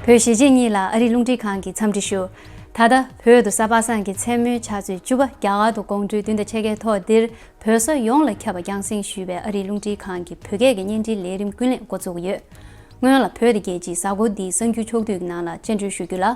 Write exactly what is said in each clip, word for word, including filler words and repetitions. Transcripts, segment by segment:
བོད་གཞིས་བྱེས་གཉིས་ལ་ཨ་རིའི་རླུང་འཕྲིན་ཁང་གིས་འཚམས་འདྲི་ཞུ། ད་ལྟ་བོད་དུ་གཟའ་པ་སངས་ཀྱི་མཚན་མོའི་ཆུ་ཚོད་བཅུ་པ། རྒྱ་གར་དུ་དགོང་དྲོའི་བདུན་དང་ཕྱེད་ཀའི་ཐོག་འདིར་བོད་ས་ཡོངས་ལ་ཁྱབ་པ་རྒྱང་སྲིང་ཞུས་པའི་ཨ་རིའི་རླུང་འཕྲིན་ཁང་གི་བོད་སྐད་ཀྱི་བརྙན་འཕྲིན་ལས་རིམ་ཀུན་གླེང་འགོ་འཛུགས་ཀྱི་ཡོད། སྔོན་ལ་བོད་དང་རྒྱལ་སྤྱིའི་གཟའ་འཁོར་འདིའི་གསར་འགྱུར་ཕྱོགས་བསྡུས་ཀྱི་ནང་ལ་སྤྱན་འབུལ་ཞུ་རྒྱུ་ལ།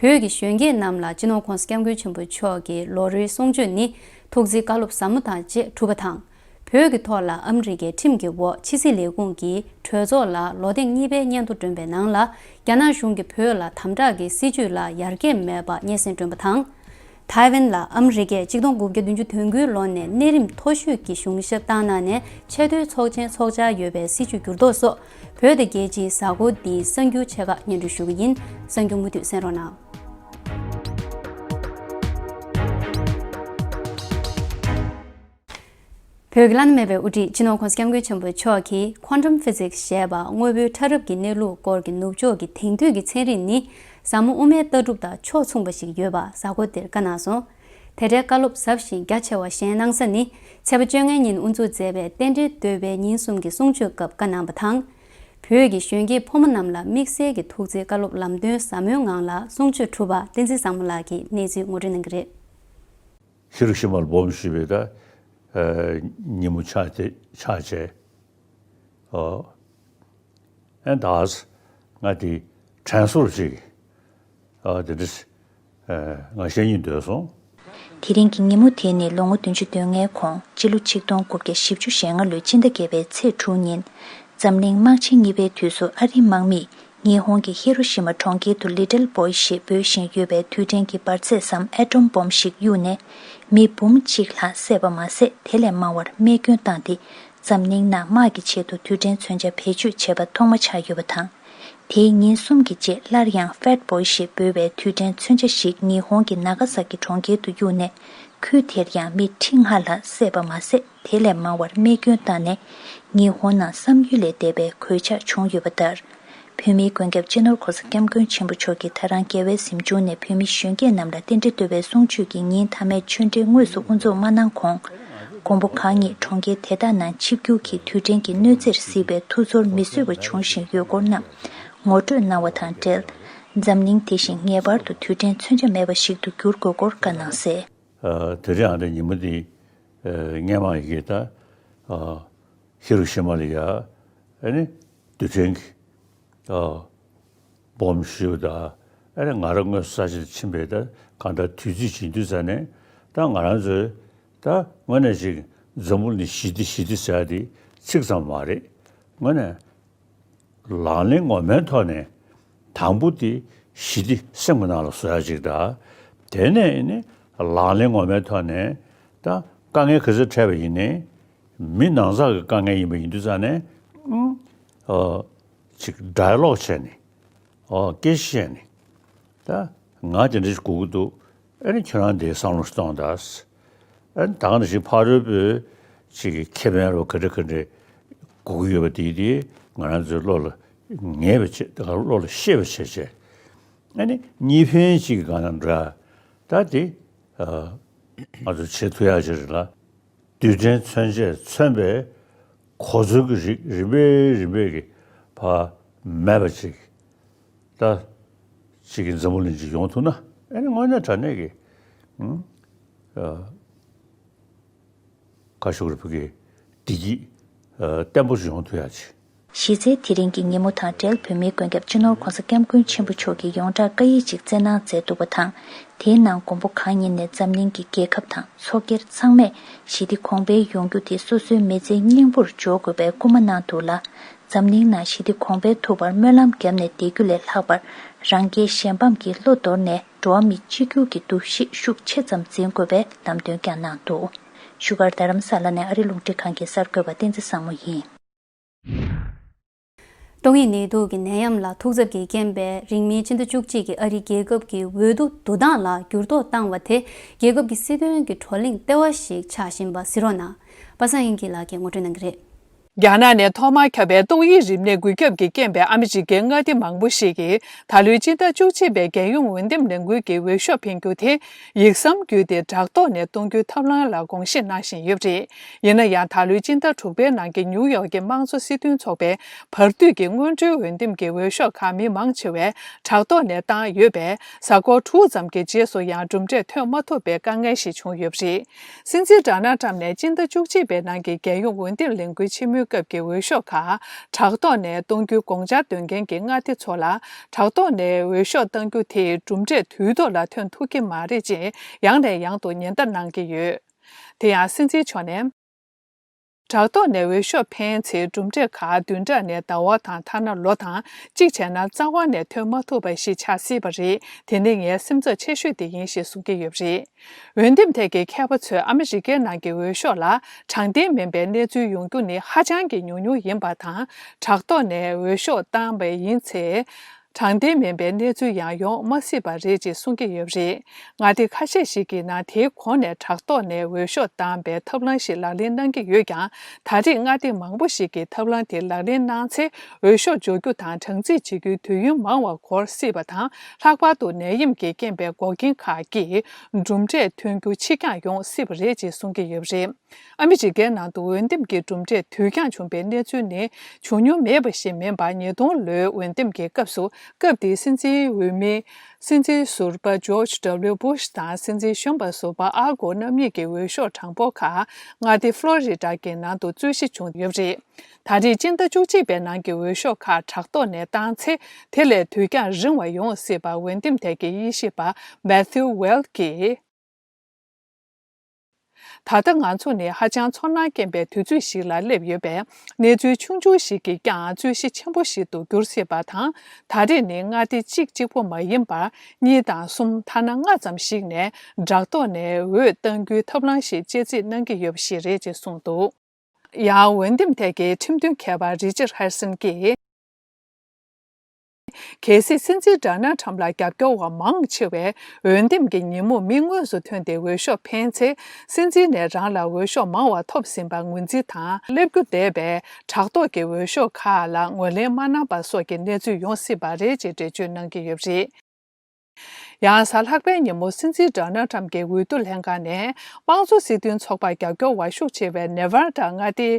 བོད་ཀྱི་གཞོན་སྐྱེས་རྣམས་ལ་སྤྱི་ནོར་༸གོང་ས་༸སྐྱབས་མགོན་ཆེན་པོ་མཆོག་གི་ལོ་རེའི་གསུང་ཆོས་ནི་ཐུགས་བརྩེའི་བཀའ་སློབ་ཟབ་མོ་དང་བཅས་གྲུབ་པ་དང་། བོད་ཀྱི་ཐོག་ལ་ཨ་མི་རི་ཀའི་ཁྲིམས་ཀྱི་འོག་ཕྱི་སྲིད་ལས་ཁུངས་ཀྱིས་གྲོས་ཚོགས་ལ་ལོ་ཐེངས་གཉིས་པའི་སྙན་ཐོ་བསྒྲོན་པའི་ནང་ལ། རྒྱ་ནག་གཞུང་གིས་བོད་ལ་དམ་དྲག་གི་སྲིད་བྱུས་ལ་ཡར་རྒྱས་མེད་པ་སྙན་སེང་བསྒྲོན་པ་དང་། ཐའེ་ཝན་ལ་ཨ་མི་རི་ཀས་གཅིག་སྟོང་དགུ་བརྒྱ་བདུན་ཅུ་དོན་དགུའི་ལོ་ནས་གནས་རིམ་མཐོ་ཤོས་ཀྱི་གཞུང་ཞབས་བཏང་གནང་ནས་ཆེས་མཐོའི་ཚོགས་ཆེན་འཚོགས་འཆར་ཡོད་པའི་སྲིད་བྱུས་འགྱུར་ལྡོག་སོགས། བོད་དང་རྒྱལ་སྤྱིའི་གཟའ་འཁོར་འདིའི་གསར་འགྱུར་ཆེ་ཁག་སྙན་སྒྲོན་ཞུ་གི་ཡིན། གསར་འགྱུར་མུ་མཐུད་གསན་རོགས་གནང་། བོད་ཀྱི་བླ་ན་མེད་པའི་དབུ་ཁྲིད་སྤྱི་ནོར་༸གོང་ས་༸སྐྱབས་མགོན་ཆེན་པོ་མཆོག་གིས་Quantum Physics ཞེས་པ་དངོས་པོའི་ཕྲ་རབ་ཀྱི་གནས་ལུགས་སྐོར་གྱི་ནུབ་ཕྱོགས་ཀྱི་དེང་དུས་ཀྱི་ཚན་རིག་ནི་ཟབ་མོ་དབུ་མའི་ལྟ་གྲུབ་དང་ཕྱོགས་མཚུངས་པ་ཞིག་ཡོད་པ་གཟའ་འཁོར་འདིར་བཀའ་གནང་སོང་། དེ་འབྲེལ་བཀའ་སློབ་ཟབ་ཞིང་རྒྱ་ཆེ་བ་བཞེངས་གནང་ས་ནི་ཚེས་པ་བཅོ་ལྔའི་ཉིན་དབུ་འཛུགས་མཛད་པའི་རྟེན་འབྲེལ་བསྟོད་པའི་ཉིན་གསུམ་གྱི་གསུང་ཆོས་སྐབས་བཀའ་གནང་བ་དང་། བོད་ཀྱི་གཞོན་སྐྱེས་ཕོ་མོ་རྣམས་ལ་དམིགས་བསལ་གྱི་ཐུགས་བརྩེའི་བཀའ་སློབ་ལམ་སྟོན་ཟབ་མོའི་ངང་ལ་གསུང་ཆོས་གྲུབ་པ་བསྟན་འཛིན་བཟང་མོ་ལགས་ཀྱིས་གནས་ཚུལ་ངོ་སྤྲོད་གནང་གི་རེད། ཧི་རུ་ཤི་མ་ལ་སྦོམ་ཞེས་པའི་ད་ཉིན་མོ་ཆགས་ཏེ་ཆགས་བྱས། ཨོ། ཨེ་ད་ང་དེ་དྲན་གསོ་ཅིག་ཨ་དེ་འདྲ་ང་བཤད་སྙིང་འདོད་སོང་། དེ་རིང་གི་ཉིན་མོ་དེ་ནི་ལོ་ངོ་བདུན་ཅུ་དོན་ལྔའི་གོང་སྤྱི་ལོ་ཆིག་སྟོང་དགུ་བརྒྱ་བཞི་བཅུ་ཞེ་ལྔ་ལོའི་སྤྱི་ཟླ་བརྒྱད་པའི་ཚེས་དྲུག་ཉིན། འཛམ་གླིང་དམག་ཆེན་གཉིས་པའི་དུས་སུ་ཨ་རིའི་དམག་མིས་ཉི་ཧོང་གི་ཧི་རོ་ཤི་མ་གྲོང་ཁྱེར་དུ་Little Boy ཞེས་འབོད་བཞིན་ཡོད་པའི་དུས་དྲན་གྱི་འབར་རྫས་སམ་ཨེ་ཊོམ་སྦོམ་ཞིག་གཡུགས་ནས་མི་འབུམ་གཅིག་ལྷག་བསད་པ་མ་ཟད། དེ་ལས་མང་བར་རྨས་སྐྱོན་བཏང་སྟེ། འཛམ་གླིང་ནང་དམག་གི་ཆེད་དུ་དུས་དྲན་མཚོན་ཆ་བེད་སྤྱོད་བྱས་པ་ཐོག་མ་ཆགས་ཡོད་པ་དང་། དེའི་ཉིན་གསུམ་གྱི་རྗེས་སླར་ཡང་Fat Boy ཞེས་འབོད་པའི་དུས་དྲན་མཚོན་ཆ་ཞིག་ཉི་ཧོང་གི་ནཱ་ག་ས་ཀི་གྲོང་ཁྱེར་དུ་གཡུགས་ནས། ཁུལ་དེར་ཡང་མི་ཁྲི་ལྔ་ལྷག་བསད་པ་མ་ཟད། དེ་ལས་མང་བར་རྨས་སྐྱོན་བཏང་ནས། ཉི་ཧོང་ནང་བསམ་ཡུལ་ལས་འདས་པའི་གོད་ཆག་བྱུང་ཡོད་པ་ལྟར། བོད་མིའི་མགོན་སྐྱབས་སྤྱི་ནོར་༸གོང་ས་༸སྐྱབས་མགོན་ཆེན་པོ་མཆོག་གིས་ད་རང་རྒྱལ་བའི་གཟིམ་ཆུང་ནས་བོད་མི་གཞོན་སྐྱེས་རྣམས་ལ་རྟེན་འབྲེལ་བསྟོད་པའི་གསུང་ཆོས་ཀྱི་ཉིན་མཐའ་མའི་ཆོས་འབྲེལ་དངོས་སུ་དབུ་འཛུགས་མ་གནང་གོང་། མགོན་པོ་གང་ཉིད་གྲོང་ཁྱེར་དེ་དག་ནང་ཆིབས་བསྒྱུར་གྱིས་དུས་དྲན་གྱི་གནོད་འཚེར་གཟིགས་པའི་ཐུགས་ཚོར་མི་བཟོད་པ་བྱུང་བཞིན་ཡོད་སྐོར་རྣམས་ངོ་སྤྲོད་གནང་བ་དང་འབྲེལ། འཛམ་གླིང་དེ་བཞིན་ངེས་པར་དུ་དུས་དྲན་མཚོན་ཆ་མེད་པ་ཞིག་ཏུ་འགྱུར་དགོས་སྐོར་བཀའ་གནང་གསལ། ཨ་དེ་རིང་ཨ་ནི་ཉིན་མོ་འདི་ཨ་སྔོན་མ་ཡི་གེ་ད་ཨ་ཧི་རོ་ཤི་མ་ལ་ཡ་ཨ་ནི་རྡུལ་ཕྲན་གྱི་ཨ་སྦོམ་ཞིག་ད་ཨ་ནི་ང་རང་དངོས་སུ་ས་ཆ་ལ་ཕྱིན་པའི་ད་གང་ལྟར་དུས་ཚོད་ཇི་འདུག་ཟེར་ནས་ད་ང་རང་ཚོའི་ད་དངོས་གནས་ཅིག་འཛམ་བུ་གླིང་ཞི་བདེ་ཞི་བདེ་ཟེར་ཡ་དེ་ཚིག་ཙམ་མ་རེད། དངོས་གནས། ལག་ལེན་ངོ་མའི་ཐོག་ནས་དང་པོ་དེ་ཞི་བདེ་སེམས་ཀྱི་ནང་ལ་བཟོ་ཡ་ཅིག་དང་། དེ་ནས་ནི་ལག་ལེན་ངོ་མའི་ཐོག་ནས་ད་དཀའ་ངལ་ག་ཚོད་འཕྲད་པ་ཡིན་ནའི་མི་ནང་ཚགས་ཀྱི་དཀའ་ངལ་ཡིན་པ་ཡིན་དུས་ཙང་ནས་ཨ་ཅིག་ཌའི་ལོག་བྱས་ནས་ཨོ་སྐད་ཆ་བཤད་ནས་ད་ང་དེ་འདྲ་ཞིག་དགོས་ཀྱི་འདུག་ཨ་ནི་ཁྱོད་རང་དེའི་བསམ་བློ་ཞིག་གཏོང་དང་། ཨ་ནི་ད་ག་ནང་བཞིན་ཕ་རོལ་པོའི་ཅིག་གི་ཁེ་ཕན་རོ་ག་འདྲ་ག་འདྲ་དགོས་ཀྱི་ཡོད་པ་དེ་དེ་ང་རང་ཚོའི་བློ་ལ་ངེས་པ་བྱེད་ད་ག་བློ་ལ་ཤེས་པ་བྱེད་བྱས། ཨ་ནི་གཉིས་ཕན་ཅིག་གི་སྒང་ན་འདྲ་ད་དེ་ང་ཚོ་བྱེད་ཐུབ་ཡག་ཅིག་རེད་ལ། རྡུལ་ཕྲན་མཚོན་ཆས་མཚོན་པའི་གོ་མཚོན་གྱི་རིགས་རིམ་པས་རིམ་པས་ཀྱི་ཕར་མེད་པ་ཅིག་ད་ཅིག་གི་འཛམ་བུ་གླིང་ཅིག་ཡོང་ཐུབ་ན་ཨ་ནི་དངོས་གནས་དྲང་གནས་ཀྱི་ཨང་ཨ་ཁ་ཤུགས་རེ་ཕུག་གི་བདེ་སྐྱིད་ཨ་བརྟན་པོ་ཞིག་ཡོང་ཐུབ་ཡག་ཅིག་གཞི་རྩའི་དེ་རིང་གི་ཉིན་མོ་དང་འབྲེལ་བོད་མིའི་མགོན་སྐྱབས་སྤྱི་ནོར་༸གོང་ས་༸སྐྱབས་མགོན་ཆེན་པོ་མཆོག་གིས་ཡོངས་གྲགས་བཀའ་ཡིག་ཅིག་བསྩལ་གནང་མཛད་འདུག་པ་དང་། དེའི་ནང་མགོན་པོ་གང་ཉིད་ནས་འཛམ་གླིང་གི་རྒྱལ་ཁབ་དང་ཚོགས་སྒེར་ཚང་མས་ཞི་བདེ་གོང་འཕེལ་ཡོང་རྒྱུ་དེ་སོ་སོའི་མི་ཚེའི་སྙིང་པོར་འཇོག་དགོས་པའི་སྐུལ་མ་གནང་འདུག་ལ། འཛམ་གླིང་ནང་ཞི་བདེ་གོང་འཕེལ་ཐུབ་པར་སྨོན་ལམ་བརྒྱབ་ནས་བསྡད་རྒྱུ་ལས་ལྷག་པར་རང་རྒྱལ་གཞན་ཕམ་གྱི་བློ་དོར་ནས་འགྲོ་བ་མི་གཅིག་གྱུར་གྱི་འདུ་ཤེས་ཤུགས་ཆེ་ཙམ་འཛིན་དགོས་པའི་ལམ་སྟོན་ཀྱང་གནང་འདུག་བཞུགས་སྒར་རྡ་རམ་ས་ལ་ནས་ཨ་རིའི་རླུང་འཕྲིན་ཁང་གི་གསར་འགོད་པ་བསྟན་འཛིན་བཟང་མོ་ཡིན། ཏོག་དབྱིབས་ནད་དུག་གི་ནད་ཡམས་ལ་ཐུག་འཚབ་ཀྱི་རྐྱེན་པས་རིང་མིན་ཕྱི་ཟླ་བཅུ་གཅིག་གི་ཨ་རིའི་རྒྱལ་ཁབ་ཀྱི་འོས་བསྡུ་བསྡུ་སྟངས་ལ་འགྱུར་ལྡོག་བཏང་བ་དེ་རྒྱལ་ཁབ་ཀྱི་སྲིད་དོན་གྱི་བགྲོ་གླེང་ལྟེ་བ་ཞིག་ཆགས་བཞིན་པ་གཟིགས་རོགས་གནང་། པ་སངས་དབྱངས་སྐྱིད་ལགས་ཀྱིས་ངོ་སྤྲོད་གནང་གི་རེད། རྒྱ་ནག་ནས་ཐོག་མར་ཁྱབ་པའི་ཏོག་དབྱིབས་རིམས་ནད་འགོས་ཁྱབ་ཀྱི་རྐྱེན་པས་ཨ་མི་རི་ཀའི་མངའ་སྡེ་མང་པོ་ཞིག་གིས་ད་ལོའི་སྤྱི་ཟླ་བཅུ་གཅིག་པའི་རྒྱལ་ཡོངས་འོས་འདེམས་ལས་འགུལ་གྱི་འོས་ཤོག་འཕེན་རྒྱུ་དེ་ཡིག་ཟམ་བརྒྱུད་དེ་དྲ་ཐོག་ནས་གཏོང་རྒྱུའི་ཐབས་ལམ་ལ་དགོངས་བཞེས་གནང་བཞིན་ཡོད་པ་རེད། ཡིན་ན་ཡང་ད་ལོའི་སྤྱི་ཟླ་དྲུག་པའི་ནང་གི་ནིའུ་ཡོག་གི་དམངས་གཙོ་སྲིད་དོན་ཚོགས་པའི་བར་དུས་ཀྱི་སྔོན་འགྲོའི་འོས་འདེམས་ཀྱི་འོས་ཤོག་ཁག་མི་མང་ཆེ་བས་དྲ་ཐོག་ནས་བཏང་ཡོད་པས། གཟའ་འཁོར་དྲུག་ཙམ་གྱི་རྗེས་སུ་ཡང་གྲུབ་འབྲས་ཐོན་མ་ཐུབ་པའི་དཀའ་ངལ་ཞིག་བྱུང་ཡོད་པ་རེད། སྲིད་འཛིན་ཌོ་ནལ་ཊམ་ནས་སྤྱི་ཟླ་བཅུ་གཅིག་པའི་ནང་གི་རྒྱལ་ཡོངས་འོས་འདེམས་ལས་འགུལ་ཆེན་མོའི་སྐབས་ཀྱི་འོས་ཤོག་ཁག་དྲ་ཐོག་ནས་གཏོང་རྒྱུའི་དགོངས་འཆར་འདོན་མཁན་གྱི་མངའ་སྡེ་ཚོ་ལ་དྲ་ཐོག་ནས་འོས་ཤོག་གཏང་རྒྱུ་དེས་གྲུབ་འབྲས་དུས་ཐོག་ལ་ཐོན་ཐུབ་ཀྱི་མ་རེད་ཅེས་ཡང་ནས་ཡང་དུ་ཉེན་བརྡ་གནང་གི་ཡོད། དེ་ཡང་སྲིད་འཛིན་མཆོག་ནས། དྲ་ཐོག་ནས་འོས་ཤོག་འཕེན་ཚེ་གྲུབ་འབྲས་ཁག་བདུན་ཕྲག་ནས་ཟླ་བ་དང་ཐ་ན་ལོ་དང་གཅིག་བྱས་ན་རྩ་བ་ནས་ཐོན་མ་ཐུབ་པ་ཞིག་ཆགས་སྲིད་པ་རེད། དེ་ནི་ངའི་སེམས་འཚབ་ཆེ་ཤོས་དེ་ཡིན་ཞེས་གསུང་གི་ཡོད་པ་རེད། འོས་འདེམས་ཐད་ཀྱི་མཁས་པ་ཚོས་ཨ་མི་རི་ཀའི་ནང་གི་འོས་ཤོག་ལ་དྲང་བདེན་མིན་པའི་གནས་ཚུལ་ཡོང་རྒྱུ་ནི་ཧ་ཅང་གི་ཉུང་ཉུང་ཡིན་པ་དང་། དྲ་ཐོག་ནས་འོས་ཤོག་བཏང་བ་ཡིན་ཚེ། དྲང་བདེན་མིན་པའི་གནས་ཚུལ་ཡང་ཡོང་མ་སྲིད་པ་རེད་ཅེས་གསུང་གི་ཡོད་པ་རེད། མངའ་སྡེ་ཁ་ཤས་ཤིག་གི་ནང་དེའི་གོང་ནས་དྲ་ཐོག་ནས་འོས་ཤོག་བཏང་པའི་ཐབས་ལམ་ཞིག་ལག་ལེན་གནང་གི་ཡོད་ཀྱང་། ད་རེས་མངའ་སྡེ་མང་པོ་ཞིག་གིས་ཐབས་ལམ་དེ་ལག་ལེན་གནང་ཚེ་འོས་ཤོག་འབྱོར་རྒྱུ་དང་གྲངས་རྩིས་བྱེད་རྒྱུའི་དུས་ཡུན་མང་བར་འགོར་སྲིད་པ་དང་། ལྷག་པར་དུ་ནད་ཡམས་ཀྱི་རྐྱེན་པས་འགོག་རྐྱེན་ཁག་གིས་གྲུབ་འབྲས་ཐོན་རྒྱུ་ཕྱིར་འགྱངས་ཡོང་སྲིད་པ་རེད་ཅེས་གསུང་གི་ཡོད་པ་རེད། ཨ་མི་རི་ཀའི་ནང་དུ་འོས་འདེམས་ཀྱི་གྲུབ་འབྲས་དུས་འགྱངས་བྱུང་བའི་གནས་ཚུལ་ནི་བྱུང་མྱོང་མེད་པ་ཞིག་མིན་པར། ཉིས་སྟོང་ལོའི་འོས་འདེམས་ཀྱི་སྐབས་སུ། སྐབས་དེའི་སྲིད་འཛིན་འོས་མི་སྲིད་འཛིན་ཟུར་པ་ཇོརྗ་ཌབ་ལིའུ་བྷུཤ་དང་སྲིད་འཛིན་གཞོན་པ་ཟུར་པ་ཨལ་གོར་རྣམ་གཉིས་ཀྱི་འོས་ཤོག་གྲངས་འབོར་ཁག་མངའ་སྡེ་ཕློ་རི་ཌ་གི་ནང་དུ་རྩོད་གཞི་བྱུང་ཡོད་པ་རེད། ད་རེས་སྤྱི་ཟླ་བཅུ་གཅིག་པའི་ནང་གི་འོས་ཤོག་ཁག་དྲ་ཐོག་ནས་བཏང་ཚེ། དེ་ལས་དུས་འགྱངས་རིང་བ་ཡོང་སྲིད་པ་འོས་འདེམས་ཐད་ཀྱི་དབྱེ་ཞིབ་པ་མེ་ཐིའུ་ཝེལ་གྱིས། ད་ལྟ་ང་ཚོ་ནི་ཧ་ཅང་ཚོར་སྣང་སྐྱེན་པའི་དུས་ཚོད་ཞིག་ལ་སླེབས་ཡོད་པས། གནས་ཚུལ་ཆུང་ཆུང་ཞིག་གིས་ཀྱང་རྩོད་གཞི་ཆེན་པོ་ཞིག་ཏུ་འགྱུར་སྲིད་པ་དང་། ད་རེས་ནི་མངའ་སྡེ་གཅིག་གཅིག་པོ་མ་ཡིན་པར། གཉིས་དང་གསུམ། ཐ་ན་ལྔ་ཙམ་ཞིག་ནས་དྲ་ཐོག་ནས་འོས་གཏང་རྒྱུའི་ཐབས་ལམ་ཞིག་དཔྱད་རྩིས་གནང་གི་ཡོད་པ་ཞིག་རེད་ཅེས་གསུངས་འདུག་ཡང་འོས་འདེམས་ཐད་ཀྱི་ཁྲིམས་དོན་མཁས་པ་རི་ཅར་ཧེ་རི་སན་གྱིས། གལ་སྲིད་སྲིད་འཛིན་ཌོ་ནལ་ཊམ་ལ་རྒྱབ་སྐྱོར་བ་མང་ཆེ་བས་འོས་འདེམས་ཀྱི་ཉིན་མོ་མི་དངོས་སུ་ཐོན་ཏེ་འོས་ཤོག་འཕེན་ཚེ། སྲིད་འཛིན་ནས་རང་ལ་འོས་ཤོག་མང་བ་ཐོབ་ཟིན་པར་ངོས་འཛིན་དང་། སླེབས་རྒྱུ་འདས་པའི་དྲ་ཐོག་གི་འོས་ཤོག་ཁག་ལ་ངོས་ལེན་མ་གནང་པ་སོགས་ཀྱི་གནས་ཚུལ་ཡོང་སྲིད་པ་རེད་ཅེས་འགྲེལ་བརྗོད་གནང་གི་ཡོད་པ་རེད། ཡང་གཟའ་ལྷག་པའི་ཉིན་མོ་སྲིད་འཛིན་ཌོ་ནལ་ཊམ་གྱི་འོས་བསྡུ་ལྷན་ཁང་ནས་དམངས་གཙོ་སྲིད་དོན་ཚོགས་པར་རྒྱབ་སྐྱོར་བ་ཤུགས་ཆེ་བའི་ནེ་ཝར་ཌ་མངའ་སྡེའི་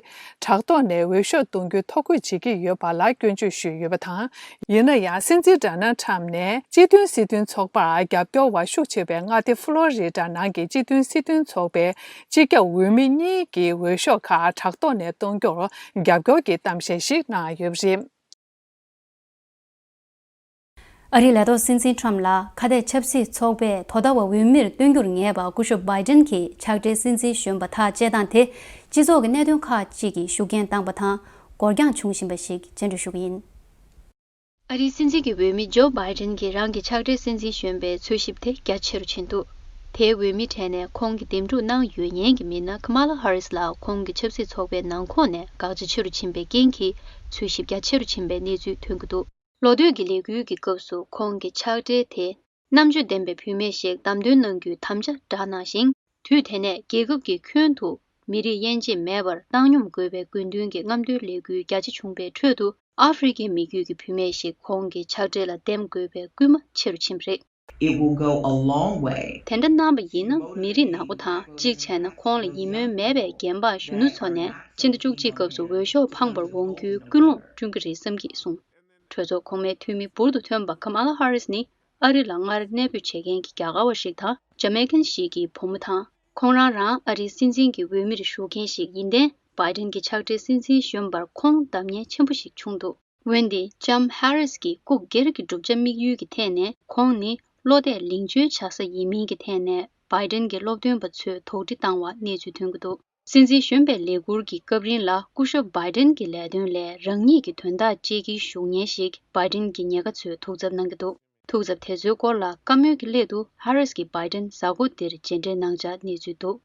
དྲ་ཐོག་ནས་འོས་ཤོག་གཏོང་རྒྱུའི་ཐོ་འགོད་བྱེད་ཀྱི་ཡོད་པ་ལ་སྐྱོན་བརྗོད་ཞུས་ཡོད་པ་དང་། ཡིན་ན་ཡང་སྲིད་འཛིན་ཌོ་ནལ་ཊམ་ནས་སྤྱི་མཐུན་སྲིད་དོན་ཚོགས་པར་རྒྱབ་སྐྱོར་བ་ཤུགས་ཆེ་བའི་མངའ་སྡེ་ཕློ་རི་ཌ་ནང་གི་སྤྱི་མཐུན་སྲིད་དོན་ཚོགས་པའི་སྤྱི་ཁྱབ་འོས་མི་གཉིས་ཀྱི་འོས་ཤོག་ཁག་དྲ་ཐོག་ནས་གཏོང་རྒྱུར་རྒྱབ་སྐྱོར་གྱི་གཏམ་བཤད་ཞིག་གནང་ཡོད་པ་རེད། ཨ་རིའི་ལས་ཐོག་སྲིད་འཛིན་ཁྲམ་ལ་ཁ་གཏད་ཆབ་སྲིད་ཚོགས་པས་དོ་ཟླ་བ་འོས་མིར་བསྟོན་རྒྱུར་ངེས་པ་སྐུ་ཞབས་བྷའི་ཏན་གྱིས་ཕྱག་སྦྲེལ་སྲིད་འཛིན་གཞོན་པ་ཐག་བཅད་སྟངས་དེ་སྤྱི་ཚོགས་ཀྱི་གནད་དོན་ཁག་ཅིག་གིས་ཤུགས་རྐྱེན་བཏང་པ་དང་འགོར་འགྱངས་བྱུང་བཞིན་པ་ཞིག་སྤྱན་འགྲོལ་ཞུ་གི་ཡིན། ཨ་རིའི་སྲིད་འཛིན་གྱི་འོས་མི་ཇོ་བྷའི་ཏན་གྱིས་རང་གི་ཕྱག་སྦྲེལ་སྲིད་འཛིན་གཞོན་པའི་འཚོལ་ཞིབ་དེ་རྒྱ་ཆེ་རུ་ཕྱིན་འདུག་དེའི་འོས་མིའི་གྲས་ནས་ཁོང་གི་འདེམས་སྒྲུག་གནང་ཡོད་མཁན་གྱི་མི་སྣ་ཀ་མ་ལ་ཧ་རིས་ལ་ཁོང་གི་ཆབ་སྲིད་ཚོགས་པའི་ནང་ཁོངས་ནས་དགག་བྱ་ཆེ་རུ་ཕྱིན་པའི་རྐྱེན་གྱིས་འཚོལ་ཞིབ་རྒྱ་ཆེ་རུ་ཕྱིན་པའི་གནས་ཚུལ་ཐོན་གྱི་འདུག་ལོ་སྟོད་ཀྱི་ལས་འགུལ་གྱི་སྐབས་སུ་ཁོང་གི་ཕྱག་སྦྲེལ་དེ་རྣམ་དཔྱོད་ལྡན་པའི་བུད་མེད་ཞིག་བདམས་ཐོན་གནང་རྒྱུའི་དམ་བཅའ་བསྒྲགས་གནང་ཞིང་། དུས་དེ་ནས་རྒྱལ་ཁབ་ཀྱི་ཁྱོན་དུ་མི་རིགས་དབྱེ་འབྱེད་མེད་པར་བཏང་སྙོམས་དགོས་པའི་དགོས་འདུན་གྱི་རྔམ་སྟོན་ལས་འགུལ་རྒྱ་ཆེ་བྱུང་བའི་ཁྲོད་དུ། ཨ་ཧྥེ་རི་ཁའི་མི་རྒྱུད་ཀྱི་བུད་མེད་ཞིག་ཁོང་གི་ཕྱག་སྦྲེལ་ལ་འདེམས་དགོས་པའི་སྐུལ་མ་ཆེ་རུ་ཕྱིན་པ་རེད། It will go a long way. དེ་འདྲ་གནང་བ་ཡིན་ན། མི་རིགས་ནག་པོ་དང་། གཅིག་བྱས་ན་ཁོང་ལ་ཡིད་སྨོན་མེད་པའི་རྒན་པ་གཞོན་ནུ་ཚོ་ནས་ཕྱི་ཟླ་བཅུ་གཅིག་སྐབས་སུ་འོས་ཤོག་འཕངས་པར་འོང་རྒྱུའི་ཀུན་སློང་བསྐྲུན་གྱི་རེད་བསམ་གྱིས་གསུངས། གྲོས་ཚོགས་གོང་མའི་འཐུས་མི་འབུར་དུ་ཐོན་པ་ཀ་མ་ལ་ཧ་རིས་ནི་ཨ་རི་ལ་སྔར་གནས་སྤོས་བྱེད་མཁན་གྱི་རྒྱ་གར་བ་ཞིག་དང་། ཇ་མེ་ཀན་ཞིག་གི་བུ་མོ་དང་། ཁོང་རང་རང་ཨ་རིའི་སྲིད་འཛིན་གྱི་འོས་མིར་ཞུགས་མཁན་ཞིག་ཡིན་ཏེ། བྷའི་ཏན་གྱི་ཕྱག་སྦྲེལ་སྲིད་འཛིན་གཞོན་པར་ཁོང་བདམས་མཁན་ཆེན་པོ་ཞིག་བྱུང་འདུག་འོན་ཏེ་ལྕམ་ཧ་རིས་ཀྱིས་སྐུ་སྒེར་གྱི་གྲུབ་ཆ་དམིགས་ཡུལ་གྱི་ཐད་ནས། ཁོང་ནི་བློ་གཏད་ལིང་བཅོལ་བྱ་ས་ཡིན་མིན་གྱི་ཐད་ནས་བྷའི་ཏན་གྱི་སློབ་སྟོན་པ་ཚོས་དོགས་འདྲི་བཏང་བ་གནས་ཚུལ་ཐོན་གྱི་འདུག་སྲིད་འཛིན་གཞོན་པའི་ལས་འཁུར་གྱི་སྐབས་རིང་ལ་སྐུ་ཞབས་བྷའི་ཏན་གྱི་ལས་དོན་ལས་རང་ཉིད་ཀྱི་དོན་དག་གཅེས་ཀྱིན་བཞུགས་མཁན་ཞིག་བྷའི་ཏན་གྱི་ཉེན་ཁ་ཚོས་ཐུགས་འཚབ་གནང་གི་འདུག་ཐུགས་འཚབ་དེ་ཚོའི་སྐོར་ལ་བཀའ་མོལ་གྱི་སླད་དུ་ཧ་རིས་ཀྱིས་བྷའི་ཏན་གཟའ་འཁོར་འདིར་མཇལ་འཕྲད་གནང་འཆར་གནས་ཚུལ་འདུག་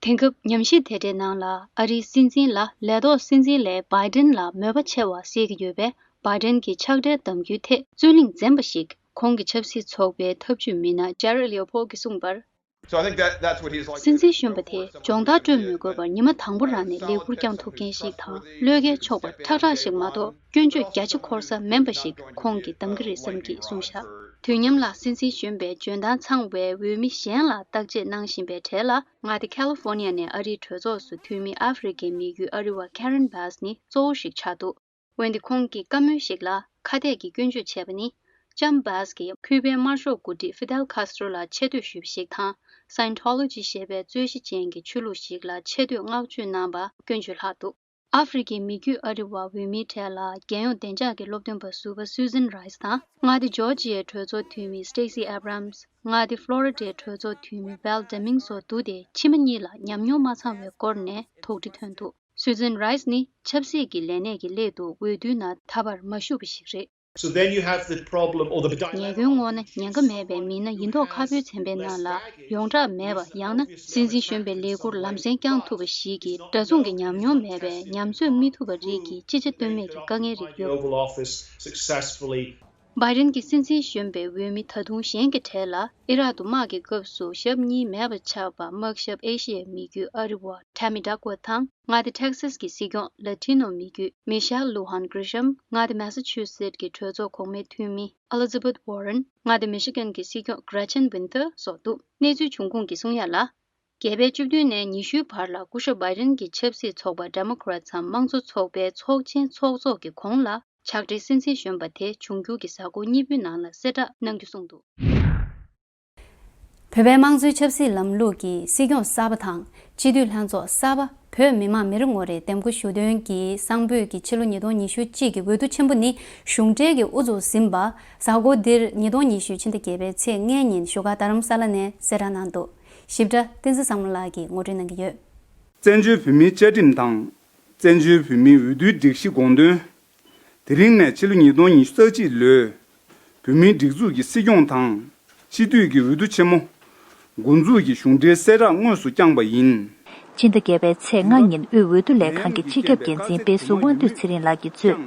དེང་སྐབས་ཉམས་ཞིབ་དེ་འདྲའི་ནང་ལ་ཨ་རིའི་སྲིད་འཛིན་ལ་ལས་ཐོག་སྲིད་འཛིན་ལས་བྷའི་ཏན་ལ་མོས་པ་ཆེ་བ་གསལ་གྱི་ཡོད་པས། བྷའི་ཏན་གྱི་ཕྱག་སྦྲེལ་བདམས་རྒྱུའི་ཐད་རྩོད་གླེང་འཛེམས་པ་ཞིག་ཁོང་གི་ཆབ་སྲིད་ཚོགས་པའི་ཐབས་ཇུས་མི་སྣ་ཇེ་རེ་ལིའོ་ཕོལ་གྱིས་གསུངས་པར། So I think that that's what he's like. སྲིད་འཛིན་གཞོན་པ་དེས་སྦྱོང་བརྡར་སྤྲོད་མི་དགོས་པར་ཉི་མ་དང་པོ་རང་ནས་ལས་འཁུར་བསྐྱངས་ཐུབ་མཁན་ཞིག་དང་། བློས་འགེལ་ཆོག་པ་ཁྲག་ཁྲག་ཞིག་མ་གཏོགས་སྐྱོན་བརྗོད་རྒྱ་ཆེ་འཁོར་ས་མིན་པ་ཞིག་ཁོང་གིས་གདམ་གྱི་རེད་བསམ་གྱིས་གསུངས་བཞག་དུས་མཉམ་ལ་སྲིད་འཛིན་གཞོན་པས་འཇོན་ཐང་ཚང་བའི་འོས་མི་གཞན་ལ་བརྟག་དཔྱད་གནང་བཞིན་པའི་གྲས་ལ། མངའ་སྡེ་ཁ་ལི་ཧྥོ་ནི་ཡ་ནས་ཨ་རིའི་གྲོས་ཚོགས་སུ་འཐུས་མི་ཨ་ཧྥེ་རི་ཁའི་མི་རྒྱུད་ཨ་རི་བ་ཁེ་རན་བྷ་སི་ནི་གཙོ་བོ་ཞིག་ཆགས་འདུག་འོན་ཏེ་ཁོང་གིས་བཀའ་མོལ་ཞིག་ལ་ཁ་གཏད་ཀྱིས་སྐྱོན་བརྗོད་བྱས་པ་ནི། ལྕམ་བྷ་སི་ཀྱིས་ཁུ་པའི་དམར་ཤོག་འགོ་ཁྲིད་ཧྥི་དེལ་ཁཱ་སི་ཊྲོ་ལ་ཆེ་བསྟོད་ཞུས་པ་ཞིག་དང་། སའིན་ཐོ་ལོ་ཇི་ཞེས་པའི་རྩོད་གཞི་ཅན་གྱི་ཆོས་ལུགས་ཤིག་ལ་ཆེ་བསྟོད་བསྔགས་བརྗོད་གནང་བ་སྐྱོན་བརྗོད་ལྷག་འདུག་ཨ་ཧྥེ་རི་ཁའི་མི་རྒྱུད་ཨ་རི་བ་འོས་མིའི་གྲས་ལ་རྒྱལ་ཡོངས་བདེ་འཇགས་ཀྱི་སློབ་སྟོན་པ་ཟུར་པ་སུ་ཛིན་རའི་སི་དང་། མངའ་སྡེ་ཇོར་ཇི་ཡའི་གྲོས་ཚོགས་འཐུས་མི་སི་ཊེ་སི་ཨེབ་རམ་སི། མངའ་སྡེ་ཕློ་རི་ཌའི་གྲོས་ཚོགས་འཐུས་མི་ཝལ་ཌེ་མིང་སོགས་འདུ་སྟེ་ཕྱི་མ་གཉིས་ལ་ཉམས་མྱོང་མ་ཚང་བའི་སྐོར་ནས་དོགས་འདྲི་ཐོན་འདུག་སུ་ཛིན་རའི་སི་ནི་ཆབ་སྲིད་ཀྱི་ལས་གནས་ཀྱི་སླད་དུ་འོས་བསྡུའི་ནང་ད་བར་མ་ཞུགས་པ་ཞིག་རེད། So then you have the problem or the dilemma. ཉེས་སྐྱོན་ངོས་ནས་ཉེན་ཁ་མེད་པའི་མི་སྣ་ཡིན་མདོག་ཁ་པོའི་ཚན་པའི་ནང་ལ་ཡོངས་གྲགས་མེད་པ། ཡང་ན་སྲིད་འཛིན་གཞོན་པའི་ལས་ཁུར་ལམ་སེང་བསྐྱངས་ཐུབ་པ་ཞིག་གི་འདྲ་མཚུངས་ཀྱི་ཉམས་མྱོང་མེད་པའི་ཉམས་ཚོད་མི་ཐུབ་པ་རིགས་ཀྱི་ཅི་བྱ་གཏོལ་མེད་ཀྱི་དཀའ་ངལ་རིགས་ཡོད། Oval Office successfully. བྷའི་ཌེན་གྱི་སྲིད་འཛིན་གཞོན་པའི་འོས་མི་ད་དུང་གཞན་གྱི་གྲས་ལ་ཨི་རག་ཏུ་དམག་གི་སྐབས་སུ་ཞབས་གཉིས་མེད་པ་ཆགས་པ་དམག་ཞབས་ཨེ་ཤི་ཡའི་མི་རྒྱུད་ཨ་རི་བ་ཐ་མི་ཌག་ཝར་དང་། མངའ་སྡེ་ཊེག་སཱ་སི་ཀྱི་སྲིད་སྐྱོང་ལ་ཊི་ནོ་མི་རྒྱུད་མི་ཤེལ་ལུ་ཧན་གྷི་རི་ཤམ། མངའ་སྡེ་མེ་ས་ཆུ་སེ་ཊི་ཀྱི་གྲོས་ཚོགས་གོང་མའི་འཐུས་མི་ཨེ་ལི་ཛ་བེཐ་ཝོ་རན། མངའ་སྡེ་མི་ཤི་གན་གྱི་སྲིད་སྐྱོང་གྷི་རེ་ཆན་ཝིན་ཐེར་སོགས་འདུག་གནས་ཚུལ་བྱུང་ཁུངས་ཀྱིས་གསུང་ཡ་ལ། རྒྱལ་པོའི་བཅུ་བདུན་ནས་ཉི་ཤུའི་བར་ལ་སྐུ་ཞབས་བྷའི་ཌེན་གྱི་ཆབ་སྲིད་ཚོགས་པ་ཌེ་མོ་ཀེ་རེ་ཊི་སམ་དམངས་གཙོ་ཚོགས་པའི་ཚོགས་ཆེན་ཚོགས་ཚོགས་ཀྱི་གོང་ལ་ཇག་སྒྲིལ་སྲིད་འཛིན་གཞོན་པ་དེ་འབྱུང་འགྱུར་གྱི་གཟའ་འཁོར་གཉིས་པོའི་ནང་ལ་གསལ་བསྒྲགས་གནང་རྒྱུ་གསུངས་འདུག་བོད་པའི་དམངས་གཙོའི་ཆབ་སྲིད་ལམ་ལུགས་ཀྱི་སྲིད་སྐྱོང་གསར་པ་དང་སྤྱི་འཐུས་ལྷན་ཚོགས་གསར་པ། བོད་མི་མང་མི་རེ་ངོ་རེས་འདེམས་བསྐོ་ཞུ་འདུན་གྱིས་གསང་ཕུད་ཀྱི་ཕྱི་ལོ་ཉིས་སྟོང་ཉི་ཤུ་གཅིག་གི་འོས་བསྡུ་ཆེན་པོ་ནི་གཞུང་འབྲེལ་གྱིས་དབུ་འཛུགས་ཟིན་པ། གཟའ་འཁོར་འདིར་ཉིས་སྟོང་ཉི་ཤུ་ཕྱི་ཟླ་བརྒྱད་པའི་ཚེས་ལྔའི་ཉིན་བཞུགས་སྒར་རྡ་རམ་ས་ལ་ནས་གསལ་བསྒྲགས་གནང་འདུག་ཞིབ་ཕྲ་བསྟན་འཛིན་བཟང་མོ་ལགས་ཀྱིས་ངོ་སྤྲོད་གནང་གི་ཡོད། བཙན་བྱོལ་བོད་མིའི་བཅའ་ཁྲིམས་དང་། བཙན་བྱོལ་བོད་མིའི་འོས་བསྡུའི་སྒྲིག་གཞི་དགོངས་དོན། དེ་རིང་ནས་ཕྱི་ལོ་ཉིས་སྟོང་ཉི་ཤུ་རྩ་གཅིག་ལོའི་བོད་མིའི་སྒྲིག་འཛུགས་ཀྱི་སྲིད་སྐྱོང་དང་། སྤྱི་འཐུས་ཀྱི་འོས་བསྡུ་ཆེན་མོ། འགོ་འཛུགས་ཀྱི་གཞུང་འབྲེལ་གསལ་བསྒྲགས་དངོས་སུ་བསྐྱངས་པ་ཡིན། ཕྱི་ཟླ་བརྒྱད་པའི་ཚེས་ལྔ་ཉིན་དབུས་འོས་བསྡུ་ལས་ཁང་གི་སྤྱི་ཁྱབ་འགན་འཛིན་དཔེ་ཟུར་དབང་འདུས་ཚེ་རིང་ལགས་ཀྱིས་གཙོས།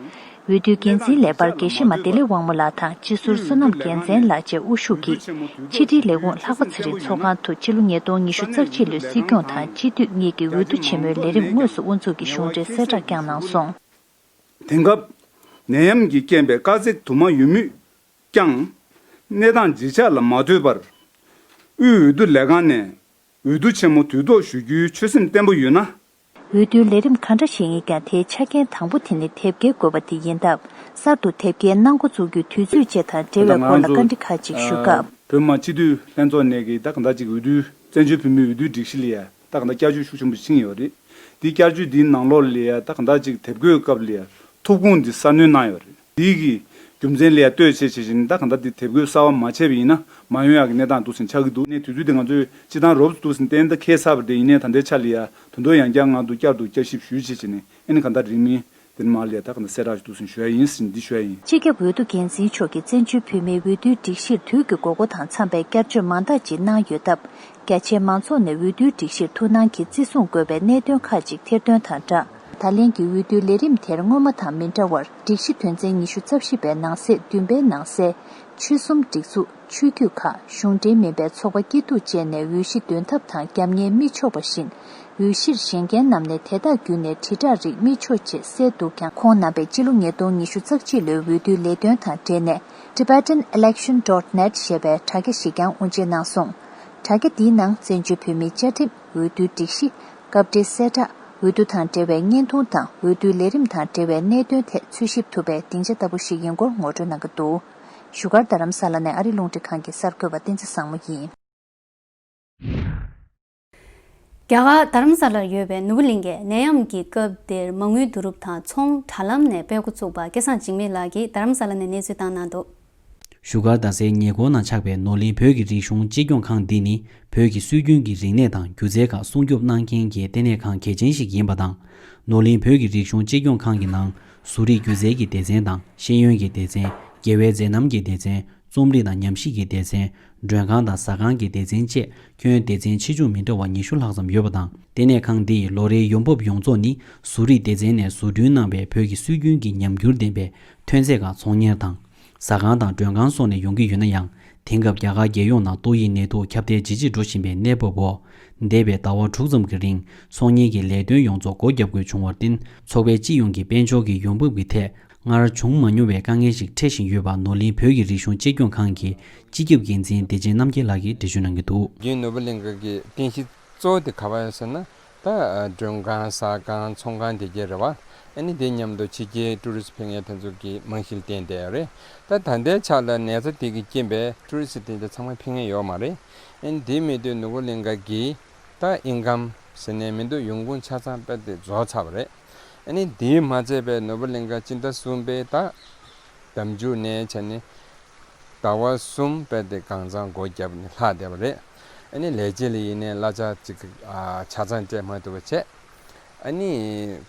འོས་བསྡུའི་འགན་འཛིན་ལས་འཕར་དགེ་བཤེས་མ་བདེ་ལེགས་དབང་མོ་ལགས་དང་སྤྱི་ཟུར་བསོད་ནམས་རྒྱལ་མཚན་ལགས་བཅས་དབུ་བཞུགས་ཀྱིས་ཕྱི་དྲིལ་ལས་ཁུངས་ལྷག་པ་ཚེ་རིང་ཚོགས་ཁང་དུ་ཕྱི་ལོ་ཉིས་སྟོང་ཉི་ཤུ་རྩ་གཅིག་ལོའི་སྲིད་སྐྱོང་དང་སྤྱི་འཐུས་གཉིས་ཀྱི་འོས་བསྡུ་ཆེན་མོའི་ལས་རིམ་དངོས་སུ་དབུ་འཛུགས་ཀྱི་གཞུང་འབྲེལ་གསལ་བསྒྲགས་བསྐྱངས་གནང་སོང་། དེང་སྐབས། ནད་ཡམས་ཀྱི་རྐྱེན་པས་དཀའ་ཚེགས་དུ་མ་ཡོད་མུས་ཀྱང་། གནས་སྟངས་ཇེ་ཆག་ལ་མ་ལྟོས་པར། དབུས་འོས་བསྡུ་ལས་ཁང་ནས་འོས་བསྡུ་ཆེན་མོ་དུས་ཐོག་ཞུ་རྒྱུའི་ཆོད་སེམས་བརྟན་པོ་ཡོད་ན། འོས་བསྡུའི་ལས་རིམ་ག་འདྲ་ཞིག་ཡིན་ཀྱང་དེའི་ཆ་རྐྱེན་དང་པོ་དེ་ནི་དེབ་སྐྱེལ་དགོས་པ་དེ་ཡིན་སྟབས། གསར་དུ་དེབ་སྐྱེལ་གནང་འགོ་བཙུགས་རྒྱུའི་དུས་ཚོད་བཅས་དང་འབྲེལ་བའི་སྐོར་ལ་བཀའ་འདྲི་ཁག་ཅིག་ཞུ་སྐབས། བོད་མི་མང་སྤྱི་འཐུས་ལྷན་ཚོགས་ནས་ཀྱི་ད་གང་ལྟར་ཅིག་འོས་བསྡུ། བཙན་བྱོལ་བོད་མིའི་འོས་བསྡུའི་སྒྲིག་གཞི་ལ་ཡ་ད་གང་ལྟར་བསྐྱར་བཅོས་ཤུགས་ཆེན་པོ་ཕྱིན་ཡོད་རེད། དེའི་བསྐྱར་བཅོས་འདིའི་ནང་ལོགས་ལ་ཡ་ད་གང་ལྟར་ཅིག་དེབ་འགོད་སྐབས་ལ་ཡ་ཐོབ་ཁུངས་འདི་གསར་སྣོན་གནང་ཡོད་རེད། དེའི་གི་རྒྱུ་མཚན་ལ་ཡ་ལྟོས་བྱས་བྱས་བྱས་ནས་ད་གང་ལྟར་འདི་དེབ་འགོད་གསར་བ་མ་བྱས་པ་ཡིན་ན་མ་ཡོང་ཡག་གི་གནས་སྟངས་འདུག་ཟིན་ཆགས་ཀྱི་འདུག་ནས་དུས་ཚོད་དེ་ང་ཚོས་སྤྱི་བཏང་རོབ་ཙམ་འདུག་ཟིན་གཏན་ད་ཁེལ་ཚར་བ་དེ་ཡིན་ནའི་ད་ལྟའི་ཆ་ལ་ཡ་དོན་དུ་ཡང་བསྐྱར་ང་ཚོ་བསྐྱར་དུ་བསྐྱར་ཞིབ་ཞུས་བྱས་བྱས་ནས་ཨ་ནི་གང་ལྟར་རིང་མིན། དེ་ནི་མར་ལ་ཡ་ད་ག་ན་གསལ་བསྒྲགས་ཤིག་འདུག་ཟིན་ཞུ་ཡ་ཡིན་ཟིན་འདི་ཞུ་ཡ་ཡིན། སྤྱི་ཁྱབ་འོས་བསྡུ་འགན་འཛིན་མཆོག་གིས་བཙན་བྱོལ་བོད་མིའི་འོས་བསྡུའི་སྒྲིག་གཞིར་དུས་ཀྱི་དགོས་མཁོ་དང་འཚམ་པའི་བསྐྱར་བཅོས་མང་དག་ཅིག་གནང་ཡོད་སྟབས། རྒྱ་ཆེའི་མང་ཚོགས་ནས་འོས་བསྡུའི་སྒྲིག་གཞིར་ཐུགས་སྣང་གིས་བརྩི་སྲུང་དགོས་པའི་གནད་དོན་ཁག་ཅིག་ཐེར་འདོན་དང་སྦྲགས། ད་ལན་གྱི་འོས་བསྡུའི་ལས་རིམ་དེར་སྔོན་མ་དང་མི་འདྲ་བར་སྒྲིག་གཞི་དོན་ཚན་ཉི་ཤུ་རྩ་བཞི་པའི་ནང་གསེས་བདུན་པའི་ནང་གསལ། ཆོལ་གསུམ་སྒྲིག་འཛུགས། ཆོས་བརྒྱུད་ཁག་གཞུང་འབྲེལ་མིན་པའི་ཚོགས་པ་སྐྱིད་སྡུག་བཅས་ནས་འོས་གཞི་འདོན་ཐབས་དང་རྒྱབ་གཉེར་མི་ཆོག་པ་བཞིན། འོས་གཞིར་བཞེངས་མཁན་རྣམས་ནས་དེ་དག་བརྒྱུད་ནས་དྲིལ་བསྒྲགས་རིགས་མི་ཆོག་ཅེས་གསལ་འདུག་ཀྱང་། ཁོང་རྣམ་པས་སྤྱི་ལོ་ཉིས་སྟོང་ཉི་ཤུ་རྩ་གཅིག་ལོའི་འོས་བསྡུའི་ལས་དོན་དང་འབྲེལ་ནས་Tibetan Election dot net ཞེས་པའི་དྲ་རྒྱ་ཞིག་ཀྱང་དབུ་འབྱེད་གནང་སོང་། དྲ་རྒྱ་འདིའི་ནང་བཙན་བྱོལ་བོད་མིའི་བཅའ་ཁྲིམས། འོས་བསྡུའི་སྒྲིག་གཞི། སྐབས་འབྲེལ་གསལ་བསྒྲགས། འོས་བསྡུ་དང་འབྲེལ་བའི་བརྙན་ཐུང་དང་འོས་བསྡུའི་ལས་རིམ་དང་འབྲེལ་བའི་གནད་དོན་ཐད་འཚོལ་ཞིབ་ཐུབ་པའི་སྡིངས་ཆ་ལྟ་བུ་ཞིག་ཡིན་སྐོར་ངོ་སྤྲོད་གནང་གི་འདུག་བཞུགས་སྒར་རྡ་རམ་ས་ལ་ནས་ཨ་རིའི་རླུང་འཕྲིན་ཁང་གི་གསར་འགོད་པ་བསྟན་འཛིན་བཟང་མོ་ཡིན། རྒྱ་གར་རྡ་རམ་ས་ལར་ཡོད་པའི་ནོར་བུ་གླིང་གའི་ནད་ཡམས་ཀྱི་སྐབས་དེར་མ་དངུལ་བསྡུ་རུབ་དང་ཚོང་དྲ་ལམ་ནས་སྤེལ་འགོ་བཙུགས་པ་སྐལ་བཟང་འཇིགས་མེད་ལགས་ཀྱིས་རྡ་རམ་ས་ལ་ནས་གནས་ཚུལ་བཏང་གནང་འདུག་བཞུགས་སྒར་རྡ་སའི་ཉེ་འཁོར་ན་ཆགས་པའི་ནོར་གླིང་བོད་ཀྱི་རིག་གཞུང་གཅེས་སྐྱོང་ཁང་འདི་ནི་བོད་ཀྱི་སྲོལ་རྒྱུན་གྱི་རིག་གནས་དང་སྒྱུ་རྩལ་ཁག་སྲུང་སྐྱོབ་གནང་མཁན་གྱི་ལྟེ་གནས་ཁང་གལ་ཆེན་ཞིག་ཡིན་པ་དང་། ནོར་གླིང་བོད་ཀྱི་རིག་གཞུང་གཅེས་སྐྱོང་ཁང་གི་ནང་བཟོ་རིག་སྒྱུ་རྩལ་གྱི་སྡེ་ཚན་དང་ཤེས་ཡོན་གྱི་སྡེ་ཚན། རྒྱལ་བའི་མཛད་རྣམ་གྱི་སྡེ་ཚན། རྩོམ་རིག་དང་ཉམས་ཞིབ་ཀྱི་སྡེ་ཚན། མགྲོན་ཁང་དང་ཟ་ཁང་གི་སྡེ་ཚན་བཅས་ཁྱོན་སྡེ་ཚན་ཆེ་ཆུང་མི་འདྲ་བ་ཉི་ཤུ་ལྷག་ཙམ་ཡོད་པ་དང་། ལྟེ་གནས་ཁང་འདི་ཡི་ལོ་རེའི་ཡོང་འབབ་ཡོངས་རྫོགས་ནི་བཟོ་རིག་སྡེ་ཚན་ནས་བཟོ་སྐྲུན་གནང་བའི་བོད་ཀྱི་སྲོལ་རྒྱུན་གྱི་ཉམས་འགྱུར་ལྡན་པའི་ཐོན་རྫས་ཁག་ཚོང་གཉེར་དང་། ཟ་ཁང་དང་མགྲོན་ཁང་སོགས་ནས་ཡོང་གི་ཡོད་ན་ཡང་། དེང་སྐབས་རྒྱ་གར་རྒྱལ་ཡོངས་ནང་ཏོག་དབྱིབས་ནད་དུག་ཁྱབ་གདལ་ཇེ་ཆེར་འགྲོ་བཞིན་པའི་གནས་བབ་འོག་འདས་པའི་ཟླ་བ་དྲུག་ཙམ་གྱི་རིང་ཚོང་གཉེར་གྱི་ལས་དོན་ཡོངས་རྫོགས་སྒོ་བརྒྱབ་དགོས་བྱུང་བར་བརྟེན། ཚོགས་པའི་སྤྱི་ཡོངས་ཀྱི་དཔལ་འབྱོར་གྱི་ཡོང་འབབ་ཀྱི་ཐད་སྔར་བྱུང་མ་མྱོང་བའི་དཀའ་ངལ་ཞིག་འཕྲད་བཞིན་ཡོད་པ་ནོར་གླིང་བོད་ཀྱི་རིག་གཞུང་གཅེས་སྐྱོང་ཁང་གི་སྤྱི་ཁྱབ་འགན་འཛིན་བདེ་ཆེན་རྣམ་རྒྱལ་ལགས་ཀྱིས་འགྲེལ་བརྗོད་གནང་གི་འདུག་རྒན་ནོར་བུ་གླིང་ག་གི་རྟེན་གཞི་གཙོ་བོ་དེ་ག་པར་ཡོད་ཟེར་ན། ད་མགྲོན་ཁང་ཟ་ཁང་ཚོང་ཁང་དེ་གྱད་རེད་བ། ཨ་ནི་དེ་མཉམ་དུ་ཕྱི་རྒྱལ་ཀྲུ་རི་སི་ཕེབས་མཁན་དེ་ཚོ་གི་རྨང་གཞི་ལ་བརྟེན་བསྡད་ཡོད་རེད། ད་ད་ལྟའི་ཆ་ལ་ནད་ཚ་དེ་གི་རྐྱེན་པས་ཀྲུ་རི་སི་དེ་འདྲ་ཚང་མ་ཕེབས་མཁན་ཡོད་མ་རེད། ཨ་ནི་དེ་མེད་དུས་ནོར་བུ་གླིང་ག་གི་ད་ཨིན་ཀམ་ཟེར་ནས་མི་འདུག་ཡོང་ཁུངས་ཆ་ཚང་དཔེ་དེ་རྫོགས་ཚར་བ་རེད། ཨ་ནི་དེས་མ་ཚད་པའི་ནོར་བུ་གླིང་ག་སྤྱི་ཟླ་གསུམ་པའི་ད་ཟླ་མཇུག་ནས་བྱས་ནས་ཟླ་བ་གསུམ་དཔེ་དེ་གང་ཚང་སྒོ་བརྒྱབ་ནས་ལྷག་བསྡད་པ་རེད། ཨ་ནི་ལས་བྱེད་ལ་ཡིན་ནའི་གླ་ཆ་ཅིག་ཨ་ཆ་ཚང་སྤྲད་མ་ཐུབ་པ་བྱས། ཨ་ནི་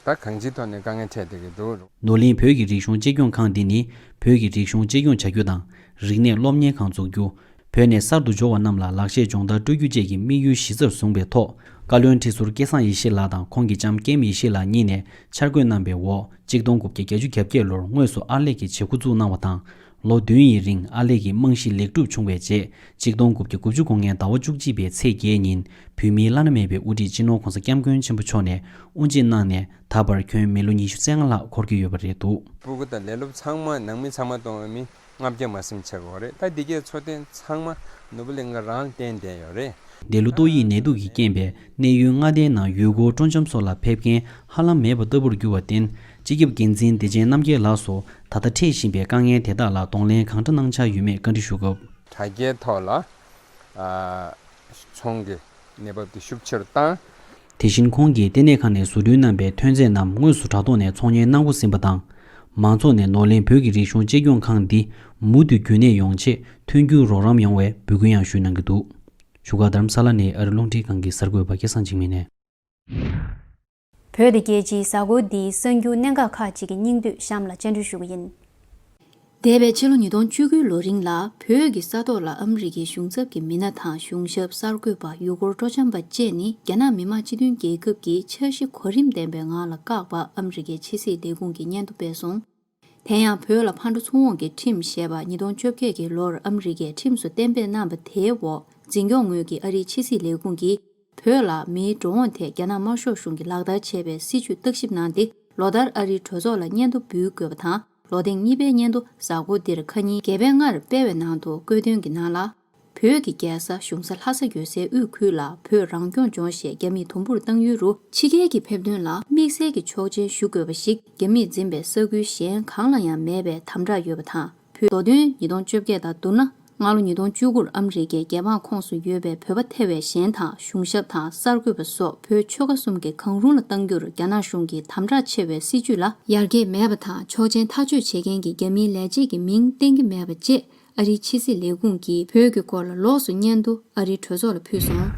ད་གང་ཅིའི་ཐོག་ནས་དཀའ་ངལ་འཕྲད་བསྡད་ཀྱི་འདུག་ནོར་གླིང་བོད་ཀྱི་རིག་གཞུང་གཅེས་སྐྱོང་ཁང་འདི་ནི་བོད་ཀྱི་རིག་གཞུང་གཅེས་སྐྱོང་བྱ་རྒྱུ་དང་། རིག་གནས་སློབ་གཉེར་ཁང་འཛུགས་རྒྱུ། བོད་ནས་གསར་དུ་འབྱོར་བ་རྣམས་ལ་ལག་ཤེས་སྦྱོང་བརྡར་སྤྲོད་རྒྱུ་བཅས་ཀྱི་དམིགས་ཡུལ་གཞི་རྩར་བཟུང་བའི་ཐོག་བཀའ་བློན་ཁྲི་ཟུར་སྐལ་བཟང་ཡེ་ཤེས་ལགས་དང་ཁོང་གི་ལྕམ་ཀེམ་ཡེ་ཤེས་ལགས་གཉིས་ནས་འཆར་འགོད་གནང་བའི་འོག་གཅིག་སྟོང་དགུ་བརྒྱ་བརྒྱད་ཅུ་གྱ་བརྒྱད་ལོར་དངོས་སུ་ཨར་ལས་ཀྱི་བྱེད་འགོ་བཙུགས་གནང་བ་དང་། ལོ་བདུན་ཡི་རིང་ཨར་ལས་ཀྱི་རྨང་གཞི་ལེགས་གྲུབ་བྱུང་བའི་རྗེས། གཅིག་སྟོང་དགུ་བརྒྱ་དགུ་བཅུ་གོ་ལྔའི་ཟླ་བ་བཅུ་གཅིག་པའི་ཚེས་བརྒྱད་ཉིན་བོད་མིའི་བླ་ན་མེད་པའི་དབུ་ཁྲིད་སྤྱི་ནོར་༸གོང་ས་༸སྐྱབས་མགོན་ཆེན་པོ་མཆོག་ནས་དབུ་འབྱེད་གནང་ནས་ད་བར་ཁྱོན་མི་ལོ་ཉི་ཤུ་རྩ་ལྔ་ལྷག་འཁོར་གྱི་ཡོད་པ་རེད་འདུག་སྤུ་གུ་དང་ལས་སློབ་ཚང་མ་ནང་མི་ཚང་མ་གཏོང་བའི་མི་ལྔ་བརྒྱ་མ་ཟིན་ཆགས་ཀྱི་ཡོད་རེད། ད་འདི་གའི་འཚོ་རྟེན་ཚང་མ་ནོར་བུ་གླིང་ག་རང་ལ་བརྟེན་བསྡད་ཡོད་རེད། འདི་ལོ་ཏོག་དབྱིབས་ནད་དུག་གི་རྐྱེན་པས་གནས་ཡུལ་མངའ་སྡེའི་ནང་ཡུལ་སྐོར་སྤྲོ་འཆམ་སོགས་ལ་ཕེབས་མཁན་ཧ་ལམ་མེད་པ་ལྟ་བུར་གྱུར་བར་བརྟེན། སྤྱི་ཁྱབ་འགན་འཛིན་བདེ་ཆེན་རྣམ་རྒྱལ་ལགས་སུ་ད་ལྟ་འཕྲད་བཞིན་པའི་དཀའ་ངལ་དེ་དག་ལ་གདོང་ལེན་གང་འདྲ་གནང་འཆར་ཡོད་མེད་བཀའ་འདྲི་ཞུ་སྐབས། དྲ་རྒྱའི་ཐོག་ལ་ཨ་ཚོང་གི་གནས་བབ་དེ་ཤུགས་ཆེ་རུ་བཏང་། དེ་བཞིན་ཁོང་གིས་ལྟེ་གནས་ཁང་ནས་བཟོ་སྐྲུན་གནང་པའི་ཐོན་རྫས་རྣམས་དངོས་སུ་དྲ་ཐོག་ནས་ཚོང་གཉེར་གནང་དགོས་ཟིན་པ་དང་། མང་ཚོགས་ནས་ནོར་གླིང་བོད་ཀྱི་རིག་གཞུང་གཅེས་སྐྱོང་ཁང་འདི་མུ་མཐུད་རྒྱུན་གནས་ཡོང་ཆེད་མཐུན་འགྱུར་རོགས་རམ་ཡོང་བའི་འབོད་སྐུལ་ཡང་ཞུས་གནང་གི་འདུག་བཞུགས་སྒར་རྡ་རམ་ས་ལ་ནས་ཨ་རི་རླུང་འཕྲིན་ཁང་གི་གསར་འགོད་པ་སྐལ་བཟང་འཇིགས་མེད་ནས། བོད་དང་རྒྱལ་སྤྱིའི་གཟའ་འཁོར་འདིའི་གསར་འགྱུར་གནད་འགག་ཁག་ཅིག་གི་སྙིང་བསྡུས་གཤམ་ལ་སྤྱན་འབུལ་ཞུ་གི་ཡིན། འདས་པའི་ཕྱི་ལོ་ཉིས་སྟོང་བཅུ་དགུ་ལོ་རིང་ལ་བོད་ཀྱི་ས་ཐོག་ལ་ཨ་མི་རི་ཀའི་གཞུང་ཚབ་ཀྱི་མི་སྣ་དང་གཞུང་ཞབས་གསར་འགོད་པ་ཡུལ་སྐོར་སྤྲོ་འཆམ་པ་བཅས་ནི་རྒྱ་ནག་མི་དམངས་སྤྱི་མཐུན་རྒྱལ་ཁབ་ཀྱི་འཆར་གཞི་གོ་རིམ་ལྡན་པའི་ངང་ལ་བཀག་པ་ཨ་མི་རི་ཀའི་ཕྱི་སྲིད་ལས་ཁུངས་ཀྱིས་སྙན་ཐོ་སྤེལ་སོང་། དེ་ཡང་བོད་ལ་ཕར་འགྲོ་ཚུར་འོང་གི་ཁྲིམས་ཞེས་པ་ཉིས་སྟོང་བཅོ་བརྒྱད་ཀྱི་ལོར་ཨ་མི་རི་ཀས་ཁྲིམས་སུ་གཏན་འབེབས་གནང་བ་དེའི་འོག་འཛིན་སྐྱོང་ངོས་ཀྱི་ཨ་རིའི་ཕྱི་སྲིད་ལས་ཁུངས་ཀྱིས་བོད་ལ་མིའི་འགྲོ་འོང་ཐད་རྒྱ་ནག་དམར་ཤོག་གཞུང་གིས་ལག་བསྟར་བྱས་པའི་སྲིད་བྱུས་བརྟག་ཞིབ་གནང་སྟེ། ལོ་ལྟར་ཨ་རིའི་གྲོས་ཚོགས་ལ་སྙན་ཐོ་འབུལ་དགོས་པ་དང་། ལོ་ཐེངས་གཉིས་པའི་སྙན་ཐོ་གཟའ་འཁོར་འདིར་ཁ་ཉིན་རྒྱལ་པོས་སྔར་སྤེལ་བའི་ནང་དུ་བཀོད་དོན་གྱི་ནང་ལ། བོད་ཀྱི་རྒྱལ་ས་གཞུང་ས་ལྷ་ས་ཡོད་སའི་དབུས་ཁུལ་ལ་བོད་རང་སྐྱོང་ལྗོངས་ཞེས་རྒྱ་མིས་དུམ་བུར་བཏང་ཡུལ་རུ། ཕྱི་རྒྱལ་གྱི་ཕེབས་དོན་ལ་དམིགས་བསལ་གྱི་ཆོག་མཆན་ཞུ་དགོས་པ་ཞིག་རྒྱ་མིས་འཛིན་པའི་ས་ཁུལ་གཞན་གང་ལ་ཡང་མེད་པའི་དམ་དྲག་ཡོད་པ་དང་། བོད་ལོ་དོན་ཉིས་སྟོང་བཅོ་བརྒྱད་དང་བསྡུར་ན། སྔ་ལོ་ཉིས་སྟོང་བཅུ་དགུར་ཨ་མི་རི་ཀའི་རྒྱལ་འབངས་ཁོངས་སུ་ཡོད་པའི་བོད་པ་ཐེ་བའི་གཞན་དང་གཞུང་ཞབས་དང་གསར་འགོད་པ་སོགས་བོད་ཆོལ་ཁ་གསུམ་གྱི་གང་རུང་ལ་གཏང་རྒྱུར་རྒྱ་ནག་གཞུང་གིས་དམ་དྲག་ཆེ་བའི་སྲིད་བྱུས་ལ་ཡར་རྒྱས་མེད་པ་དང་ཆོག་མཆན་ཐག་གཅོད་བྱེད་མཁན་གྱི་རྒྱ་མིའི་ལས་བྱེད་ཀྱི་མིང་བསྟན་གྱི་མེད་པ་བཅས་ཨ་རིའི་ཕྱི་སྲིད་ལས་ཁུངས་ཀྱིས་བོད་ཀྱི་སྐོར་ལ་ལོགས་སུ་སྙན་ཐོ་ཨ་རིའི་གྲོས་ཚོགས་ལ་ཕུལ་སོང་།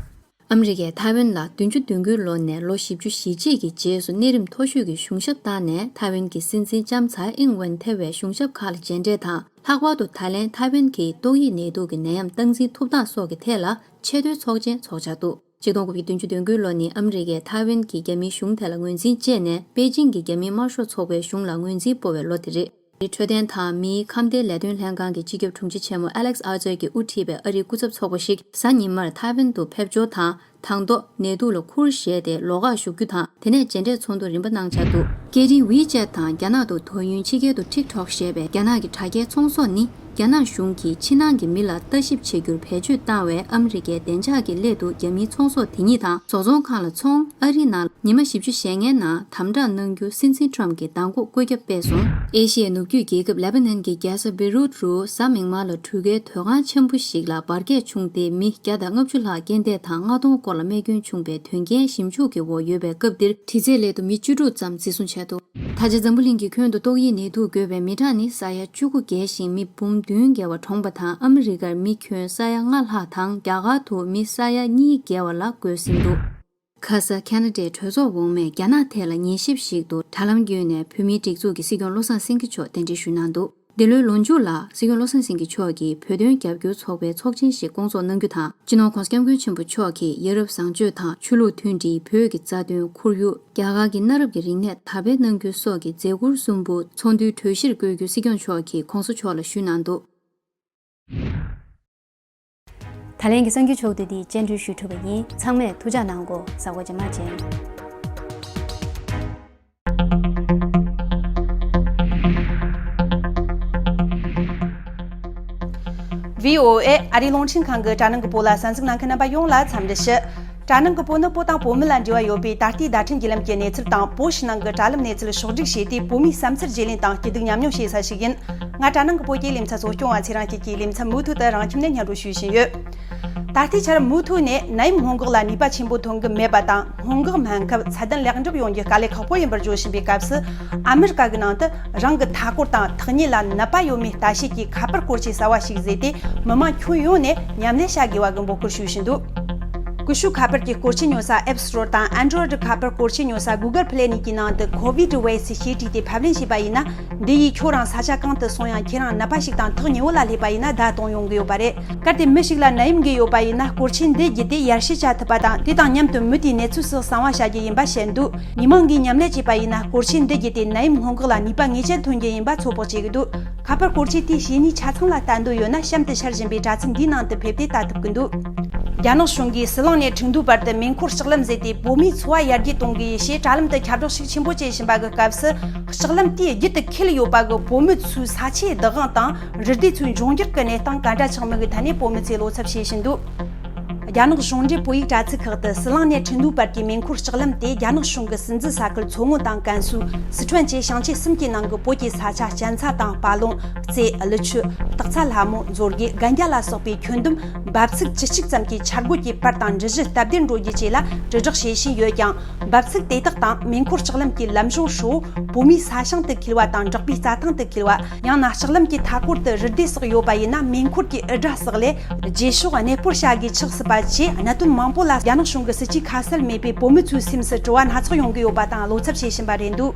ཨ་མི་རི་ཀས་ཐའེ་ཝན་ལ་བདུན་ཅུ་དོན་དགུའི་ལོ་ནས་ལོ་བཞི་བཅུ་ཞེ་གཅིག་གི་རྗེས་སུ་གནས་རིམ་མཐོ་ཤོས་ཀྱི་གཞུང་ཞབས་བཏང་ནས་ཐའེ་ཝན་གྱི་སྲིད་འཛིན་ལྕམ་ཚའེ་ཨིང་ཝེན་ཐེ་བའི་གཞུང་ཞབས་ཁག་ལ་མཇལ་འཕྲད་དང་། ལྷག་པར་དུ་ད་ལན་ཐའེ་ཝན་གྱི་ཏོག་དབྱིབས་ནད་དུག་གི་ནད་ཡམས་སྟངས་འཛིན་ཐུབ་སྟངས་སོགས་ཀྱི་ཐད་ལ་ཆེས་མཐོའི་ཚོགས་ཆེན་འཚོགས་འཆར་འདུག་གཅིག་སྟོང་དགུ་བརྒྱ་བདུན་ཅུ་དོན་དགུའི་ལོ་ནི་ཨ་མི་རི་ཀས་ཐའེ་ཝན་གྱི་རྒྱ་མིའི་གཞུང་དེ་ལ་ངོས་འཛིན་བྱས་ནས་པེ་ཅིང་གི་རྒྱ་མིའི་དམར་ཤོག་ཚོགས་པའི་གཞུང་ལ་ངོས་འཛིན་སྤོ་བའི་ལོ་དེ་རེད། འཕྲོད་བསྟེན་དང་མིའི་ཁམས་བདེའི་ལས་དོན་ལྷན་ཁང་གི་སྤྱི་ཁྱབ་དྲུང་ཆེ་ཆེན་མོ་ཨ་ལེག་ཨར་ཙར་གྱིས་དབུ་ཁྲིད་པའི་ཨ་རིའི་སྐུ་ཚབ་ཚོགས་པ་ཞིག་གཟའ་ཉི་མར་ཐའེ་ཝན་དུ་ཕེབས་འབྱོར་དང་། དང་ཐོག་ནད་དུག་ལ་ཁུར་བཞེས་ཏེ་ལོགས་ཀར་བཞུགས་རྒྱུ་དང་། དེ་ནས་མཇལ་འཕྲད་ཚོགས་འདུ་རིམ་པ་གནང་འཆར་འདུག་སྐད་འཕྲིན་ཝི་ཅེད་དང་རྒྱ་ནག་ཏུ་དོ་ཡོན་ཕྱི་རྒྱལ་དུ་ཊིག་ཊོག་ཞེས་པའི་རྒྱ་ནག་གི་དྲ་རྒྱའི་ཚོང་ཟོག་ནི། རྒྱ་ནག་གཞུང་གིས་ཕྱི་ནང་གི་མི་ལ་ལྟ་ཞིབ་བྱེད་རྒྱུར་བེད་སྤྱོད་བཏང་བའི་ཨ་མི་རི་ཀའི་བདེ་འཇགས་ཀྱི་སླད་དུ་རྒྱ་མིའི་ཚོང་ཟོག་དེ་ཉིད་དང་བཟོ་ཚོང་ཁང་ལ་ཚོང་ཨ་རིའི་ནང་ཉི་མ་བཞི་བཅུ་ཞེ་ལྔའི་ནང་དམ་དྲག་གནང་རྒྱུ་སྲིད་འཛིན་ཊམ་གྱིས་གདམ་འགོག་བཀོད་ཁྱབ་སྤེལ་སོང་། ཨེ་ཤི་ཡའི་ནུབ་རྒྱུད་རྒྱལ་ཁབ་ལེ་པ་ནན་གྱི་རྒྱལ་ས་བེ་རུད་རུ་གཟའ་མིག་དམར་ལ་གྲུ་ཁའི་དོས་ཁང་ཆེན་པོ་ཞིག་ལ་འབར་གས་བྱུང་སྟེ་མི་བརྒྱ་དང་ལྔ་བཅུ་ལྷག་རྐྱེན་འདས་དང་ལྔ་སྟོང་སྐོར་ལ་རྨས་སྐྱོན་བྱུང་བའི་དོན་རྐྱེན་ཞིབ་འཇུག་གི་འོག་ཡོད་པའི་སྐབས་འདིར་དྲི་རྩད་སླད་དུ་མི་བཅུ་དྲུག་ཙམ་འཛིན་བཟུང་བྱས་འདུག་ད་ཆ་འཛམ་བུ་གླིང་གི་ཁྱོན་དུ་ཏོག་དབྱིབས་ནད་དུག་འགོས་པའི་མི་གྲངས་ནི་ས་ཡ་བཅུ་དགུ་བརྒལ་ཞིང་མི་འབུམ་བདུན་བརྒལ་བ་གྲོངས་པ་དང་ཨ་མི་རི་ཀར་མི་ཁྱོན་ས་ཡ་ལྔ་ལྷག་དང་རྒྱ་གར་དུ་མི་ས་ཡ་གཉིས་བརྒལ་བ་ལ་འགོས་ཟིན་འདུག་ཁ་ས་ཁ་ན་ཌའི་གྲོས་ཚོགས་འོག་མས་རྒྱ་ནག་ཐད་ལ་ཉན་ཞིབ་ཞིག་ཏུ་དྲ་ལམ་བརྒྱུད་ནས་བོད་མིའི་སྒྲིག་འཛུགས་ཀྱི་སྲིད་སྐྱོང་བློ་བཟང་སེང་གེ་མཆོག་གདན་འདྲེན་ཞུས་གནང་འདུག་འདི་ལོའི་ལོ་མཇུག་ལ་སྲིད་སྐྱོང་བློ་བཟང་སེང་གེ་མཆོག་གིས་བོད་དོན་རྒྱབ་སྐྱོར་ཚོགས་པའི་ཚོགས་ཆེན་ཞིག་བསྐོང་ཚོགས་གནང་རྒྱུ་དང་། སྤྱི་ནོར་༸གོང་ས་༸སྐྱབས་མགོན་ཆེན་པོ་མཆོག་གིས་ཡ་རབས་བཟང་སྤྱོད་དང་ཆོས་ལུགས་མཐུན་སྒྲིལ། བོད་ཀྱི་རྩ་དོན། ཁོར་ཡུག་རྒྱ་གར་གྱི་གནའ་རབས་ཀྱི་རིག་གནས་དར་སྤེལ་གནང་རྒྱུ་སོགས་ཀྱི་མཛད་ཁུར་གསུམ་པོ་ཚོགས་འདུའི་གྲོས་གཞིར་བཀོད་རྒྱུ་སྲིད་སྐྱོང་མཆོག་གིས་༸གོང་ས་མཆོག་ལ་ཞུས་གནང་འདུག་ད་ལན་གྱི་གསར་འགྱུར་ཕྱོགས་བསྡུས་འདི་སྤྱན་འབུལ་ཞུས་གྲུབ་པ་ཡིན། ཚང་མས་ཐུགས་ཅག་གནང་གོ། གཟའ་འཁོར་རྗེས་མ་མཇལ། བྷི་ཨོ་ཨེ་ཨ་རིའི་རླུང་འཕྲིན་ཁང་གི་དྲ་ནང་གི་བོད་ལ་གསན་གཟིགས་གནང་མཁན་རྣམ་པ་ཡོངས་ལ་འཚམས་འདྲི་ཞུ། དྲ་ནང་གི་བོད་ནི་བོད་དང་བོད་མི་ལ་འབྲེལ་བ་ཡོད་པའི་ད་ལྟའི་བརྡ་འཕྲིན་བརྒྱུད་ལམ་གྱི་གནས་ཚུལ་དང་བོད་ཕྱི་ནང་གི་དྲ་ལམ་གནས་ཚུལ་ཕྱོགས་བསྒྲིགས་བྱས་ཏེ། བོད་མིའི་བསམ་ཚུལ་བརྗེ་ལེན་དང་སྐྱིད་སྡུག་མཉམ་མྱོང་བྱེད་ས་ཞིག་ཡིན། ང་དྲ་ནང་གི་བོད་ཀྱི་ལེ་ཚན་གཙོ་སྐྱོང་བ་ཚེ་རིང་སྐྱིད་ཀྱིས་ལེ་ཚན་མུ་མཐུད་དུ་རང་ཁྱིམ་ནས་སྙན་སྒྲོན་ཞུ་བཞིན་ཡོད། ད་ལྟའི་ཆར་མུ་མཐུད་ནས་ནད་ཡམས་སྔོན་འགོག་ལ་ནུས་པ་ཆེན་པོ་ཐོན་གྱི་མེད་པ་དང་། སྔོན་འགོག་སྨན་ཁབ་ཚད་ལྡན་ལེགས་འགྲུབ་ཡོང་རྒྱུ་དཀའ་ལས་ཁག་པོ་ཡིན་པར་བརྗོད་བཞིན་པའི་སྐབས་སུ། ཨ་མི་རི་ཀ་གི་ནང་དུ་རང་གི་མཐའ་འཁོར་དང་ཐག་ཉེ་ལ་ནད་པ་ཡོད་མེད་ལྟ་བྱེད་ཀྱི་ཁ་པར་སྐོར་ཆས་གསར་བ་ཞིག་བཟོས་ཏེ། མི་མང་ཁྱོན་ཡོངས་ནས་མཉམ་ལས་བྱ་དགོས་པ་གི་འབོད་སྐུལ་ཞུས་བཞིན་འདུག་ཀུ་ཤུ་ཁ་པར་གྱི་སྐོར་ཆས་ཉོ་ས་App Store དང་Android ཁ་པར་སྐོར་ཆས་ཉོ་ས་Google Play གཉིས་ཀྱི་ནང་དུ་COVID Waze ཞེས་བྲིས་ཏེ་ཕབ་ལེན་བྱས་པ་ཡིན་ན། འདི་ཡིས་ཁྱོད་རང་ས་ཆ་གང་དུ་སོང་ཡང་ཁྱེད་རང་ནད་པ་ཞིག་དང་ཐག་ཉེ་བོ་ལ་སླེབས་པ་ཡིན་ན་བརྡ་གཏོང་ཡོང་གི་ཡོད་པ་རེད། གལ་ཏེ་མི་ཞིག་ལ་ནད་ཡམས་འགོས་ཡོད་པ་ཡིན་ན། སྐོར་ཆས་འདི་བརྒྱུད་དེ་ཡར་ཞུ་བྱ་ཐུབ་པ་དང་། དེ་དང་མཉམ་དུ་མི་དེའི་གནས་ཚུལ་སོགས་གསང་བ་བྱ་རྒྱུ་ཡིན་པ་བཤད་འདུག་མི་མང་གིས་མཉམ་ལས་བྱས་པ་ཡིན་ན། སྐོར་ཆས་འདི་བརྒྱུད་དེ་ནད་ཡམས་སྔོན་འགོག་ལ་ནུས་པ་ངེས་ཅན་ཐོན་རྒྱུ་ཡིན་པ་ཚོད་དཔག་བྱེད་ཀྱི་འདུག་ཁ་པར་སྐོར་ཆས་དེའི་བྱེད་ནུས་ཆ་ཚང་ལ་ལྟ་འདོད་ཡོད་ན། གཤམ་དུ་འཆར་བཞིན་པའི་དྲ་ཚིགས་འདིའི་ནང་དུ་ཕེབས་ཏེ་ལྟ་ཐུབ་ཀྱི་འདུག་རྒྱ་ནག་གཞུང་གིས་ཟི་ལིང་ནས་ཁྲིན་ཏུའུ་བར་དུ་མེ་འཁོར་ལྕགས་ལམ་བཟོས་ཏེ། བོད་མིའི་འཚོ་བ་ཡར་རྒྱས་གཏོང་གི་ཡོད་ཞེས་དྲ་ལམ་དུ་ཁྱབ་བསྒྲགས་ཤུགས་ཆེན་པོ་བྱེད་བཞིན་པ་གི་སྐབས་སུ། ལྕགས་ལམ་དེའི་རྒྱུད་དུ་འཁེལ་ཡོད་པ་གི་བོད་མི་ཚོའི་ས་ཆའི་བདག་དབང་དང་རུ་སྡེ་ཚོའི་འབྱུང་འགྱུར་གྱི་གནས་སྟངས་ག་འདྲ་ཆགས་མིན་གྱི་ཐད་ནས་བོད་མི་ཚོས་བློ་འཚབ་བྱེད་བཞིན་འདུག་རྒྱ་ནག་གཞུང་འབྲེལ་བོད་ཡིག་དྲ་ཚིགས་ཁག་ཏུ་ཟི་ལིང་ནས་ཁྲིན་ཏུའུ་བར་གྱི་མེ་འཁོར་ལྕགས་ལམ་དེ་རྒྱ་ནག་གཞུང་གི་སྲིད་འཛིན་ས་ཁུལ་མཚོ་སྔོན་དང་ཀན་སུའུ། སི་ཁྲོན་བཅས་ཞིང་ཆེན་གསུམ་གྱི་ནང་གི་བོད་ཀྱི་ས་ཆ་གཅན་ཚ་དང་སྤ་ལོང་། རྩེ། ཀླུ་ཆུ། སྟག་ཚ་ལྷ་མོ། མཛོད་དགེ། སྒན་རྒྱ་ལ་སོགས་པའི་ཁྱོན་བསྡོམས་འབབ་ཚིགས་བཅུ་གཅིག་ཙམ་གྱི་འཆར་འགོད་ཀྱི་པར་དང་འགྲུལ་བཞུད་སྟབས་བདེར་འགྲོ་རྒྱུ་བཅས་ལ་དྲིལ་བསྒྲགས་བྱེད་བཞིན་ཡོད་ཀྱང་། འབབ་ཚིགས་དེ་དག་དང་མེ་འཁོར་ལྕགས་ལམ་གྱི་ལམ་གཞུང་ཧྲིལ་བོ་བོད་མིའི་ས་ཞིང་དུ་འཁེལ་བ་དང་བྲག་པའི་རྩྭ་ཐང་དུ་འཁེལ་བ། ཡང་ན་ལྕགས་ལམ་གྱི་མཐའ་སྐོར་དུ་རུ་སྡེ་སོགས་ཡོད་པ་ཡིན་ན། མེ་འཁོར་གྱི་འུར་སྒྲ་སོགས་ལས་རྗེས་ཕྱོགས་གནས་སྤོར་བྱ་དགོས་ཆགས་སྲིད་པ་བཅས་གནད་དོན་མང་པོ་ལ་རྒྱ་ནག་གཞུང་གི་སྲིད་ཇུས་ཁ་གསལ་མེད་པས། བོད་མི་ཚོའི་སེམས་སུ་དྲི་བ་སྣ་ཚོགས་ཡོང་གི་ཡོད་པ་དང་བློ་འཚབ་བྱེད་བཞིན་པ་རེད་འདུག་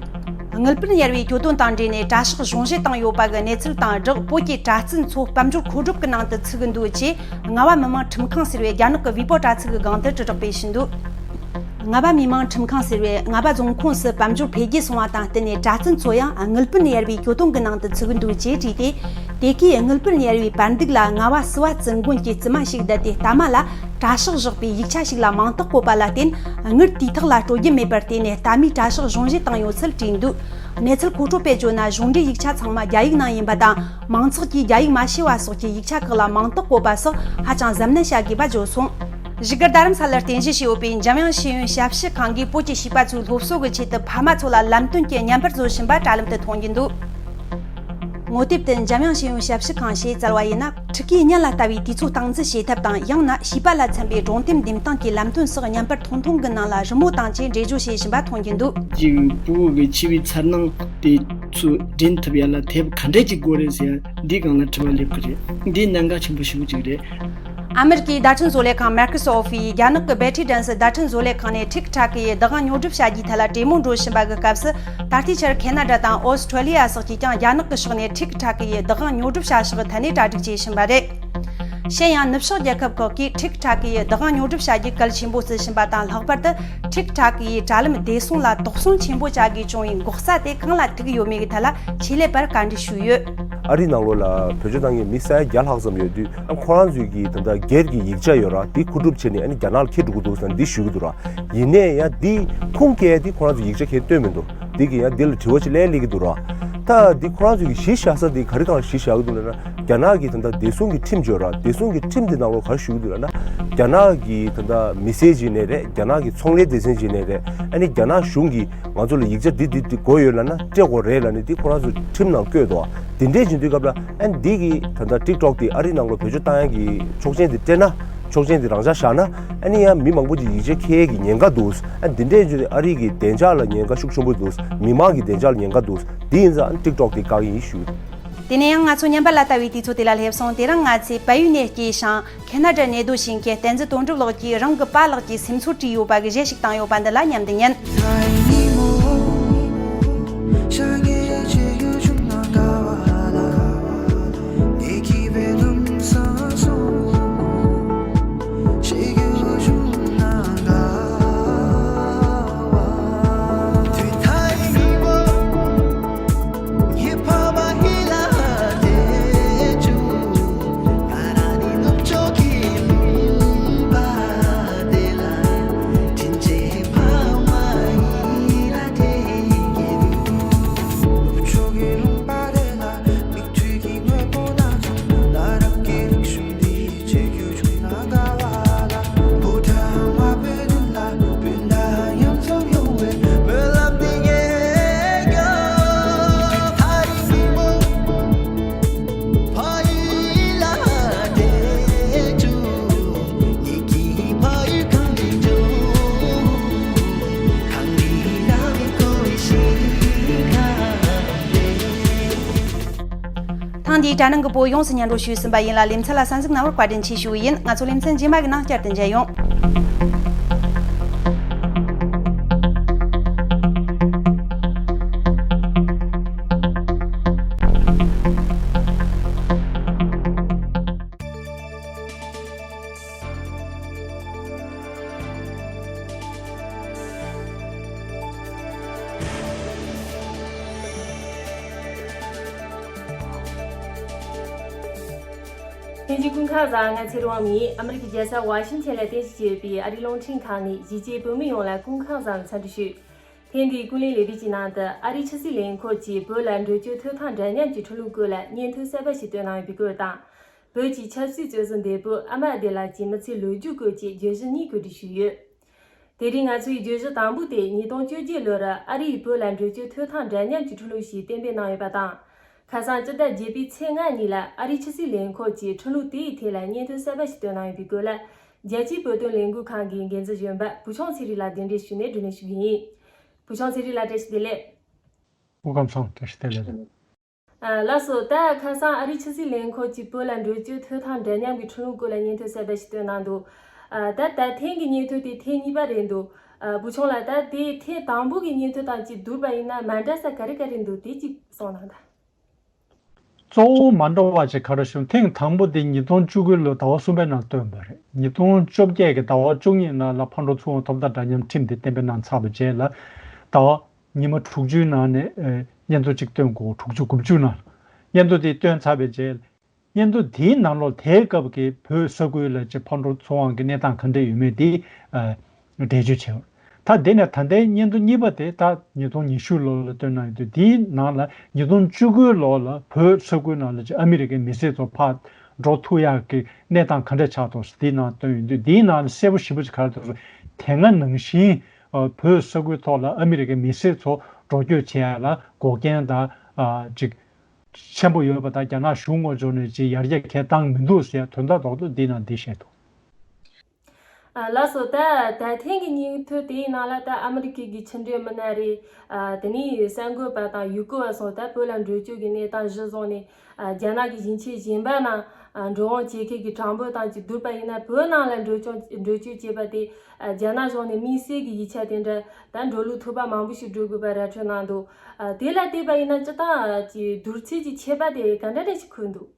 དངུལ་བུན་ཡར་བའི་གྱོད་དོན་དང་འབྲེལ་ནས་གྲྭ་ཤག་གཞུང་བཞེས་བཏང་ཡོད་པ་གི་གནས་ཚུལ་དང་སྦྲགས། བོད་ཀྱི་གྲྭ་བཙུན་ཚོ་དཔལ་འབྱོར་མཁོ་སྒྲུབ་ཀྱི་ནང་དུ་ཚུད་ཀྱི་འདུག་ཅེས་རྔ་བ་མི་དམངས་ཁྲིམས་ཁང་ཟེར་བའི་རྒྱ་ནག་གི་ཝི་པོ་དྲ་ཚིགས་ཀྱི་སྒང་དུ་དྲིལ་བསྒྲགས་སྤེལ་བཞིན་འདུག་རྔ་བ་མི་དམངས་ཁྲིམས་ཁང་ཟེར་བས་རྔ་བ་རྫོང་ཁོངས་སུ་དཔལ་འབྱོར་འཕེལ་རྒྱས་སོང་བ་དང་བསྟུན་ནས། གྲྭ་བཙུན་ཚོ་ཡང་དངུལ་བུན་ཡར་བའི་གྱོད་དོན་གྱི་ནང་དུ་ཚུད་ཀྱི་འདུག་ཅེས་བྲིས་ཏེ། དེ་གའི་དངུལ་བུན་ཡར་བའི་བར་འདུག་ལ། རྔ་བ་བསུ་བ་བཙུན་དགོན་གྱི་བཙུན་མ་ཞིག་བསྡད་དེ། ལྟད་མོ་ལ་གྲྭ་ཤག་བཞག་པའི་ཡིག་ཆ་ཞིག་ལ་མིང་རྟགས་བཀོད་པ་ལ་བརྟེན། དངུལ་དུས་ཐོག་ལ་སྤྲོད་རྒྱུ་མེད་པར་བརྟེན་ནས། ལྟད་མོའི་གྲྭ་ཤག་གཞུང་བཞེས་བཏང་ཡོད་ཚུལ་བྲིས་འདུག་གནས་ཚུལ་མཁོ་སྤྲོད་པས་བརྗོད་ན། གཞུང་འབྲེལ་ཡིག་ཆ་ཚང་མ་རྒྱ་ཡིག་ནང་ཡིན་པ་དང་། མང་ཚོགས་ཀྱིས་རྒྱ་ཡིག་མ་ཤེས་པ་སོགས་ཀྱི་ཡིག་ཆ་ཁག་ལ་མིང་རྟགས་བཀོད་པ་སོགས་ཧ་ཅང་གཟབ་ནན་བྱ་དགོས་པ་བརྗོད་སོང་། བཞུགས་སྒར་རྡ་རམ་ས་ལར་རྟེན་གཞི་བྱས་ཡོད་པའི་འཇམ་དབྱངས་ཤེས་ཡོན་ཞབས་ཞུ་ཁང་གིས་བོད་ཀྱི་བྱིས་པ་ཚོའི་སློབ་གསོ་གི་ཆེད་དུ་ཕ་མ་ཚོ་ལ་ལམ་སྟོན་གྱི་བརྙན་པར་བཟོ་བཞིན་པ་དྲ་ལམ་དུ་མཐོང་རྒྱུ་འདུག་ངོ་དེབ་དེ་འཇམ་དབྱངས་ཤེས་ཡོན་ཞབས་ཞུ་ཁང་ཞེས་བཙལ་བ་ཡིན་ན། ཕྲུ་གུའི་སྙན་ལ་ལྟ་བའི་དུས་ཚོད་སྟངས་འཛིན་བྱེད་ཐབས་དང་། ཡང་ན་བྱིས་པ་ལ་འཚམ་པའི་སྒྲུང་དེབ་འདེམས་སྟངས་ཀྱི་ལམ་སྟོན་སོགས་བརྙན་པར་ཐུང་ཐུང་གི་ནང་ལ་རི་མོ་དང་བཅས་འགྲེལ་བརྗོད་བྱེད་བཞིན་པ་མཐོང་རྒྱུ་འདུག་ཅིག་ཕྲུ་གུ་གི་འཆི་བའི་འཚར་སྣང་དེ་ཚོ་འདྲེན་ཐུབ་ཡ་ལ་དེབ་ག་འདྲས་ཅིག་དགོས་རེད་ཟེར་ཡ་འདིའི་སྒང་ལ་དྲི་བ་སླེབས་ཀྱི་རེད། འདི་གནད་འགག་ཆེན་པོ་ཞེ་པོ་ཅིག་རེད། ཨ་མེ་རི་ཀའི་བརྡ་འཕྲིན་བཟོ་ལས་ཁང་Microsoft ཡིས་རྒྱ་ནག་གི་Betty Dance བརྡ་འཕྲིན་བཟོ་ལས་ཁང་ནས་TikTok གི་བདག་དབང་ཉོ་སྒྲུབ་བྱ་རྒྱུའི་ཐད་ལ་གྲོས་མོལ་འགྲོ་བཞིན་པ་གི་སྐབས་སུ། ད་ལྟའི་ཆར་ཁེ་ན་ཌ་དང་ཨོ་སི་ཁྲོ་ལི་ཡ་སོགས་ཀྱིས་ཀྱང་རྒྱ་ནག་གི་ཕྱོགས་ནས་TikTok གི་བདག་དབང་ཉོ་སྒྲུབ་བྱ་ཕྱོགས་ཐད་ནས་གྲ་སྒྲིག་བྱེད་བཞིན་པ་རེད། གཞན་ཡང་ནུབ་ཕྱོགས་རྒྱལ་ཁབ་ཁག་གིས་TikTok གི་བདག་དབང་ཉོ་སྒྲུབ་བྱ་རྒྱུ་གལ་ཆེན་པོ་བརྩི་བཞིན་པ་དང་། ལྷག་པར་དུ་TikTok གི་དྲ་ལམ་བདེ་སྲུང་ལ་དོགས་ཟོན་ཆེན་པོ་བྱ་དགོས་བྱུང་བའི་འགོག་རྩ་དེ་གང་ལ་ཐུག་ཡོད་མེད་ཀྱི་ཐད་ལ་ཆེད་ལས་པར་བཀའ་འདྲི་ཞུས་ཡོད། ཨ་རིའི་ནང་ལོགས་ལ་བེད་སྤྱོད་བཏང་མཁན་མི་ས་ཡ་བརྒྱ་ལྷག་ཙམ་ཡོད་དུས། ཨ་ཁོ་རང་ཚོའི་གི་ད་ལྟ་སྒེར་གྱི་ཡིག་ཆ་ཡོད་ར། དེ་མཁོ་སྒྲུབ་བྱས་ནས་ཨ་ནི་རྒྱ་ནག་ལ་འཁྱེར་འགྲོ་གི་འདུག་ཟེར་ན་འདི་ཞུ་གི་འདུག་ར། ཡིན་ནའི་ཡང་འདི་ཁུངས་སྐྱེལ་ཏེ་ཁོ་རང་ཚོ་ཡིག་ཆ་ཁྱེར་སྟོན་མི་འདུག་འདི་གི་ཡང་འདི་ལ་དྲི་བ་ཅིག་སླེབས་སླེབས་ཀྱི་འདུག་ར། ད་འདི་ཁོ་རང་ཚོ་གི་གཞི་བཞག་ས་འདི་ག་རེ་སྒང་ལ་གཞི་བཞག་གི་འདུག་ལབ་ན། རྒྱ་ནག་གི་ད་ལྟ་བདེ་སྲུང་གི་ཁྲིམས་ཡོད་ར། བདེ་སྲུང་གི་ཁྲིམས་འདི་ནང་ལོགས་ག་རེ་ཞུ་གི་འདུག་ལབ་ན། རྒྱ་ནག་གི་ད་ལྟ་མི་སེར་ཅིག་ཡིན་ནའི་རེད། རྒྱ་ནག་གི་ཚོང་ལས་སྡེ་ཚན་ཅིག་ཡིན་ནའི་རེད། ཨ་ནི་རྒྱ་ནག་གཞུང་གིས་ང་ཚོ་ལ་ཡིག་ཆ་འདི་འདི་འདི་དགོས་ཡོད་ལབ་ན་སྤྲད་དགོས་རེད་ལབ་ནས་འདི་ཁོ་རང་ཚོ་ཁྲིམས་ནང་བཀོད་འདུག་འདི་འདྲས་བྱེད་དུས་སྐབས་ལ་ཨ་ནི་འདི་གི་ད་ལྟ་TikTok དེ་ཨ་རིའི་ནང་ལོགས་བེད་སྤྱོད་བཏང་ཡག་གི་ཆོག་མཆན་དེ་སྤྲད་ན། ཆོག་མཆན་དེ་རང་འཇགས་བཞག་ན། ཨ་ནི་ཡང་མི་མང་པོ་ཅིག་ཡིག་ཆ་འཁྱེར་ཡག་གི་ཉེན་ཁ་འདུག་ཨ་འདི་འདྲས་བྱེད་དུས་ཨ་རི་གི་བདེ་འཇགས་ལ་ཉེན་ཁ་ཤུགས་ཆེན་པོ་འདུག་མི་མང་གི་བདེ་འཇགས་ལ་ཉེན་ཁ་འདུག་འདི་ཡིན་ཙང་ཨ་ནི་TikTok དེ་བཀག་གི་ཡིན་ཞུ། དེ་ནས་ཡང་ང་ཚོ་ཉམས་པ་ལ་ལྟ་བའི་དུས་ཚོད་དེ་ལ་སླེབས་སོང་། དེ་རིང་ང་ཚོས་བལ་ཡུལ་ནས་སྐྱེས་ཤིང་། ཁེ་ན་ཌར་གནས་སྡོད་བྱེད་མཁན་བསྟན་འཛིན་དོན་གྲུབ་ལགས་ཀྱིས་རང་གི་པཱ་ལགས་ཀྱི་སེམས་ཚོར་བྲིས་ཡོད་པ་གི་གཞས་ཤིག་བཏང་ཡོད་པ་འདི་ལ་མཉམ་དུ་ཉན། ནང་འདིའི་དྲ་ནང་གི་བོད་ཡོངས་སུ་སྙན་སྒྲོན་ཞུས་ཟིན་པ་ཡིན་ལ། ལེ་ཚན་ལ་གསན་གཟིགས་གནང་བར་བཀའ་དྲིན་ཆེ་ཞུ་བ་ཡིན། ང་ཚོ་ལེ་ཚན་རྗེས་མ་གི་ནང་བསྐྱར་དུ་མཇལ་ཡོང་། ལྷན་རྒྱས་སྐུ་ཁམས་བཟང་། ང་ཚེ་རིང་དབང་མོ་ཡིན། ཨ་མི་རི་ཀའི་རྒྱལ་ས་ཝ་ཤིང་ཊོན་ལ་རྟེན་གཞི་བྱས་པའི་ཨ་རིའི་རླུང་འཕྲིན་ཁང་ནས་གཞིས་བྱེས་བོད་མི་ཡོངས་ལ་སྐུ་ཁམས་བཟང་འཚམས་འདྲི་ཞུ། ཐེངས་འདིའི་ཀུན་གླེང་ལེ་བྷི་ཅིག་ནང་དུ། ཨ་རིའི་ཕྱི་སྲིད་ལས་ཁུངས་ཀྱིས་བོད་ལ་འགྲོ་སྐྱོད་ཐོབ་ཐང་འདྲ་མཉམ་གྱི་ཁྲིམས་ལུགས་སྐོར་ལ་སྙན་ཐོ་གསར་པ་ཞིག་བཏོན་གནང་ཡོད་པའི་སྐོར་དང་། བོད་ཀྱི་ཆབ་སྲིད་རྩོད་ཟླ་འདས་པོ་ཨ་མ་བདེ་ལགས་ཀྱི་མི་ཚེའི་ལོ་རྒྱུས་སྐོར་གྱི་བརྗོད་གཞི་གཉིས་གོ་སྒྲིག་ཞུས་ཡོད། དེ་རིང་ང་ཚོའི་བརྗོད་གཞི་དང་པོ་དེ། ཉིས་སྟོང་བཅོ་བརྒྱད་ལོར་ཨ་རིས་བོད་ལ་འགྲོ་སྐྱོད་ཐོབ་ཐང་འདྲ་མཉམ་གྱི་ཁྲིམས་ལུགས་ཤིག་གཏན་འབེབས་གནང་ཡོད་པ་དང་། ཁ་སང་སྤྱི་ཟླ་བརྒྱད་པའི་ཚེས་ལྔ་ཉིན་ལ་ཨ་རིའི་ཕྱི་སྲིད་ལས་ཁུངས་ཀྱིས་ཁྲིམས་ལུགས་དེའི་ཐད་ལ་སྙན་ཐོ་གསར་པ་ཞིག་བཏོན་གནང་ཡོད་པའི་སྐོར་ལ། རྒྱལ་སྤྱིའི་བོད་དོན་ལས་འགུལ་ཁང་གི་འགན་འཛིན་གཞོན་པ་བུ་ཆུང་ཚེ་རིང་ལགས་གདན་འདྲེན་ཞུས་ནས་བགྲོ་གླེང་ཞུ་གི་ཡིན། བུ་ཆུང་ཚེ་རིང་ལགས་བཀྲ་ཤིས་བདེ་ལེགས། སྐུ་ཁམས་བཟང་། བཀྲ་ཤིས་བདེ་ལེགས། ཨ། ལགས་སོ། ད་ཁ་སང་ཨ་རིའི་ཕྱི་སྲིད་ལས་ཁུངས་ཀྱིས་བོད་ལ་འགྲོ་སྐྱོད་ཐོབ་ཐང་འདྲ་མཉམ་གྱི་ཁྲིམས་ལུགས་སྐོར་ལ་སྙན་ཐོ་གསར་པ་ཞིག་བཏོན་གནང་འདུག། ཨ། ད་ད་ཐེངས་ཀྱི་སྙན་ཐོ་དེ་ཐེངས་གཉིས་པ་རེད་འདུག། ཨ། བུ་ཆུང་ལགས། ད་དེ་ཐེངས་དང་པོ་གི་སྙན་ཐོ་དང་གཅིག་བསྡུར་བ་ཡིན་ན་མ་འདྲ་ས་ག་རེ་ག་རེ་འདུག། དེ་གཅིག་གསུངས་གནང་དང་། གཙོ་བོ་མ་འདྲ་བ་ཅིག་ག་རེ་བྱུང་། ཐེངས་དང་པོ་དེ་ཉིས་སྟོང་བཅུ་དགུ་ལོའི་ཟླ་བ་གསུམ་པའི་ནང་བཏོན་པ་རེད། ཉིས་སྟོང་བཅོ་བརྒྱད་ཀྱི་ཟླ་བ་བཅུ་གཉིས་ནང་ལ་ཕར་འགྲོ་ཚུར་འོང་ཐོབ་ཐང་འདྲ་མཉམ་ཁྲིམས་དེ་གཏན་འབེབས་གནང་ཚར་བའི་རྗེས་ལ། ཟླ་བ་ཉི་མ་དྲུག་ཅུའི་ནང་ནས། ཨེ། སྙན་ཐོ་གཅིག་བཏོན་དགོས། དྲུག་ཅུ་དགུ་བཅུ་ནང་ལ་སྙན་ཐོ་དེ་བཏོན་ཚར་བའི་རྗེས། སྙན་ཐོ་དེའི་ནང་ལོགས་དེའི་སྐབས་ཀྱི་བོད་ས་ཁུལ་ལ་ཅིག་ཕར་འགྲོ་ཚུར་འོང་གི་གནས་སྟངས་ག་འདྲ་ཡོད་མེད་དེ། ཨ། འགྲེལ་བརྗོད་བྱས་པ། ད་དེ་ནས་ད་ལྟའི་སྙན་ཐོ་གཉིས་པ་དེ་ད་ཉིས་སྟོང་ཉི་ཤུ་ལོ་ལ་བཏོན་གནང་ཡོད་དུས། དེའི་ནང་ལ་ཉིས་སྟོང་བཅུ་དགུ་ལོ་ལ་བོད་ས་ཁུལ་ནང་ལ་ཅིག་ཨ་མི་རི་ཀའི་མི་སེར་ཚོ་ཕར་འགྲོ་ཐུབ་ཡག་གི་གནས་སྟངས་ག་འདྲ་ཆགས་འདུག་ཟེར་དེའི་ནང་བཏོན་ཡོད་དུས། དེའི་ནང་ལ་གསལ་པོ་ཞེ་པོ་ཅིག་ག་རེ་འདུག་ཟེར། དེ་སྔ་ནང་བཞིན། ཨ། བོད་ས་ཁུལ་ཐོག་ལ་ཨ་མི་རི་ཀའི་མི་སེར་ཚོ་འགྲོ་སྐྱོད་བྱེད་ཡག་ལ་འགོག་རྐྱེན་དང་། ཨ། ཅིག་ཆེན་པོ་ཡོད་པ་དང་། རྒྱ་ནག་གཞུང་ངོས་ཕྱོགས་ནས་ཅིག་ཡར་རྒྱས་གང་བཏང་མི་འདུག་ཟེར་དོན་དག་རྡོག་རྡོག་འདི་ནང་འདི་བཤད་འདུག། ཨ། ལགས་སོ། ད་ད་ཐེངས་ཀྱི་སྙན་ཐོ་དེའི་ནང་ལ་ད་ཨ་མི་རི་ཀའི་གི་ཕྱི་འབྲེལ་མི་སྣ་རེད། ཨ། དེ་ནས་གསར་འགོད་པ་དང་ཡུལ་སྐོར་བ་སོགས་ད་བོད་ལ་འགྲོ་སྐྱོད་ཀྱི་གནས་སྟངས་གཞི་བཟུང་ནས། ཨ། རྒྱ་ནག་གི་ཞིང་ཆེན་གཞན་པ་ནང་། ཨ། འགྲོ་འོང་བྱེད་མཁན་གྱི་གྲངས་འབོར་དང་གཅིག་བསྡུར་བ་ཡིན་ན། བོད་ནང་ལ་འགྲོ་སྐྱོད་འགྲོ་སྐྱོད་བྱས་པ་དེ། ཨ། རྒྱ་ནག་གཞུང་ནས་དམིགས་བསལ་གྱི་ཡིག་ཆ་དེ་འདྲ་ད་འགྲོ་ལུགས་ཐོབ་པ་མང་པོ་ཞིག་སྒྲུབ་དགོས་པ་ར་འཕྲོད་གནང་འདུག། ཨ། དེ་ལ་བལྟས་པ་ཡིན་ན་སྤྱིར་བཏང་གི་བསྡུར་ཚད་ཀྱི་ཁྱད་པར་དེ་ག་འདྲ་འདྲ་ཞིག་འཁོད་འདུག།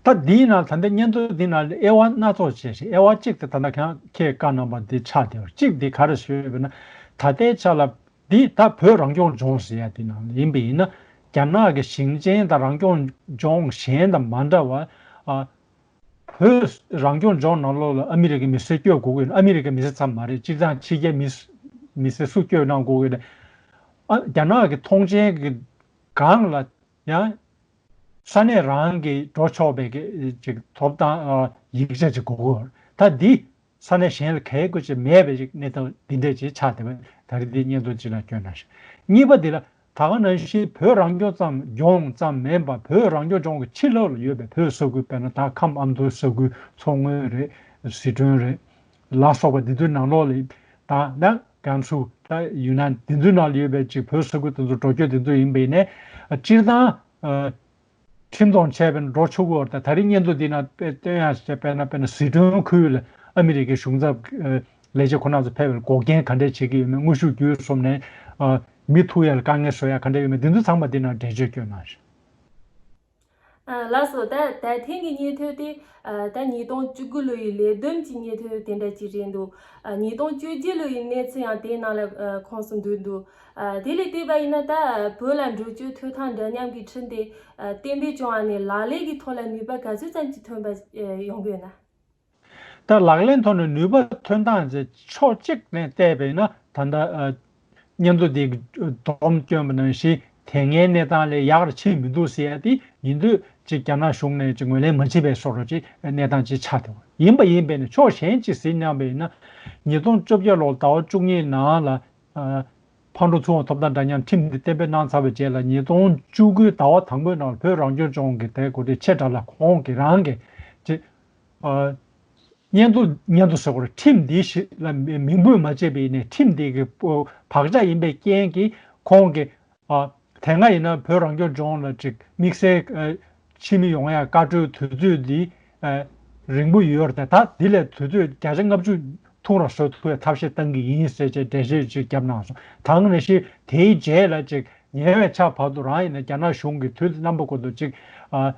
ད་འདིའི་ནང་། ད་ལྟའི་སྙན་ཐོ་འདིའི་ནང་ལ་དབྱེ་བ་སྣ་ཚོགས་བྱས་ཤིང་། དབྱེ་བ་གཅིག་དེ་ད་ལྟ་ཁྱེད་ཁྱེད་བཀའ་གནང་བ་འདི་ཆགས་བསྡད་པ། གཅིག་འདི་ག་རེ་ཞུས་པ་ཡིན་ན། ད་ལྟའི་ཆ་ལ་འདི་ད་བོད་རང་སྐྱོང་ལྗོངས་ཟེར་ཡ་འདི་ནང་ལ་ཡིན་པ་ཡིན་ན། རྒྱ་ནག་གི་ཞིང་ཆེན་དང་རང་སྐྱོང་ལྗོངས་གཞན་དང་མ་འདྲ་བར། ཨ། བོད་རང་སྐྱོང་ལྗོངས་ནང་ལོགས་ལ་ཨ་མི་རི་ཀའི་མི་སེར་སྐྱོད་དགོས་ཀྱི་ཡོད་ན། ཨ་མི་རི་ཀའི་མི་སེར་ཙམ་མ་རེད། སྤྱིར་བཏང་ཕྱི་རྒྱལ་མི་མི་སེར་སུ་སྐྱོད་གནང་དགོས་ཀྱི་ཡོད་ན། ཨ། རྒྱ་ནག་གི་ཐོངས་མཆན་གྱི་སྒང་ལ་ཡང་ས་གནས་རང་གིས་འགྲོ་ཆོག་པའི་གི་ཅིག་ཐོབ་ཐང་། ཨ། ཡིག་ཆ་ཅིག་དགོས་ཀྱི་ཡོད་རེད། ད་འདི་ས་གནས་གཞན་ལ་གལ་དགོས་ཅིག་མེད་པའི་ཅིག་གནས་སྟངས་འདི་འདྲ་ཅིག་ཆགས་བསྡད་པ། ད་རེས་འདི་སྙན་ཐོ་ཅིག་ལ་བསྐྱོན་གནང་ཞིང་། གཉིས་པ་འདི་ལ། ད་ག་ནང་བཞིན་བོད་རང་སྐྱོང་ལྗོངས་ཙམ་མིན་པར། བོད་རང་སྐྱོང་ལྗོངས་ཀྱི་ཕྱི་ལོགས་ལ་ཡོད་པའི་བོད་ས་ཁུལ། དཔེར་ན་ད་ཁམས་ཨ་མདོའི་ས་ཁུལ། མཚོ་སྔོན་རེད། ཟི་ཁྲོན་རེད། ལ་སོགས་པ་འདི་ཚོའི་ནང་ལོགས་ལ། ད་ན་ཀན་སུའུ། ད་ཡུན་ནན། འདི་ཚོའི་ནང་ལ་ཡོད་པའི་ཅིག་བོད་ས་ཁུལ་དེ་ཚོ་འགྲོ་སྐྱོད་དེ་ཚོ་ཡིན་པ་ཡིན་ནའི། སྤྱིར་བཏང་། ཨ། ཁྲིམས་སྐྱོང་བྱས་པའི་འགྲོ་ཆོག་གི་ཡོད་རེད། ད་ད་རེས་སྙན་ཐོ་འདི་ནང་དཔེ་སྟོན་ཡ་ཞིག་བྱས་པ་ཡིན་ན། དཔེར་ན་ཟི་ཁྲོན་ཁུལ་ལ་ཨ་མི་རི་ཀའི་གཞུང་ཚབ་ལས་བྱེད་ཁོ་རང་ཚོ་ཕེབས་པའི་འགོག་རྐྱེན་ག་འདྲས་བྱེད་ཀྱི་ཡོད་མེད། དངོས་ཤུགས་བརྒྱུད་གསུམ་ནས། ཨ། མི་ཐུག་ཡ་ལ་དཀའ་ངལ་བཟོ་ཡ་ག་འདྲས་ཡོད་མེད། འདི་ཚོ་ཚང་མ་འདི་ནང་འགྲེལ་བརྗོད་བསྐྱོན་གནང་ཞིང་། ཨ། ལགས་སོ། ད་ད་ཐེངས་ཀྱི་སྙན་ཐོ་དེ། ཨ། ད་ཉིས་སྟོང་བཅུ་དགུ་ལོ་ཡི་ལས་བསྡོམས་ཀྱི་སྙན་ཐོ་དེ་འདྲ་ཅིག་རེད་འདུག། ཨ། ཉིས་སྟོང་བཅོ་བརྒྱད་ལོ་ཡི་གནས་ཚུལ་ཡང་དེའི་ནང་ལ། ཨ། ཁོངས་སུ་འདུས་འདུག། ཨ། དེ་ལ་བལྟས་པ་ཡིན་ན། ད་བོད་ལ་འགྲོ་སྐྱོད་ཐོབ་ཐང་འདྲ་མཉམ་གྱི་ཁྲིམས་དེ། ཨ། གཏན་འབེབས་བྱུང་བ་ནས་ལག་ལེན་གྱི་ཐོག་ལ་ནུས་པ་ག་ཚོད་ཙམ་ཅིག་ཐོན་པ། ཨ། ཡོང་གི་ཡོད་ན། ད་ལག་ལེན་ཐོག་ནས་ནུས་པ་ཐོན་སྟངས་ཀྱི་ཕྱོགས་གཅིག་ནས་བལྟས་པ་ཡིན་ན། ད་ལྟ། ཨ། སྙན་ཐོ་དེ་སྒྲོམ་བསྐྱོན་པ་ནང་བཞིན་དེ་སྔའི་གནས་སྟངས་ལས་ཡག་རུ་ཕྱིན་མི་འདུག་ཟེར་ཡ་དེ་ཡིན་དུས། ཅིག་རྒྱ་ནག་གཞུང་ནས་ཅིག་ངོས་ལེན་མ་བྱེད་པའི་བཟོ་འདྲ་ཅིག་གནས་སྟངས་ཅིག་ཆགས་བསྡད་པ་ཡིན་པ་ཡིན་པས་ནས། ཕྱོགས་གཞན་ཅིག་གཟིགས་གནང་བ་ཡིན་ན། ཉིས་སྟོང་བཅོ་བརྒྱད་ལོར་ཟླ་བ་བཅུ་གཉིས་ནང་ལ། ཨ། ཕར་འགྲོ་ཚུར་འོང་ཐོབ་ཐང་འདྲ་མཉམ་ཁྲིམས་འདི་གཏན་འབེབས་གནང་ཚར་བའི་རྗེས་ལ། ཉིས་སྟོང་བཅུ་དགུའི་ཟླ་བ་དང་པོའི་ནང་ལ་བོད་རང་སྐྱོང་ལྗོངས་ཀྱི་དེ་གོ་སྒྲིག་ཆེ་དྲགས་ལ་ཁོང་གིས་རང་གིས་ཅིག། ཨ། སྙན་ཐོ། སྙན་ཐོ་ཟེར་དགོས་རེད། ཁྲིམས་འདི་ཞིག་ལ་མིང་འབོད་མ་བྱས་པ་ཡིན་ནའི། ཁྲིམས་འདི་གི་བག་ཆགས་ཡིན་པའི་རྐྱེན་གྱིས་ཁོང་གིས། ཨ། དེ་སྔ་ཡིན་ན་བོད་རང་སྐྱོང་ལྗོངས་ལ་ཅིག་དམིགས་བསལ། ཨ། ཕྱི་མི་ཡོང་ཡ་བཀའ་འཁྲོལ་དུས་ཚོད་འདི་ཨ་རིང་པོ་ཡོད་རེད། ད་འདི་ལས་དུས་ཚོད་བརྒྱ་ཆ་ལྔ་བཅུ་ཐུང་རུ་བཟོ་ཐུབ་པའི་ཐབས་ཤེས་གཏང་གི་ཡིན་ཟེར་བྱས་འགྲེལ་བཤད་ཅིག་བརྒྱབ་གནང་སོང་། ད་ག་ནང་བཞིན་དེའི་རྗེས་ལ་ཅིག་ཉེ་བའི་ཆར་བར་དུ་རང་ཡིན་ན་རྒྱ་ནག་གཞུང་གིས་དུས་དང་རྣམ་པ་ཀུན་ཏུ་ཅིག་ཨ་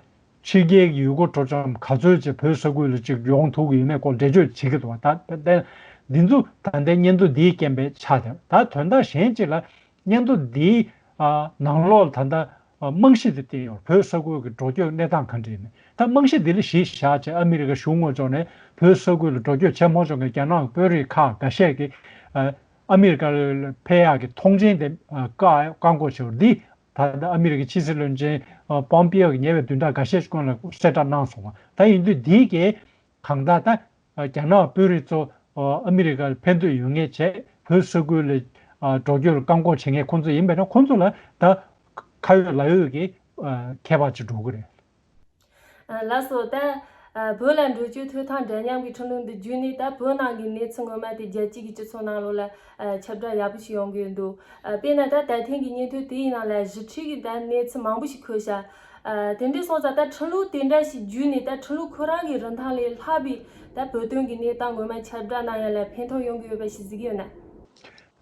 ཕྱི་རྒྱལ་གྱི་ཡུལ་སྐོར་སྤྲོ་འཆམ་ག་ཚོད་ཅིག་བོད་ས་ཁུལ་ལ་ཅིག་ཡོང་ཐུབ་ཀྱི་ཡོད་མེད་སྐོར་འགྲེལ་བརྗོད་བྱེད་ཀྱི་འདུག་བ། ད་ད་འདི་ཚོ་ད་ལྟའི་སྙན་ཐོ་འདིའི་རྐྱེན་པས་ཆགས་བསྡད། ད་དོན་དག་གཞན་ཅིག་ལ་སྙན་ཐོ་འདིའི་ཨ་ནང་ལོགས་ལ་ད་ལྟ་ཨ་རྨང་གཞི་དེ་བཏིང་ཡོད། བོད་ས་ཁུལ་གྱི་འགྲོ་སྐྱོད་གནས་སྟངས་ག་འདྲ་ཡིན་མིན། ད་རྨང་གཞི་འདི་ལ་གཞི་བཞག་བྱས་ཨ་མི་རི་ཀ་གཞུང་ངོས་ཕྱོགས་ནས་བོད་ས་ཁུལ་ལ་འགྲོ་སྐྱོད་བྱེད་མ་ཆོག་མཁན་རྒྱ་ནག་གི་དཔོན་རིགས་ཁག་འགའ་ཤས་ཀྱིས་ཨ་ཨ་མི་རི་ཀ་ལ་ཕེབས་ཡག་གི་ཐོངས་མཆན་དེ་ཨ་བཀག་བཀག་འགོག་བྱས་པ་འདི་ད་ལྟ་ཨ་མི་རི་ཀའི་ཕྱི་སྲིད་བློན་ཆེན་ཨ་པོམ་པེ་ཨོ་གིས་ཉེ་བའི་བདུན་ཕྲག་འགའ་ཤས་ཤིག་སྔོན་ལ་གསལ་བསྒྲགས་གནང་སོང་བ། ད་ཡིན་དུས་འདི་གས་གང་ལྟར་ད་རྒྱ་ནག་དཔོན་རིགས་ཚོ་ཨ་མི་རི་ཀར་ཕེབས་འདོད་ཡོད་མཁན་བྱས་བོད་ས་ཁུལ་ལ་ཨ་འགྲོ་སྐྱོད་ལ་བཀག་འགོག་བྱེད་མཁན་ཁོང་ཚོ་ཡིན་པས་ན་ཁོང་ཚོ་ལ་ད་ཁ་ཡོད་ལག་ཡོད་ཀྱི་ཨ་ཁྱད་པར་ཅིག་འགྲོ་གི་རེད། ཨ་ལགས་སོ། ད་ཨ་བོད་ལ་འགྲོ་སྐྱོད་ཐོབ་ཐང་འདྲ་མཉམ་གྱི་ཁྲིམས་ལུགས་འདི་བརྒྱུད་ནས་ད་བོད་ནང་གི་གནས་ཚུལ་ངོ་མ་དེ་རྒྱལ་སྤྱི་གི་སྤྱི་ཚོགས་ནང་ལོགས་ལ་ཨ་ཁྱབ་བསྒྲགས་ཡག་པོ་ཞིག་ཡོང་གི་ཡོད་འདུག་ཨ་དཔེར་ན་ད་ད་ཐེངས་ཀྱི་སྙན་ཐོ་དེའི་ནང་ལ་ཞིབ་ཕྲའི་གི་ད་གནས་ཚུལ་མང་པོ་ཞིག་འཁོད་ཤག་ཨ་དེ་འདྲ་སོང་ཙང་ད་ཁྲིམས་ལུགས་དེ་འདྲ་ཞིག་བརྒྱུད་ནས་ད་ཁྲིམས་ལུགས་ཁོ་རང་གི་རིན་ཐང་ལས་ལྷག་པའི་ད་བོད་དོན་གྱི་གནས་སྟངས་ངོ་མ་ཁྱབ་བསྒྲགས་གནང་ཡ་ལ་ཕན་ཐོགས་ཡོང་གི་ཡོད་པ་ཞིག་གཟིགས་ཀྱི་ཡོད་ན།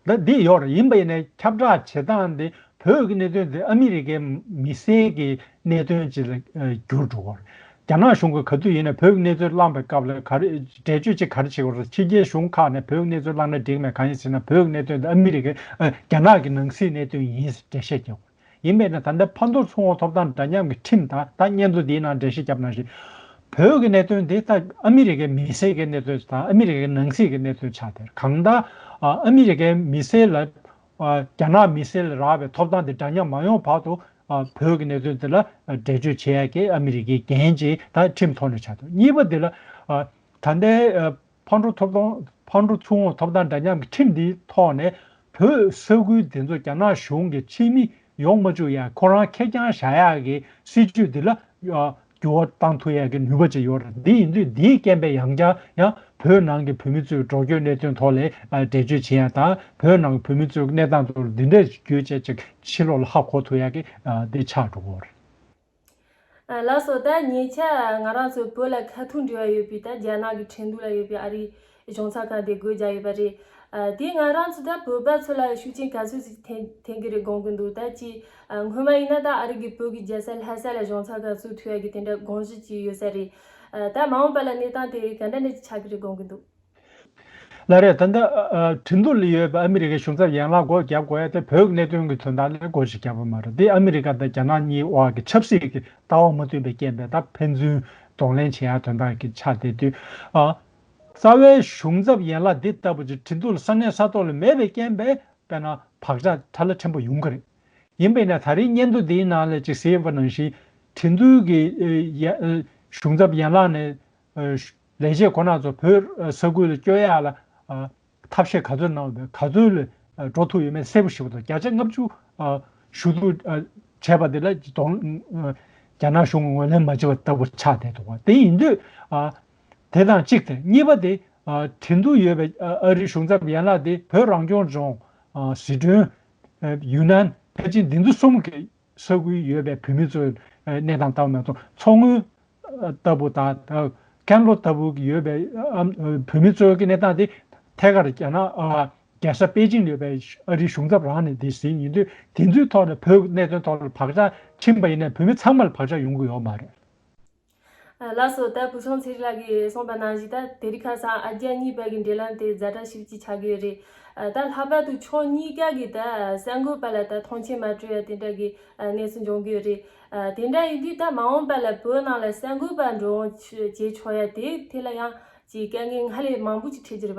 ད་འདི་ཡོད་རེད། ཡིན་པ་ཡིན་ནའི་ཁྱབ་བསྒྲགས་བྱེད་སྟངས་འདི་བོད་ཀྱི་གནད་དོན་འདི་ཨ་མི་རི་ཀའི་མི་སེར་གྱི་གནད་དོན་ཅིག་ལ་ཨ་འགྱུར་འགྲོ་གི་རེད། རྒྱ་ནག་གཞུང་གིས་ག་དུས་ཡིན་ན་བོད་ཀྱི་གནས་ཚུལ་བླངས་པའི་སྐབས་ལ་ག་རེ་འགྲེལ་བརྗོད་ཅིག་ག་རེ་བྱེད་དགོས་རེད། ཕྱི་རྒྱལ་གཞུང་ཁག་ནས་བོད་ཀྱི་གནས་ཚུལ་བླངས་ན་འགྲིག་མེད་གང་ཡིན་ཟེར་ན་བོད་ཀྱི་གནད་དོན་འདི་ཨ་མི་རི་ཀའི་ཨ་རྒྱ་ནག་གི་ནང་སྲིད་གནད་དོན་ཡིན་ཟེར་འགྲེལ་བཤད་རྒྱག་དགོས། ཡིན་པས་ན་ད་ལྟ་ཕར་འགྲོ་ཚུར་འོང་ཐོབ་ཐང་འདྲ་མཉམ་གྱི་ཁྲིམས་དང་ད་སྙན་ཐོ་འདིའི་ནང་འགྲེལ་བཤད་བརྒྱབ་ནང་བཞིན། བོད་ཀྱི་གནད་དོན་འདི་ད་ཨ་མི་རི་ཀའི་མི་སེར་གྱི་གནད་དོན་དང་ཨ་མི་རི་ཀའི་ནང་སྲིད་ཀྱི་གནད་དོན་ཆགས་བསྡད། གང་ལྟར་ཨ་ཨ་མི་རི་ཀའི་མི་སེར་ལ་ཨ་རྒྱ་ནག་མི་སེར་ལ་རག་པའི་ཐོབ་ཐང་དེ་འདྲ་མཉམ་མ་ཡོང་བར་དུ་ཨ་བོད་ཀྱི་གནད་དོན་དེ་ལ་འགྲེལ་བརྗོད་བྱེད་ཡ་གི་ཨ་མི་རི་ཀའི་འགན་ཅིག་ད་ཁྲིམས་ཐོག་ནས་ཆགས་འདུག་གཉིས་པ་དེ་ལ་ཨ་ད་ལྟའི་ཨ་ཕར་འགྲོ་ཐོབ་ཐང་ཕར་འགྲོ་ཚུར་འོང་ཐོབ་ཐང་འདྲ་མཉམ་གྱི་ཁྲིམས་འདིའི་ཐོག་ནས་བོད་ས་ཁུལ་འདི་ཚོ་རྒྱ་ནག་གཞུང་གིས་ཕྱི་མི་ཡོང་མ་བཅུག་ཡ་ཁོ་རང་ཁེར་རྐྱང་བཞག་ཡག་གི་སྲིད་ཇུས་འདི་ལ་ཨ་འགྱུར་བ་བཏང་ཐུབ་ཡག་གི་ནུས་པ་ཅིག་ཡོད་རེད། འདི་ཡིན་དུས་འདིའི་རྐྱེན་པས་ཡང་བསྐྱར་ཡང་བོད་ནང་གི་བོད་མི་ཚོའི་འགྲོ་སྐྱོད་གནད་དོན་ཐོག་ལ་ཨ་འགྲེལ་བརྗོད་བྱེད་ཡ་དང་བོད་ནང་གི་བོད་མི་ཚོའི་གནས་སྟངས་ཐོག་ལ་འདི་འདྲ་བརྒྱུད་བྱས་ཅིག་ཕྱི་ལོགས་ལ་ཧ་གོ་ཐུབ་ཡག་གི་ཨ་འདི་ཆགས་འགྲོ་གི་ཡོད་རེད། ཨ་ལགས་སོ། ད་ཉེ་ཆར་ང་རང་ཚོ་བོད་ལ་ཁ་ཐུག་འབྲེལ་བ་ཡོད་པའི་ད་རྒྱ་ནག་གི་ཁྲིན་ཏུའུ་ལ་ཡོད་པའི་ཨ་རིའི་གཞུང་ཚབ་ཁང་དེ་སྒོ་རྒྱག་ཡོད་པ་རེད། ཨ་དེས་ང་རང་ཚོ་ད་བོད་པ་ཚོ་ལ་ཤུགས་རྐྱེན་ག་ཚོད་ཅིག་ཐེབས་ཐེབས་ཀྱི་རེད་དགོངས་ཀྱི་འདུག་ད་ཅི་ཨ་སྔོན་མ་ཡིན་ན་ད་ཨ་རི་གི་བོད་ཀྱི་རྒྱལ་ས་ལྷ་ས་ལ་གཞུང་ཚབ་ཁང་བཙུགས་ཐུབ་ཡ་གི་དེ་འདྲ་དགོངས་གཞི་ཅིག་ཡོད་ས་རེད། ཨ་ད་མ་འོངས་པ་ལ་གནས་སྟངས་དེ་ག་འདྲ་ནས་ཆགས་ཀྱི་རེད་དགོངས་ཀྱི་འདུག་ལགས་རེད། ད་ལྟ་ཨ་ཁྲིན་ཏུའུ་ལ་ཡོད་པའི་ཨ་མི་རི་ཀའི་གཞུང་ཚབ་ཡན་ལག་སྒོ་བརྒྱབ་དགོས་ཡ་དེ་བོད་ཀྱི་གནད་དོན་གྱི་དོན་དག་ལ་སྒོ་ཞིག་བརྒྱབ་པ་མ་རེད། འདི་ཨ་མི་རི་ཀ་དང་རྒྱ་ནག་གཉིས་དབར་གྱི་ཆབ་སྲིད་ཀྱི་ལྟ་བ་མ་མཐུན་པའི་རྐྱེན་པས་ད་ཕན་ཚུན་གདོང་ལེན་བྱེད་ཡ་དོན་དག་གི་ཆགས་བསྡད་དུས་ཨ་རྩ་བའི་གཞུང་ཚབ་ཡན་ལག་འདི་ལྟ་བུ་ཅིག་ཁྲིན་ཏུའུ་ལ་ས་གནས་ས་ཐོག་ལ་མེད་པའི་རྐྱེན་པས་དཔེར་ན་བག་ཆགས་ཕྲ་ལ་ཕྲན་བུ་ཡོང་གི་རེད། ཡིན་པས་ན་ད་རེས་སྙན་ཐོ་འདིའི་ནང་ལ་ཅིག་གསལ་པ་ནང་བཞིན་ཁྲིན་ཏུའུ་གི་ཨ་ཡ་ཨ་གཞུང་ཚབ་ཡན་ལག་ནས་ཨ་ལས་བྱེད་ཁོ་ན་ཚོ་བོད་ཨ་ས་ཁུལ་ལ་བསྐྱོད་ཡག་ལ་ཨ་ཐབས་ཤེས་ག་ཚོད་གནང་བ་ག་ཚོད་ལ་ཨ་འགྲོ་ཐུབ་ཡོད་མེད་གསལ་པོ་ཞིག་འདུག་བརྒྱ་ཆ་ལྔ་བཅུ་ཨ་ཞུ་གཏུག་ཨ་བྱས་པ་དེ་ལ་གདོང་ཨ་རྒྱ་ནག་གཞུང་གིས་ངོས་ལེན་མ་བྱས་པ་ལྟ་བུ་ཆགས་བསྡད་འདུག་བ། དེ་ཡིན་དུས་ཨ་དེ་དང་གཅིག་དེ་གཉིས་པ་དེ་ཨ་ཁྲིན་ཏུའུ་ཡོད་པའི་ཨ་ཨ་རིའི་གཞུང་ཚབ་ཡན་ལག་དེ་བོད་རང་སྐྱོང་ལྗོངས་ཨ་ཟི་ཁྲོན་ཨ་ཡུན་ནན་པེ་ཅིན་འདི་ཚོ་གསུམ་གྱི་ས་ཁུལ་ཡོད་པའི་བོད་མི་ཚོའི་ཨ་གནས་སྟངས་ལྟ་བ་མ་གཏོགས་མཚོ་སྔོན་ལྟ་བུ་དང་ཀན་ལྷོ་ལྟ་བུ་ཡོད་པའི་ཨ་བོད་མི་ཚོའི་གི་གནས་སྟངས་དེ་ཐད་ཀར་རྒྱ་ནག་ཨ་རྒྱལ་ས་པེ་ཅིང་ཡོད་པའི་ཨ་རིའི་གཞུང་ཚབ་རང་ནས་དེ་ཟིན་ཡིན་དུས་དེ་ཚོའི་ཐོག་ནས་བོད་གནད་དོན་ཐོག་ལ་བག་ཆགས་ཕྱིན་པ་ཡིན་ན་བོད་མི་ཚང་མ་ལ་བག་ཆགས་ཡོང་གི་ཡོད་མ་རེད། ལགས་སོ། ད་བུ་ཆུང་ཚེ་རིང་ལགས་ཀྱིས་གསུངས་པ་ནང་བཞིན་ད་དེ་རིང་ཁ་སང་ཨ་རྒྱ་གཉིས་བར་གྱི་འབྲེལ་ལམ་དེ་ཛ་དྲག་ཞེ་པོ་ཅིག་ཆགས་ཀྱི་ཡོད་རེད། ད་ལྷག་པར་དུ་ཕྱོགས་གཉིས་ཀ་གི་ད་གསར་འགོད་པ་ལ་ད་མཐོང་ཆེན་མ་སྤྲོད་ཡ་དེ་འདྲ་གི་གནས་ཚུལ་འབྱུང་གི་ཡོད་རེད། དེ་འདྲ་ཡིན་དུས་ད་མ་འོངས་པ་ལ་བོད་ནང་ལ་གསར་འགོད་པ་འགྲོ་འོང་བྱེད་ཆོག་ཡ་དེ་དེ་ལ་ཡང་ཅིག་དཀའ་ངལ་སྔར་ལས་མང་པོ་ཅིག་འཕྲད་ཀྱི་རེད་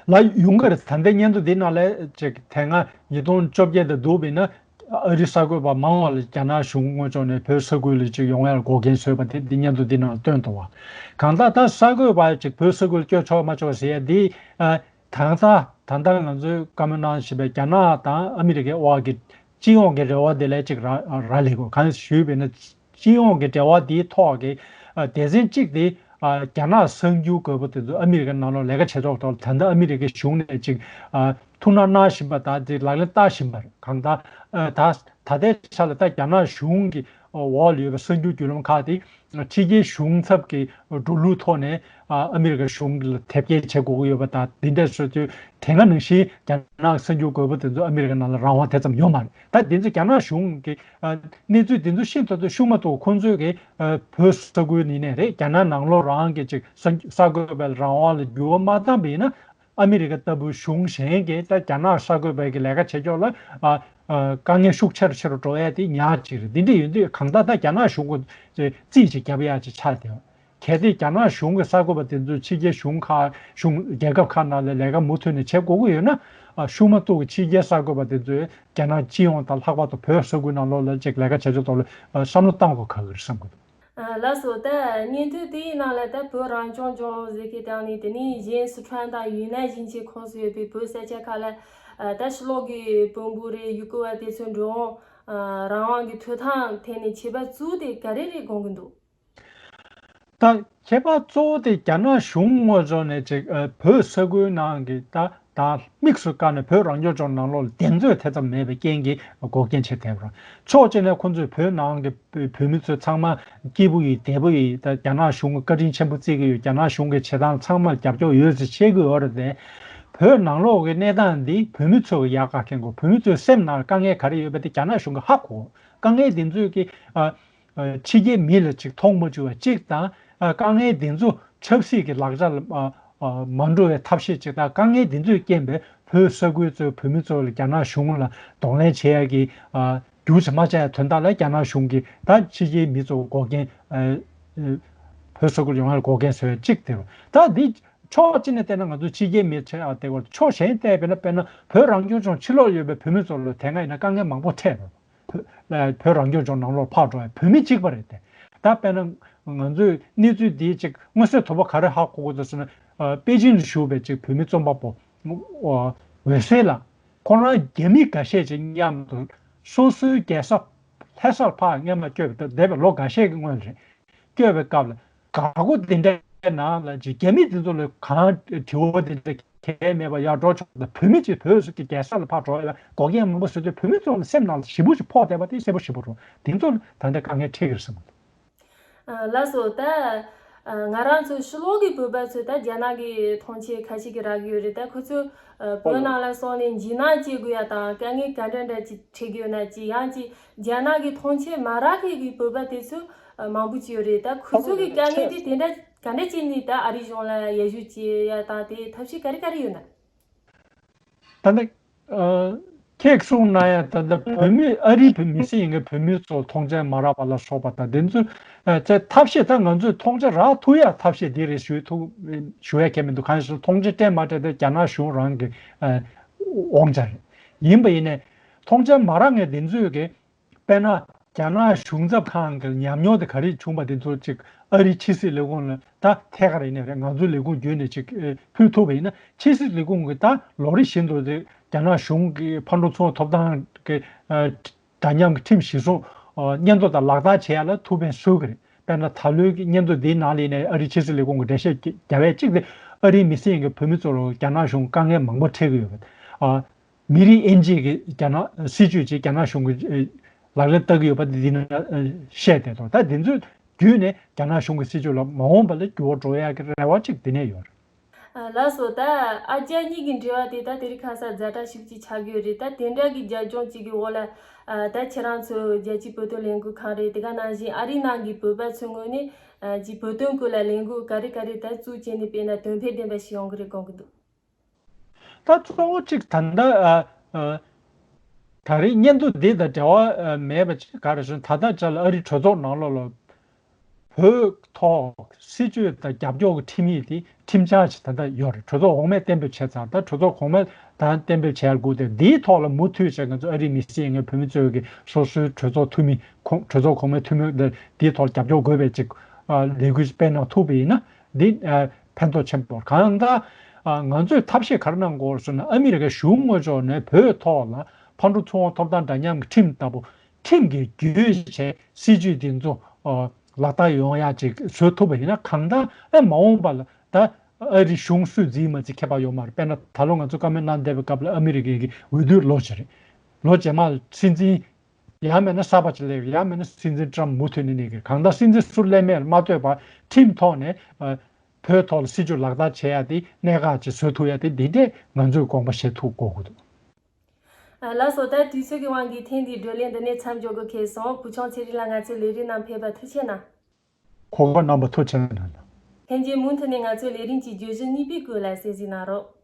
པ། ལ་ཡོང་གི་རེད། ད་ལྟའི་སྙན་ཐོ་འདི་ནང་ལ་ཅིག་དེ་སྔ་ཉིས་སྟོང་བཅོ་བརྒྱད་དང་བསྡུར་བ་ཡིན་ན་ཨ་རི་གསར་འགོད་པ་མང་བ་ལ་རྒྱ་ནག་གཞུང་ངོས་ཕྱོགས་ནས་བོད་ས་ཁུལ་ལ་ཅིག་ཡོང་ཡར་འགོག་རྐྱེན་བཟོས་པ་དེ་འདི་སྙན་ཐོ་འདི་ནང་ལ་སྟོན་འདུག་བ། གང་ལྟར་ད་གསར་འགོད་པ་ཅིག་བོད་ས་ཁུལ་སྐྱོད་ཆོག་མ་ཆོག་ཟེར་ཡ་འདི་ཨ་ད་ལྟ་ད་ལྟ་ང་ཚོས་བཀའ་མོལ་གནང་བཞིན་པའི་རྒྱ་ནག་དང་ཨ་མི་རི་ཀའི་དབར་གྱི་སྤྱི་ཡོངས་ཀྱི་རེ་བ་དེ་ལས་ཅིག་རག་རག་ལས་དགོས། གང་ཞུས་པ་ཡིན་ན་སྤྱི་ཡོངས་ཀྱི་འབྲེལ་བ་དེའི་ཐོག་གི་ཨ་སྡེ་ཚན་གཅིག་དེ་ཨ་རྒྱ་ནག་གསར་འགྱུར་དགོས་པ་དེ་ཚོ་ཨ་མི་རི་ཀའི་ནང་ལོགས་ལས་ཀ་བྱེད་ཕྱོགས་ཐོག་ད་ལྟ་ཨ་མི་རི་ཀའི་གཞུང་ནས་ཅིག་ཨ་ཐུགས་སྣང་གནང་བཞིན་པ་དང་དེ་ལག་ལེན་བསྟར་བཞིན་པ་རེད། གང་ལྟར་ཨ་ད་ད་ལྟའི་ཆ་ལ་ད་རྒྱ་ནག་གཞུང་གི་ འོག་ལ་ཡོད་པའི་གསར་འགྱུར་བརྒྱུད་ལམ་ཁག་དེ་ཕྱི་རྒྱལ་གཞུང་ཚབ་ཀྱི་འགྲོ་ལུགས་ཐོག་ནས་ཨ་མི་རི་ཀ་གཞུང་ལ་དེབ་སྐྱེལ་བྱེད་དགོས་ཀྱི་ཡོད་པ་དང་། འདི་འདྲ་བཟོ་དུས་དེ་སྔ་ནང་བཞིན་རྒྱ་ནག་གསར་འགྱུར་འགོད་པ་དེ་ཚོ་ཨ་མི་རི་ཀ་ནང་ལ་རང་དབང་དེ་ཙམ་ཡོད་མ་རེད། ད་དེ་ཚོ་རྒྱ་ནག་གཞུང་གི་ཨ་གནས་ཚུལ་དེ་ཚོ་ཤིན་ཏུ་ཤུགས་མ་གཏོགས། ཁོང་ཚོས་ཀྱི་ཨ་བོད་ས་ཁུལ་ནས་ནས་རེད། རྒྱ་ནག་ནང་ལོགས་རང་གི་ཅིག་ས་ས་འགོད་པའི་རང་དབང་ལ་འགྱུར་བ་མ་བཏང་པ་ཡིན་ན། ཨ་མི་རི་ཀ་ལྟ་བུ་གཞུང་གཞན་གྱིས་ད་རྒྱ་ནག་ས་འགོད་པའི་གི་ལས་ཀ་བྱེད་ཕྱོགས་ལ་ཨ་ཨ་དཀའ་ངལ་ཤུགས་ཆེ་རུ་ཆེ་རུ་འགྲོ་ཡ་དེ་ཉག་གཅིག་རེད། འདི་འདྲ་ཡིན་དུས་གང་ལྟར་ད་རྒྱ་ནག་གཞུང་གི་རྩིས་ཅིག་བརྒྱབ་ཡ་ཅིག་ཆགས་བསྡད་པ། གལ་ཏེ་རྒྱ་ནག་གཞུང་གི་ས་འགོད་པ་དེ་ཚོ་ཕྱི་རྒྱལ་གཞུང་ཁག་གཞུང་རྒྱལ་ཁབ་ཁག་ནང་ལ་ལས་ཀ་མུ་མཐུད་ནས་བྱེད་དགོས་ཀྱི་ཡོད་ན། ཨ་ཤུགས་མ་གཏོགས་ཀྱི་ཕྱི་རྒྱལ་ས་འགོད་པ་དེ་ཚོས་རྒྱ་ནག་སྤྱི་ཡོངས་དང་ལྷག་པར་དུ་བོད་ས་ཁུལ་ནང་ལོགས་ལ་ཅིག་ལས་ཀ་བྱེད་ཕྱོགས་ཐོག་ལ་ཨ་བསམ་བློ་བཏང་དགོས་ག་གི་རེད་བསམ་གི་འདུག། ཨ་ལགས་སོ། ད་བརྙན་ཐུང་དེའི་ནང་ལ་ད་བོད་རང་སྐྱོང་ལྗོངས་ཟེར་མཁན་དང་ནི། དེ་ནས་གཞན་སི་ཁྲོན་དང་ཡུན་ནན་ཞིང་ཆེན་ཁོངས་སུ་ཡོད་པའི་བོད་ས་ཆ་ཁག་ལ་ཨ་ད་ཕྱི་ལོགས་ཀྱི་བོན་པོ་རེད། ཡུ་གུར་བ་དེ་ཚོའི་འགྲོ་འོང་ཨ་རང་དབང་གི་ཐོབ་ཐང་ཐད་ནས་ཁྱད་པར་གཙོ་བོ་དེ་ག་རེ་རེད་དགོངས་ཀྱི་འདུག། ད་ཁྱད་པར་གཙོ་བོ་དེ་རྒྱ་ནག་གཞུང་ངོས་ཕྱོགས་ནས་ཅིག་ཨ་བོད་ས་ཁུལ་ནང་གི་ད་ད་དམིགས་སུ་བཀར་ནས་བོད་རང་སྐྱོང་ལྗོངས་ནང་ལོགས་ལ་གདེང་ཚོད་དེ་ཙམ་མེད་པའི་རྐྱེན་གྱིས་འགོག་རྐྱེན་ཆེ་བསྡད་པ་རེད། ཕྱོགས་གཅིག་ནས་ཁོང་ཚོས་བོད་ནང་གི་བོད་མི་ཚོ་ཚང་མ་སྐྱིད་པོ་ཡིན་བདེ་པོ་ཡིན། ད་རྒྱ་ནག་གཞུང་གི་བཀའ་དྲིན་ཆེན་པོ་བརྩི་གི་ཡོད། རྒྱ་ནག་གཞུང་གི་བྱེད་སྟངས་ཚང་མར་རྒྱབ་སྐྱོར་ཡོད་ཟེར་བཤད་གི་ཡོད་རེད་དེ། བོད་ནང་ལོགས་ཀྱི་གནས་སྟངས་འདི་བོད་མི་ཚོ་གི་ཡག་ག་མཁྱེན་དགོས། བོད་མི་ཚོའི་སེམས་ནང་དཀའ་ངལ་ག་རེ་ཡོད་པ་དེ་རྒྱ་ནག་གཞུང་གིས་ཧ་གོ། དཀའ་ངལ་འདི་ཚོས་ཀྱི་ཨ། ཕྱི་རྒྱལ་མི་ལ་ཅིག་མཐོང་མ་བཅུག་པ་གཅིག་དང་། དཀའ་ངལ་འདི་ཚོ་ཆབ་སྲིད་ཀྱི་ལག་ཆ་ལ་མ་འགྲོ་བའི་ཐབས་ཤེས་གཅིག་དང་། དཀའ་ངལ་འདི་ཚོའི་རྐྱེན་པས་བོད་ས་ཁུལ་གཙོས་བོད་མི་ཚོ་ལ་རྒྱ་ནག་གཞུང་ལ་གདོང་ལེན་བྱེད་ཡ་གི་རྒྱུ་ཆ་མ་ཆག་ཡ་དོན་དག་ལ་རྒྱ་ནག་གཞུང་གིས་ད་ཕྱི་རྒྱལ་མི་ཚོ་འགོག་རྐྱེན། བོད་ས་ཁུལ་ཡོང་ཡ་ལ་འགོག་རྐྱེན་བཟོ་ཡ་གཅིག་དེ་རེད། ད་འདི་ཕྱོགས་གཅིག་ནས་བལྟས་ན་ང་ཚོ་ཕྱི་རྒྱལ་མི་ཆགས་ཡ་དེ་གོ། ཕྱོགས་གཞན་བལྟས་པས་ན། དཔེར་ན་བོད་རང་སྐྱོང་ལྗོངས་ཕྱི་ལོགས་ཡོད་པའི་བོད་མི་ཚོ་ལ་དེ་སྔ་ཡིན་ན་དཀའ་ངལ་མང་པོ་འཕྲད་རེད། བོད་བོད་རང་སྐྱོང་ལྗོངས་ནང་ལོགས་ཕར་འགྲོ་ཡ་བོད་མི་གཅིག་པ་རེད་དེ། ད་དཔེར་ན་ང་ཚོས་གནས་ཚུལ་འདིའི་ཅིག་མངོན་གསལ་དོད་པོ་ག་རེ་ཧ་གོ་དགོས་འདུག་ཟེར་ན། ཨ་པེ་ཅིང་དུ་བཞུགས་པའི་ཅིག་བོད་མི་རྩོམ་པ་པོ་འོད་ཟེར་ལགས། ཁོ་རང་རྒྱ་མི་འགའ་ཤས་ཅིག་མཉམ་དུ་སོ་སོའི་རྒྱལ་ས་ལྷ་སར་ཕར་སྔོན་མ་བསྐྱོད་པ་དང་། འདས་པའི་ལོ་འགའ་ཤས་ཀྱི་སྔོན་རེད། བསྐྱོད་པའི་སྐབས་ལ་འགག་སྒོ་འདི་འདྲའི་ནང་ལ་ཅིག་རྒྱ་མི་འདི་ཚོ་ལ་གང་དྲི་བ་འདི་འདྲ་གང་ཡང་མེད་པར་ཡར་འགྲོ་ཆོག་པ་དང་། བོད་མི་ཅིག་བོད་ཀྱི་རྒྱལ་ས་ལ་ཕར་འགྲོ་ཡ་འགོག་རྐྱེན་མང་པོ་བཟོས་དུས་བོད་མི་ཚོ་ལ་སེམས་ནང་ལ་ཞེ་པོ་ཅིག་ཕོག་བསྡད་པ་དེ་གསལ་པོ་ཞེ་པོ་རེད། འདི་ཚོ་ལ་ད་ལྟ་དཀའ་ངལ་འཕྲད་ཀྱི་རེད་བསམ་གྱི་འདུག། ཨ་ལགས་སོ། ད་ཨ་ང་རང་ཚོ་ཕྱི་ལོགས་ཀྱི་བོད་པ་ཚོས་ད་རྒྱ་ནག་གི་ཐོངས་མཆན་ཁ་ཤས་ཀྱིས་རག་གི་ཡོད་རེད། ད་ཁོ་ཚོས་ཨ་བོད་ནང་ལ་སོང་ནས་འཇིགས་སྣང་སྐྱེ་དགོས་ཡ་དང་། དཀའ་ངལ་ག་འདྲ་འདྲ་ཅིག་འཕྲད་ཀྱི་ཡོད་ན་ཅིག། ཡང་ཅིག་རྒྱ་ནག་གི་ཐོངས་མཆན་མ་རག་མཁན་གྱི་བོད་པ་དེ་ཚོ་ཨ་མང་པོ་ཅིག་ཡོད་རེད། ད་ཁོ་ཚོ་གི་དཀའ་ངལ་དེ་དེ་འདྲ་ག་འདྲ་བྱས་ནས་ད་ཨ་རི་གཞུང་ལ་ཡར་ཞུ་བྱེད་ཡ་དང་། དེ་ཐབས་ཤེས་ག་རེ་ག་རེ་ཡོད་ན། ད་ལྟ་ཨ་ཁྱེད་གསུངས་གནང་ཡ། ད་ལྟ་བོད་མི་ཨ་རིའི་བོད་མི་སེར་ཡིན་མཁན་བོད་མི་ཚོ་ཐོངས་མཆན་མ་རག་པ་ལ་སོགས་པ་དང་། དེ་ཚོ་ཨ་ཚེ་ཐབས་ཤེས། ད་ང་ཚོས་ཐོངས་མཆན་རག་ཐུབ་ཡ་ཐབས་ཤེས་འདི་རེད་ཞུ་ཐུབ་ཞུ་ཡ་གང་ཡང་མི་འདུག། གང་ཡིན་ཟེར་ན་ཐོངས་མཆན་སྤྲད་མ་སྤྲད་དེ་རྒྱ་ནག་གཞུང་རང་གི་ཨ་དབང་ཆ་རེད། ཡིན་པ་ཡིན་ནའི་ཐོངས་མཆན་མ་རག་མཁན་དེ་ཚོས་ཀྱི་དཔེར་ན་རྒྱ་ནག་གཞུང་ཚབ་ཁང་གི་ཉམས་མྱོང་དེ་ག་རེ་བྱུང་བ་དེ་ཚོ་ཅིག་ཨ་རིའི་ཕྱི་སྲིད་ལས་ཁུངས་ལ་ད་ཐད་ཀར་ཡིན་ནའི་རེད། ང་ཚོའི་ལས་ཁུངས་བརྒྱུད་ནས་ཅིག་ཨ་ཕུལ་ཐུབ་པ་ཡིན་ན། ཕྱི་སྲིད་ལས་ཁུངས་ཀྱིས་ད་ལོ་རེ་བཞིན་དུ་དེ་རྒྱ་ནག་གཞུང་གི་ཕར་འགྲོ་ཚུར་འགྲོ་ཐོབ་ཐང་གི་ཨ་འདྲ་མཉམ་གྱི་ཁྲིམས་གཞིར་བཟུང་ཨ་སྙན་ཐོ་དང་ལག་བསྟར་བྱེད་ཡ་ལ་ཐུགས་ཕན་གསོས་ཀྱི་རེད། དཔེར་ན་ད་ལོའི་སྙན་ཐོ་འདིའི་ནང་ལ་ཡིན་ནའི་ཨ་རིའི་ཕྱི་སྲིད་ལས་ཁུངས་ཀྱིས་འགྲེལ་བཤད་རྒྱག་པ་གཅིག་དེ། ཨ་རིའི་མི་སེར་ཡིན་མཁན་བོད་མི་ཚོ་ལ་རྒྱ་ནག་གཞུང་དཀའ་ངལ་མང་པོ་འཕྲད་ཀྱི་ཡོད་པ། ཨ་མི་རིགས་དབྱེ་འབྱེད་ཀྱི་རྒྱ་ནག་སྲིད་ཇུས་ཅིག་རྒྱ་ནག་གཞུང་གིས་ལག་ལེན་བསྟར་གྱི་ཡོད་པ་འདི་ནི་བཤད་བསྡད་འདུག། ད་འདི་ཚོའི་བརྒྱུད་ནས་རྒྱ་ནག་གཞུང་གི་སྲིད་ཇུས་ལ་མ་འོངས་པ་ལ་འགྱུར་བ་འགྲོ་ཡག་གི་རེ་བ་ཅིག་འདི་ནས་ཡོད་རེད། ལགས་སོ། ད་ཨ་རྒྱ་གཉིས་ཀྱི་འབྲེལ་བ་དེ་ད་དེ་རིང་ཁ་སང་ཛ་དྲག་ཤོས་ཅིག་ཆགས་ཀྱི་ཡོད་རེད། ད་དེ་འདྲ་གི་རྒྱབ་ལྗོངས་ཅིག་གི་འོག་ལ་ད་ཁྱེད་རང་ཚོ་རྒྱལ་སྤྱིའི་བོད་དོན་ལས་འགུལ་ཁང་རེད། དེ་ག་ནང་བཞིན་ཨ་རིའི་ནང་གི་བོད་པ་ཚོའི་ངོས་ནས་ཅིག་བོད་དོན་སྐོར་ལ་ལས་འགུལ་ག་རེ་ག་རེ་ད་བཙུགས་བྱས་ནས་སྤེལ་ན་དོན་ཕན་ལྡན་པ་ཞིག་ཡོང་གི་རེད་དགོངས་ཀྱི་འདུག། ད་གཙོ་བོ་གཅིག་ད་ལྟ་ཨ་ཨ་ད་རེས་སྙན་ཐོ་འདི་དང་འབྲེལ་བ་ཨ་མེད་པ་ཅིག་ག་རེ་ཟེར་ན། ད་ལྟ་ཆ་ལ་ཨ་རིའི་གྲོས་ཚོགས་ནང་ལོགས་ལ་བོད་ཐོག་སྲིད་ཇུས་དང་རྒྱབ་སྐྱོར་གྱི་ཁྲིམས་ཡིག་དེ་ཁྲིམས་འཆར་ཅིག་ད་ལྟ་ཡོད་རེད། གྲོས་ཚོགས་འོག་མས་གཏན་འབེབས་བྱས་ཚར། ད་གྲོས་ཚོགས་གོང་མས་ད་གཏན་འབེབས་བྱས་དགོས་ཏེ། འདིའི་ཐོག་ལ་མུ་མཐུད་བྱས་ང་ཚོ་ཨ་རིའི་མི་སེར་ཡིན་མཁན་བོད་མི་ཚོས་ཀྱི་སོ་སོའི་གྲོས་ཚོགས་འཐུས་མི་ཁོང་གྲོས་ཚོགས་གོང་མའི་འཐུས་མི་འདི་འདིའི་ཐོག་རྒྱབ་སྐྱོར་དགོས་པའི་ཅིག་ཨ་ལས་འགུལ་སྤེལ་གནང་ཐུབ་པ་ཡིན་ན་འདི་ཨ་ཕན་ཐོགས་ཆེན་པོ། གང་ལྟར་ཨ་ང་ཚོས་ཐབས་ཤེས་ག་རེ་གནང་དགོས་ཟེར་ན། ཨ་མི་རི་ཀའི་གཞུང་ངོས་ཕྱོགས་ནས་བོད་ཐོག་ལ་ཕར་འགྲོ་ཚུར་འོང་ཐོབ་ཐང་འདྲ་མཉམ་གྱི་ཁྲིམས་ལྟ་བུ། ཁྲིམས་ཀྱི་བརྒྱུད་བྱས་སྲིད་ཇུས་འདི་ཚོ་ཨ་ལག་བསྟར་ཡོང་ཡ་ཅིག་བཟོ་ཐུབ་པ་ཡིན་ན། གང་ལྟར་ཨ་མ་འོངས་པ་ལ་ད་ཨ་རི་གཞུང་སུས་འཛིན་མ་འཛིན་ཁྱད་པར་ཡོད་མ་རེད། དཔེར་ན་ད་ལོ་ང་ཚོ་བཀའ་མོལ་གནང་བསྡད་པའི་སྐབས་ལ་ཨ་མི་རི་ཀའི་གི་འོས་བསྡུ་ལོ་གཅིག་རེད། ལོ་རྗེས་མ་སྲིད་འཛིན་ ཡང་མིན་ན་གསར་པ་ཅིག་སླེབས། ཡང་མིན་ན་སྲིད་འཛིན་ཀྲམ་མུ་མཐུད་ནས་གནས་ཀྱི། གང་ལྟར་སྲིད་འཛིན་སུ་སླེབས་མིན་མ་ལྟོས་པར་ཁྲིམས་ཐོག་ནས་ཨ་བོད་ཐོག་ལ་སྲིད་ཇུས་ལག་བསྟར་བྱེད་ཡ་དེ། གནད་འགག་ཅིག་བཟོ་ཐུབ་ཡ་དེ། འདི་འདྲས་ང་ཚོས་དགོངས་པ་བཞེས་ཐུབ་དགོས་ཀྱི་འདུག། ཨ། ལགས་སོ། ད་དུས་ཚོད་ཀྱི་དབང་གིས་ཐེངས་འདིའི་བགྲོ་གླེང་འདི་ནས་མཚམས་འཇོག་དགོས་ཁེལ་སོང་། བུ་ཆུང་ཚེ་རིང་ལགས། ང་ཚོའི་ལས་རིམ་ནང་ཕེབས་པར་ཐུགས་རྗེ་གནང་། གོ་སྐབས་གནང་བར་ཐུགས་རྗེ་གནང་། ལྷན་རྒྱས་མུ་མཐུད་ནས་ང་ཚོའི་ལས་རིམ་གྱི་བརྗོད་གཞི་གཉིས་པའི་སྐོར་ལ་གསན་གཟིགས་གནང་རོགས།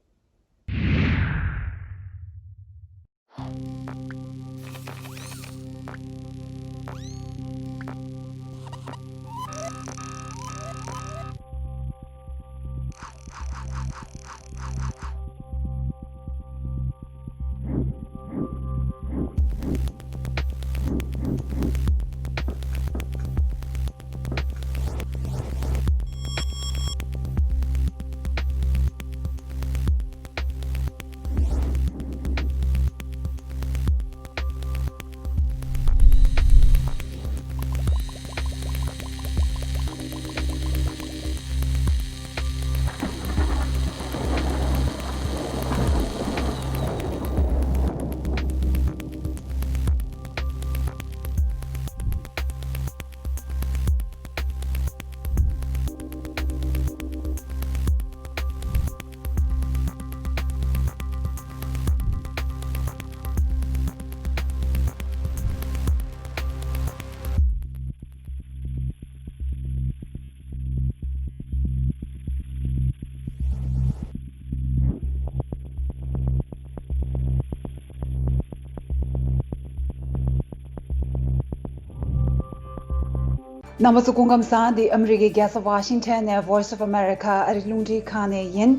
རྣམ་པ་ཚོ་སྐུ་ཁམས་བཟང་། འདི་ཨ་མི་རི་ཀའི་རྒྱལ་ས་ཝ་ཤིང་ཊོན་ནས་Voice of America ཨ་རིའི་རླུང་འཕྲིན་ཁང་ནས་ཡིན།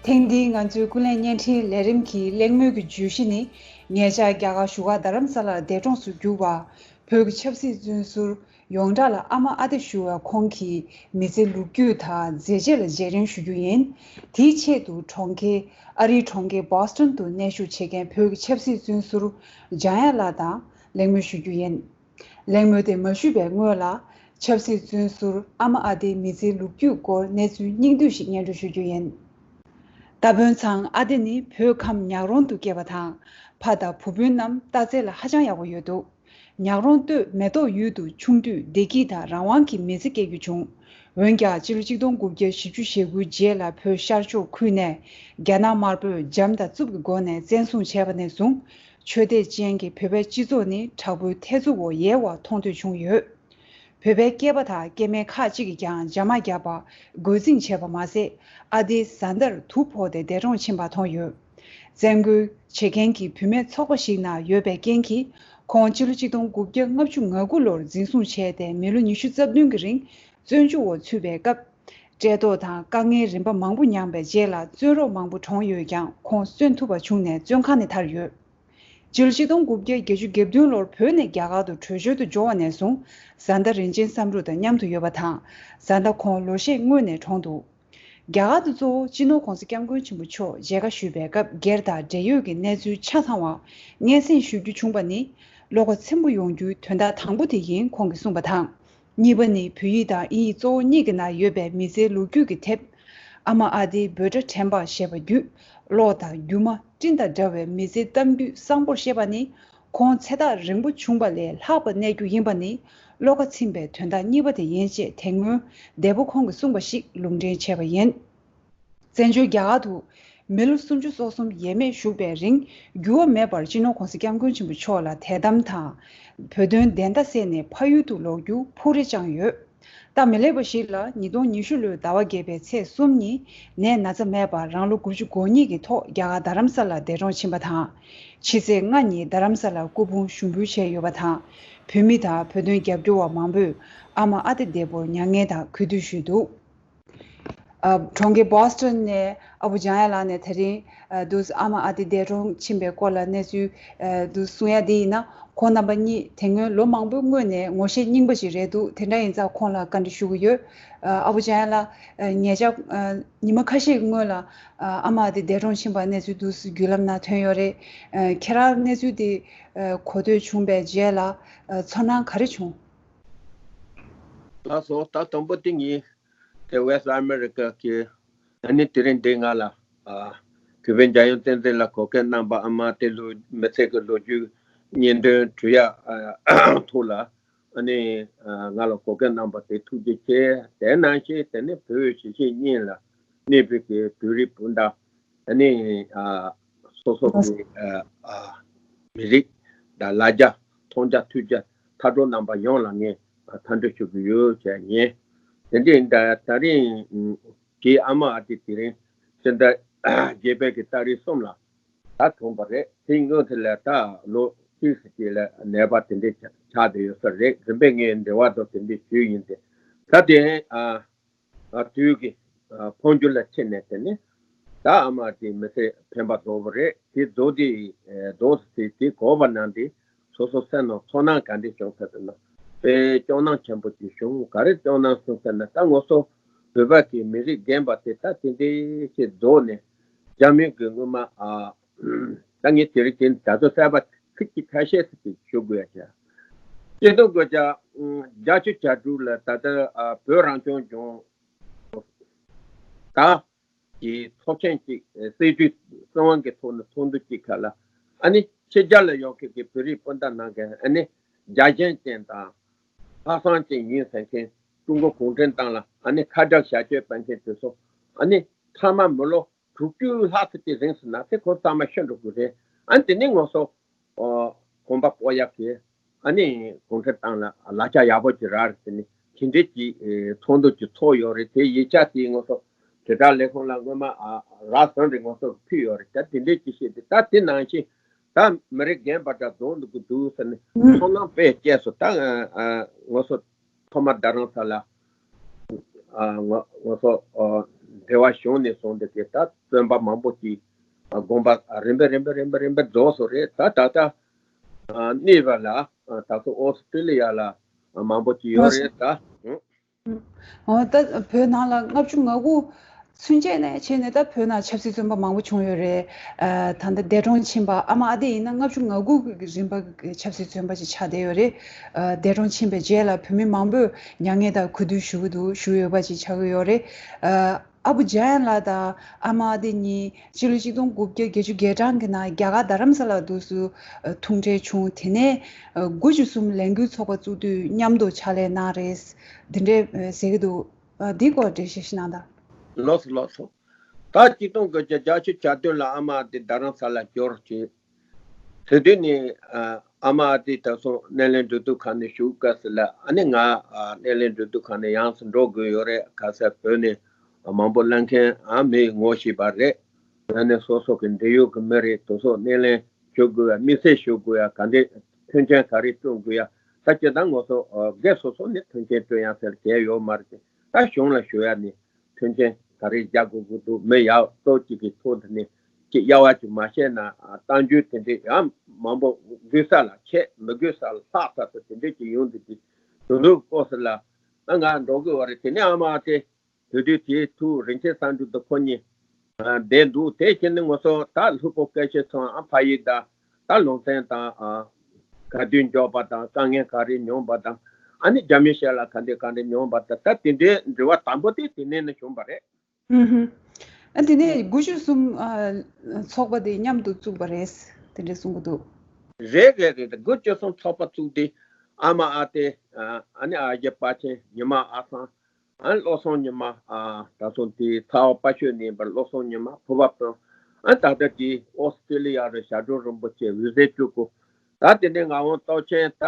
ཐེངས་འདིའི་ང་ཚོའི་ཀུན་གླེང་བརྙན་འཕྲིན་ལས་རིམ་གྱི་གླེང་མོལ་གྱི་བརྗོད་གཞི་ནི། ཉེ་ཆར་རྒྱ་གར་བཞུགས་སྒར་རྡ་རམ་ས་ལར་འདས་གྲོངས་སུ་གྱུར་བ། བོད་ཀྱི་ཆབ་སྲིད་བཙོན་ཟུར་ཡོངས་གྲགས་ལ་ཨ་མ་ཨ་ཏི་ཞུ་བའི་ཁོང་གི་མི་ཚེའི་ལོ་རྒྱུས་དང་མཛད་རྗེས་ལ་བརྗེ་ལེན་ཞུ་རྒྱུ་ཡིན། དེའི་ཆེད་དུ་གྲོང་ཁྱེར། ཨ་རིའི་གྲོང་ཁྱེར་Boston དུ་གནས་བཞུགས་བྱེད་མཁན་བོད་ཀྱི་ཆབ་སྲིད་བཙོན་ཟུར་འཇམ་དབྱངས་ལགས་དང་གླེང་མོལ་ཞུ་རྒྱུ་ཡིན། གླེང་མོལ་དེ་མ་ཞུས་པའི་སྔོན་ལ། ཆབ་སྲིད་བཙོན་ཟུར་ཨ་མ་ཨ་ཏིའི་མི་ཚེའི་ལོ་རྒྱུས་སྐོར་གནས་ཚུལ་སྙིང་བསྡུས་ཤིག་སྙན་སྒྲོན་ཞུ་རྒྱུ་ཡིན། རྟ་དཔོན་ཚང་ཨ་ཏི་ནི་བོད་ཁམས་ཉག་རོང་དུ་སྐྱེས་པ་དང་། ཕ་དང་བུ་སྤུན་རྣམས་རྟ་རྩལ་ལ་ཧ་ཅང་ཡག་པོ་ཡོད་འདུག། ཉག་རོང་སྟོད་མེ་ཏོག་ཡུལ་དུ་ཆུང་དུས་བདེ་སྐྱིད་དང་རང་དབང་གི་མི་ཚེ་སྐྱེལ་རྒྱུ་བྱུང་། འོན་ཀྱང་སྤྱི་ལོ་གཅིག་སྟོང་དགུ་བརྒྱ་བཞི་བཅུ་ཞེ་དགུའི་རྗེས་ལ་བོད་ཤར་ཕྱོགས་ཁུལ་ནས་རྒྱ་ནག་དམར་པོས་འཇམ་དང་རྩུབ་ཀྱི་སྒོ་ནས་བཙན་བཟུང་བྱས་པ་ནས་བཟུང་། ཆོས་དད་ཅན་གྱི་བོད་པའི་སྤྱི་ཚོགས་ནི་དྲག་པོའི་ཐེ་ཚོམ་འོག་ཡལ་བ་མཐོང་ཐོས་བྱུང་ཡོད། བོད་པའི་སྐྱེས་པ་དང་སྐྱེས་དམན་ཁག་ཅིག་གིས་ཀྱང་འཇབ་མ་བརྒྱབ་པ། རྒོལ་འཛིང་བྱས་པ་མ་ཟད། ཨ་ཏི་བཟའ་ཟླར་དུག་ཕོག་སྟེ་འདས་གྲོངས་ཕྱིན་པ་མཐོང་ཡོད། བཙན་རྒོལ་བྱེད་མཁན་གྱི་བུད་མེད་ཚོགས་པ་ཞིག་ནང་ཡོད་པའི་རྐྱེན་གྱིས། ཁོང་སྤྱི་ལོ་གཅིག་སྟོང་དགུ་བརྒྱ་ལྔ་བཅུ་ང་དགུ་ལོར་འཛིན་བཟུང་བྱས་ཏེ། མི་ལོ་ཉི་ཤུ་རྩ་བདུན་གྱི་རིང་བཙོན་འཇུག་འོག་ཚུད་པའི་སྐབས། བཀྲེས་ལྟོགས་དང་དཀའ་ངལ་རིམ་པ་མང་པོ་མྱངས་པའི་རྗེས་ལ། བཙོན་རོགས་མང་པོ་གྲོངས་ཡོད་ཀྱང་། ཁོང་གསོན་ཐུབ་པ་བྱུང་ནས་བཙོན་ཁང་ནས་ཐར་ཡོད། སྤྱི་ལོ་གཅིག་སྟོང་དགུ་བརྒྱ་བརྒྱད་ཅུ་གྱ་བདུན་ལོར་བོད་ནས་རྒྱ་གར་དུ་བྲོས་བྱོལ་དུ་འབྱོར་བ་ནས་བཟུང་། བཟའ་ཟླ་རིན་ཆེན་བསམ་གྲུབ་དང་མཉམ་དུ་ཡོད་པ་དང་། བཟའ་ཟླ་ཁོང་ལོ་ཤས་སྔོན་ནས་གྲོངས་འདུག། རྒྱ་གར་དུ་གཙོ་བོ་སྤྱི་ནོར་༧གོང་ས་༧སྐྱབས་མགོན་ཆེན་པོ་མཆོག་མཇལ་ཁ་ཞུས་པའི་སྐབས། སྒེར་དང་འབྲེལ་ཡོད་ཀྱི་གནས་ཚུལ་ཆ་ཚང་བ་སྙན་སེང་ཞུ་རྒྱུ་བྱུང་བ་ནི། བློ་ཁ་ཚིམ་པོ་ཡོང་རྒྱུའི་དོན་དག་དང་པོ་དེ་ཡིན། ཁོང་གིས་གསུངས་པ་དང་། གཉིས་པ་ནི། བོད་ཡིག་དང་དབྱིན་ཡིག་གཙོ་བོ་གཉིས་ཀྱི་ནང་ཡོད་པའི་མི་ཚེའི་ལོ་རྒྱུས་ཀྱི་དེབ། ཨ་མ་ཨ་ཏིའི་འབོད་སྒྲ་དྲན་པ་ཞེས་པ་བརྒྱུད། གློག་དང་སྒྱུ་མ་སྤྲིན་དང་འདྲ་བའི་མི་ཚེའི་གཏམ་རྒྱུད་གསང་པོར་བཤད་པ་ནི། ཁོང་ཚེ་ཐག་རིང་པོ་བྱུང་བ་ལས་ལྷག་པར་གནས་རྒྱུ་ཡིན་པ་ནི། བློ་ཁ་ཚིམ་པའི་དོན་དག་གཉིས་པ་དེ་ཡིན་ཅེས་དེ་སྔོན་འདས་པོ་ཁོང་གིས་གསུངས་པ་ཞིག་ལུང་འདྲེན་བྱས་པ་ཡིན། བཙན་བྱོལ་རྒྱ་གར་དུ་མི་ལོ་སུམ་ཅུ་སོ་གསུམ་ཡས་མས་བཞུགས་པའི་རིང་། འགྱུར་བ་མེད་པར་སྤྱི་ནོར་༧གོང་ས་༧སྐྱབས་མགོན་ཆེན་པོ་མཆོག་ལ་དད་དམ་དང་། བོད་དོན་བདེན་མཐའ་གསལ་ནས་ཕ་ཡུལ་དུ་ལོག་རྒྱུ་ཕུགས་རེ་བཅངས་ཡོད། སྟབས་མི་ལེགས་པ་ཞིག་ལ། ཉིས་སྟོང་ཉི་ཤུ་ལོའི་ཟླ་བ་བརྒྱད་པའི་ཚེས་གསུམ་ཉིན། ནད་ན་ཚ་མེད་པར་རང་ལོ་དགུ་བཅུ་གོ་གཉིས་ཀྱི་ཐོག་རྒྱ་གར་རྡ་རམ་ས་ལར་འདས་གྲོངས་ཕྱིན་པ་དང་། ཕྱི་ཚེས་ལྔ་ཉིན་རྡ་རམ་ས་ལར་སྐུ་ཕུང་ཞུགས་འབུལ་བྱས་ཡོད་པ་དང་། བོད་མི་དང་བོད་དོན་རྒྱབ་སྐྱོར་བ་མང་པོས་ཨ་མ་ཨ་ཏི་བདེ་པོར་མྱ་ངན་དང་གུས་འདུད་ཞུས་འདུག། ཨ། གྲོང་ཁྱེར་Boston ནས་ཨ་བུ་འཇམ་དབྱངས་ལགས་ནས་དེ་རིང་། ཨ། དུ་ཨ་མ་ཨ་ཏི་འདས་གྲོངས་ཕྱིན་པའི་སྐོར་ལ་གནས་ཚུལ། ཨ། དུ་གསུང་ཡ་དེ་ཡིན་ན། ཁོང་རྣམ་པ་གཉིས་དེ་སྔོན་ལོ་མང་པོའི་སྔོན་ནས་ངོ་ཤེས་རྙིང་པ་ཞིག་རེད་འདུག། དེ་འདྲ་ཡིན་ཙང་ཁོང་ལ་བཀའ་འདྲི་ཞུ་གི་ཡོད། ཨ། ཨ་བུ་འཇམ་དབྱངས་ལགས། ཨ། ཉེ་ཆར། ཨ། ཉི་མ་ཁ་ཤས་ཀྱི་སྔོན་ལ། ཨ། ཨ་མ་ཨ་ཏི་འདས་གྲོངས་ཕྱིན་པ་གནས་ཚུལ་དུ་བརྒྱུད་ལམ་ནང་ཐོན་ཡོད་རེད། ཨ། ཁྱེད་རང་གནས་ཚུལ་དེ། ཨ། གོ་ཐོས་བྱུང་བའི་རྗེས་ལ། ཨ། ཚོར་སྣང་ག་རེ་བྱུང་། ལགས་སོ། ད་དང་པོ་དེ་ངས་དེ་Voice of America གི་ཨ་ནི་དེ་རིང་འདི་ང་ལ། ཨ། གུས་པས་འཇམ་དབྱངས་བསྟན་འཛིན་ལགས་གོ་སྐབས་གནང་བ། ཨ་མ་དེ་ལོ་མི་ཚེ་གི་ལོ་རྒྱུས་ སྙན་སྒྲོན་ཞུ་ཡ་ཐོག་ལ་ཨ་ནི་ང་ལ་གོ་སྐབས་གནང་བ་དེ་ཐུགས་རྗེ་ཆེ། དེ་ནང་བཞིན་དེ་ནས་བོད་གཞིས་བྱེས་གཉིས་ལ་གནས་པའི་གི་བོད་རིགས་སྤུན་ཟླ་ཨ་ནི་སོ་སོ་གི་མི་རིགས་དང་ལ་རྒྱ་མཐོང་རྒྱ་ཐོས་རྒྱ་ཐར་གྲོལ་རྣམ་པ་ཡོངས་ལ་ངས་མཐའ་འདྲི་ཞུ་གི་ཡོད་ཅེས་ཡིན། དེ་འདྲའི་ད་ད་རིང་གི་ཨ་མ་ཨ་ཅེ་དེ་རིང་སྤྱི་ཟླ་བརྒྱད་པའི་གི་ཏ་རིག་གསུམ་ལ་ད་གྲོངས་པ་རེད། དེ་སྔོན་དེ་ལ་ད་ལོ་གཅིག་ཙམ་ཅིག་ལ་ནད་པ་དེ་འདྲའི་ཆགས་བསྡད་ཡོད་ས་རེད། རིམ་པས་ངས་འབྲེལ་བ་དང་དེ་འདྲའི་ཞུས་ཡིན་ཏེ། ད་དེ་ཨ་དུས་ཀྱི་འཕོ་འགྱུར་ལ་ཕྱིན་ནས་དེ་ནས་ད་ཨ་མ་དེ་མི་ཚེ་འཕེན་པ་རྫོགས་པ་རེད། དེ་རྫོགས་དེ་རྫོགས་ཚེ་དེ་གོ་བ་གནང་སྟེ་སོ་སོ་སེམས་ནང་ཚོར་སྣང་ག་འདྲ་བྱུང་ས་དེ་ན་དཔེ་སྐྱོ་སྣང་ཆེན་པོ་ཅིག་བྱུང་། ག་རེ་སྐྱོ་སྣང་བྱུང་ས་ན་ད་ང་ཚོ་བོད་པ་གི་མི་རིགས་རྒན་པ་དེ་ད་དེ་འདྲའི་ཞིག་རྫོགས་ནས་རྒྱ་མི་གི་སྔོན་མ་ཨ། ད་ངས་དེ་རིང་དེ་ད་ཚོ་གསར་པ་ཚིག་གཅིག་ཁ་ཤས་ཚིག་གཅིག་ཞུ་དགོས་ཡ་ཆ། སྤྱི་ཚོགས་སྒོ་ལྕགས་བརྒྱད་ཅུ་གྱ་དྲུག་ལ་ད་ལྟ་བོད་རང་སྐྱོང་ལྗོངས་ད་ཀྱི་ཚོགས་ཆེན་གཅིག་སྲིད་ཇུས་གསང་བ་གི་ཐོག་ནས་ཚོགས་འདུ་གཅིག་ཁ་ལ་ཨ་ནི་ཕྱི་རྒྱལ་ལ་ཡོད་མཁན་གྱི་བོད་རིགས་སྤུན་ཟླ་ནང་གི་ཨ་ནི་རྒྱལ་ཞེན་ཅན་དང་ལྷག་བསམ་ཅན་ཡིན་ཟེར་མཁན་ཀྲུང་གོ་གུང་ཁྲན་ཏང་ལ་ཨ་ནི་ཁ་གྲག་བྱ་སྤྱོད་སྤེལ་མཁན་དེ་ཚོ་ཨ་ནི་མཐའ་མ་མི་ལོ་དྲུག་ཅུ་ལྷག་ཙམ་གྱི་རིང་ཟེར་ན་དེ་ཁོ་ཚང་མ་ཤི་འགྲོ་དགོས་རེད། ཨ་ནི་དེ་ནས་ང་ཚོ་གོམ་པ་སྤོ་ཡག་གི་ཨ་ནི་གུང་ཁྲན་ཏང་ལ་ལག་ཆ་ཡག་པོ་ཅིག་རག་རེད་ཟེར་ནས་དེ་འདྲའི་ཅིག་ཚོགས་འདུ་ཅིག་ཚོགས་ཡོད་རེད། དེ་ཡིག་ཆ་དེ་ང་ཚོ་དྲིལ་བསྒྲགས་ལས་ཁུངས་ལ་སྔོན་མ་རག་སོང་རེད། ང་ཚོར་ཕུལ་ཡོད་རེད། ད་དེ་འདྲའི་ཅིག་བཤད་དེ་ད་དེ་ནང་བཞིན་ད་མི་རིགས་རྒན་པ་འདྲ་རྫོགས་འདུག་གི་འདུག་ཟེར་ནས་ཚོར་སྣང་དཔེ་སྐྱེས་སོང་། ད་ང་ཚོ་ཐོག་མ་རྡ་རམ་ས་ལ་ང་ང་ཚོ་འབྲེལ་བ་བྱུང་ནས་བཟུང་སྟེ་དེ་ལྟར་བཙོན་པ་མང་པོ་ཅིག་དགོངས་པ་རིམ་པས་རིམ་པས་རིམ་པས་རིམ་པས་རྫོགས་སོང་རེད། ད་ད་ལྟ་གནས་པ་ལ་ད་ཚོ་ཨོ་སི་ཀྲི་ལི་ཡ་ལ་མང་པོ་ཅིག་ཡོད་རེད། ད་ཨོ་ད་བོད་ནང་ལ་ལྔ་བཅུ་ང་དགུ་ཚུན་ཆད་ནས་བྱས་ནས་ད་བོད་ནང་ཆབ་སྲིད་བཙོན་པ་མང་པོ་བྱུང་ཡོད་རེད། ད་ལྟ་འདས་གྲོངས་ཕྱིན་པ་ཨ་མ་ཨ་དེ་ཡིན་ན་ལྔ་བཅུ་ང་དགུ་གི་རིམ་པ་གི་ཆབ་སྲིད་བཙོན་པ་ཅིག་ཆགས་བསྡད་ཡོད་རེད། འདས་གྲོངས་ཕྱིན་པའི་རྗེས་ལ་བོད་མི་མང་པོས་མྱ་ངན་དང་གུས་འདུད་ཞུ་གི་འདུག་ཞུ་འོས་པ་ཅིག་ཆགས་ཀྱི་ཡོད་རེད། ཨ་བུ་འཇམ་དབྱངས་ལགས་དང་ཨ་མ་ཨ་དེ་གཉིས་སྤྱི་ལོ་ཆིག་སྟོང་དགུ་བརྒྱ་བརྒྱད་ཅུ་གྱ་གྲངས་ཀྱི་ནང་རྒྱ་གར་རྡ་རམ་ས་ལ་དུས་སུ་ཐུག་འཕྲད་བྱུང་། དེ་ནས་དགུ་བཅུ་གསུམ་ལས་འགུལ་ཚོགས་པ་བཙུགས་དུས་མཉམ་དུ་ཕྱག་ལས་གནང་རེད། འདི་འདྲས་ཟེར་གྱི་འདུག་འདིའི་སྐོར་འགྲེལ་བཤད་ཞིག་གནང་དང་། ལགས་སོ་ལགས་སོ། ད་ཆིག་སྟོང་དགུ་བརྒྱ་བརྒྱད་ཅུ་གྱ་བདུན་ལ་ཨ་མ་ཨ་དེ་རྡ་རམ་ས་ལ་འབྱོར་བྱས། དེ་དུས་ནས་ཨ་མ་ཨ་དེ་ད་སོ་སྣེ་ལེན་འབྲེལ་གཏུག་ཁང་ནས་བཞུགས་སྐབས་སུ་ལ་ཨ་ནི་ང་སྣེ་ལེན་འབྲེལ་གཏུག་ཁང་ནས་ཡོངས་སུ་འགྲོ་དགོས་ཡོད་རེད། ག་ས་བོད་ནས་མང་པོ་སླེབས་མཁན་ཨ་མི་ངོ་ཤེས་པ་རེད། ཡང་ནས་སོ་སོ་གི་འབྲེལ་ཡོད་ཀྱི་མི་རེད། དེ་ཚོ་སྣེ་ལེན་ཞུ་དགོས་ཡ་དམིགས་བསལ་ཞུ་དགོས་ཡ་ག་འདྲས་མཐུན་རྐྱེན་ག་རེ་བསྐྲུན་དགོས་ཡ་ད་སྤྱིར་བཏང་ང་ཚོ་སྒེར་སོ་སོ་ནས་མཐུན་རྐྱེན་བསྐྲུན་ཡ་ཟེར་གལ་ཡོད་མ་རེད། ད་གཞུང་ལ་ཞུ་ཡ་ནི་མཐུན་རྐྱེན་ག་རེ་རྒྱག་དགོས་ཀྱི་འདུག་མི་ཡག་སྟོབས་གཅིག་གི་ཐོག་དེ་ནས་ཅིག་གཡར་བ་ཅིག་མ་བཤད་ན་གཏམ་རྒྱུད་དེ་འདྲས་ཡང་མང་པོ་དགོས་ས་ལ་ཁྱད་མི་དགོས་ས་ལ་ལྷག་ས་དེ་འདྲས་ཅིག་ཡོང་འདུག་དེ་དུས་ལུགས་སྐོར་ས་ལ་ང་འགྲོ་དགོས་བ་རེད། དེ་ནས་ཨ་མ་དེ། དེ་དུས་དེའི་ཐུགས་རིན་ཆེན་བསམ་གྲུབ་དང་ཁོ་གཉིས་བསྡད་འདུག་དེ་བཞིན་ནི་ང་ཚོ་ད་ལྷུག་པོ་སྐད་ཆ་ཚོང་ཨ་ཕ་ཡུལ་དང་ད་ལུང་ཚན་དང་ག་དུས་འབྱོར་པ་དང་དཀའ་ངལ་ག་རེ་མྱོང་པ་དང་ཨ་ནི་རྒྱ་མི་ཞལ་ལ་ག་འདྲ་ག་འདྲ་མྱོང་པ་དང་ད་དེ་འདྲའི་འབྲེལ་བ་དང་པོ་དེ་དེ་ནས་ནི་བྱུང་བ་རེད། ཨུ་ཧུ། ཨ་དེ་ནས་དགུ་བཅུ་གསུམ་ཚོགས་པ་དེ་མཉམ་དུ་བཙུགས་པ་རེད། དེ་འདྲ་གསུང་གི་འདུག་རེད་རེད་རེད། དགུ་བཅུ་གསུམ་ཚོགས་པ་བཙུགས་དུས་ཨ་མ་ཨ་དེ་ཨ་ནི་ཨ་ཡེ་པ་ཆེན་ཉི་མ་ཨ་ཚང་། ཨ་བློ་བཟང་ཉི་མ། ཨ་ད་སོང་དེའི་ཚ་བ་དཔའ་ཤོད་ནས་པར་བློ་བཟང་ཉི་མ་ཕུ་བབ་དང་། ཨ་ད་ལྟ་དེ་ཨོ་སི་ཀྲི་ལི་ཡ་རུ་ཞབས་དྲུང་རིན་པོ་ཆེ་འོད་ཟེར་སྤྲུལ་སྐུ། ད་དེ་ནས་ངག་དབང་སྟོབས་ཆེན། ད་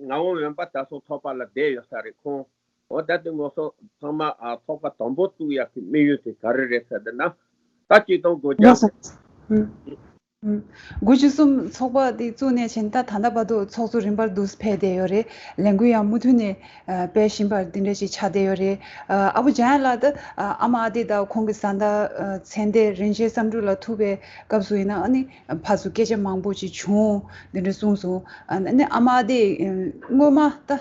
ངག་དབང་འོན་པ་ད་སོང་ཚོགས་པ་ལ་བསྡད་ཡོད་ས་རེད་ཁོང་། འོ་ད་དེ་ང་ཚོ་ཚང་མ་ཨ་ཚོགས་པ་དང་པོ་བཙུགས་ཡག་གི་དམིགས་ཡུལ་དེ་ག་རེ་རེད་ཟེར་ན། ད་ཆིག་སྟོང་དགུ་བརྒྱ། དགུ་བཅུ་གསུམ་ཚོགས་པ་འདི་བཙུགས་ནས་བྱས་ད་ད་ལྟ་བར་དུ་ཚོགས་གཙོ་རིམ་པར་དུ་ཕེབས་བསྡད་ཡོད་རེད། ལས་འགུལ་ཡང་མུ་མཐུད་ནས་སྤེལ་བཞིན་པར་འདི་འདྲ་ཞིག་ཆགས་བསྡད་ཡོད་རེད། ཨ་བུ་འཇམ་དབྱངས་ལགས་ད་ཨ་མ་ཨ་དེ་དང་ཁོང་གི་བཟའ་ཟླ་མཚན་ལྡན་རིན་ཆེན་བསམ་གྲུབ་ལགས་ཐུག་པའི་སྐབས་སུ་ཡིན་ན་ཨ་ནི་ཕར་ཚུར་སྐད་ཆ་མང་པོ་ཅིག་བྱུང་འདི་འདྲ་གསུངས་སོང་། ཨ་ནི་ཨ་མ་ཨ་དེ་སྔོན་མ་ད་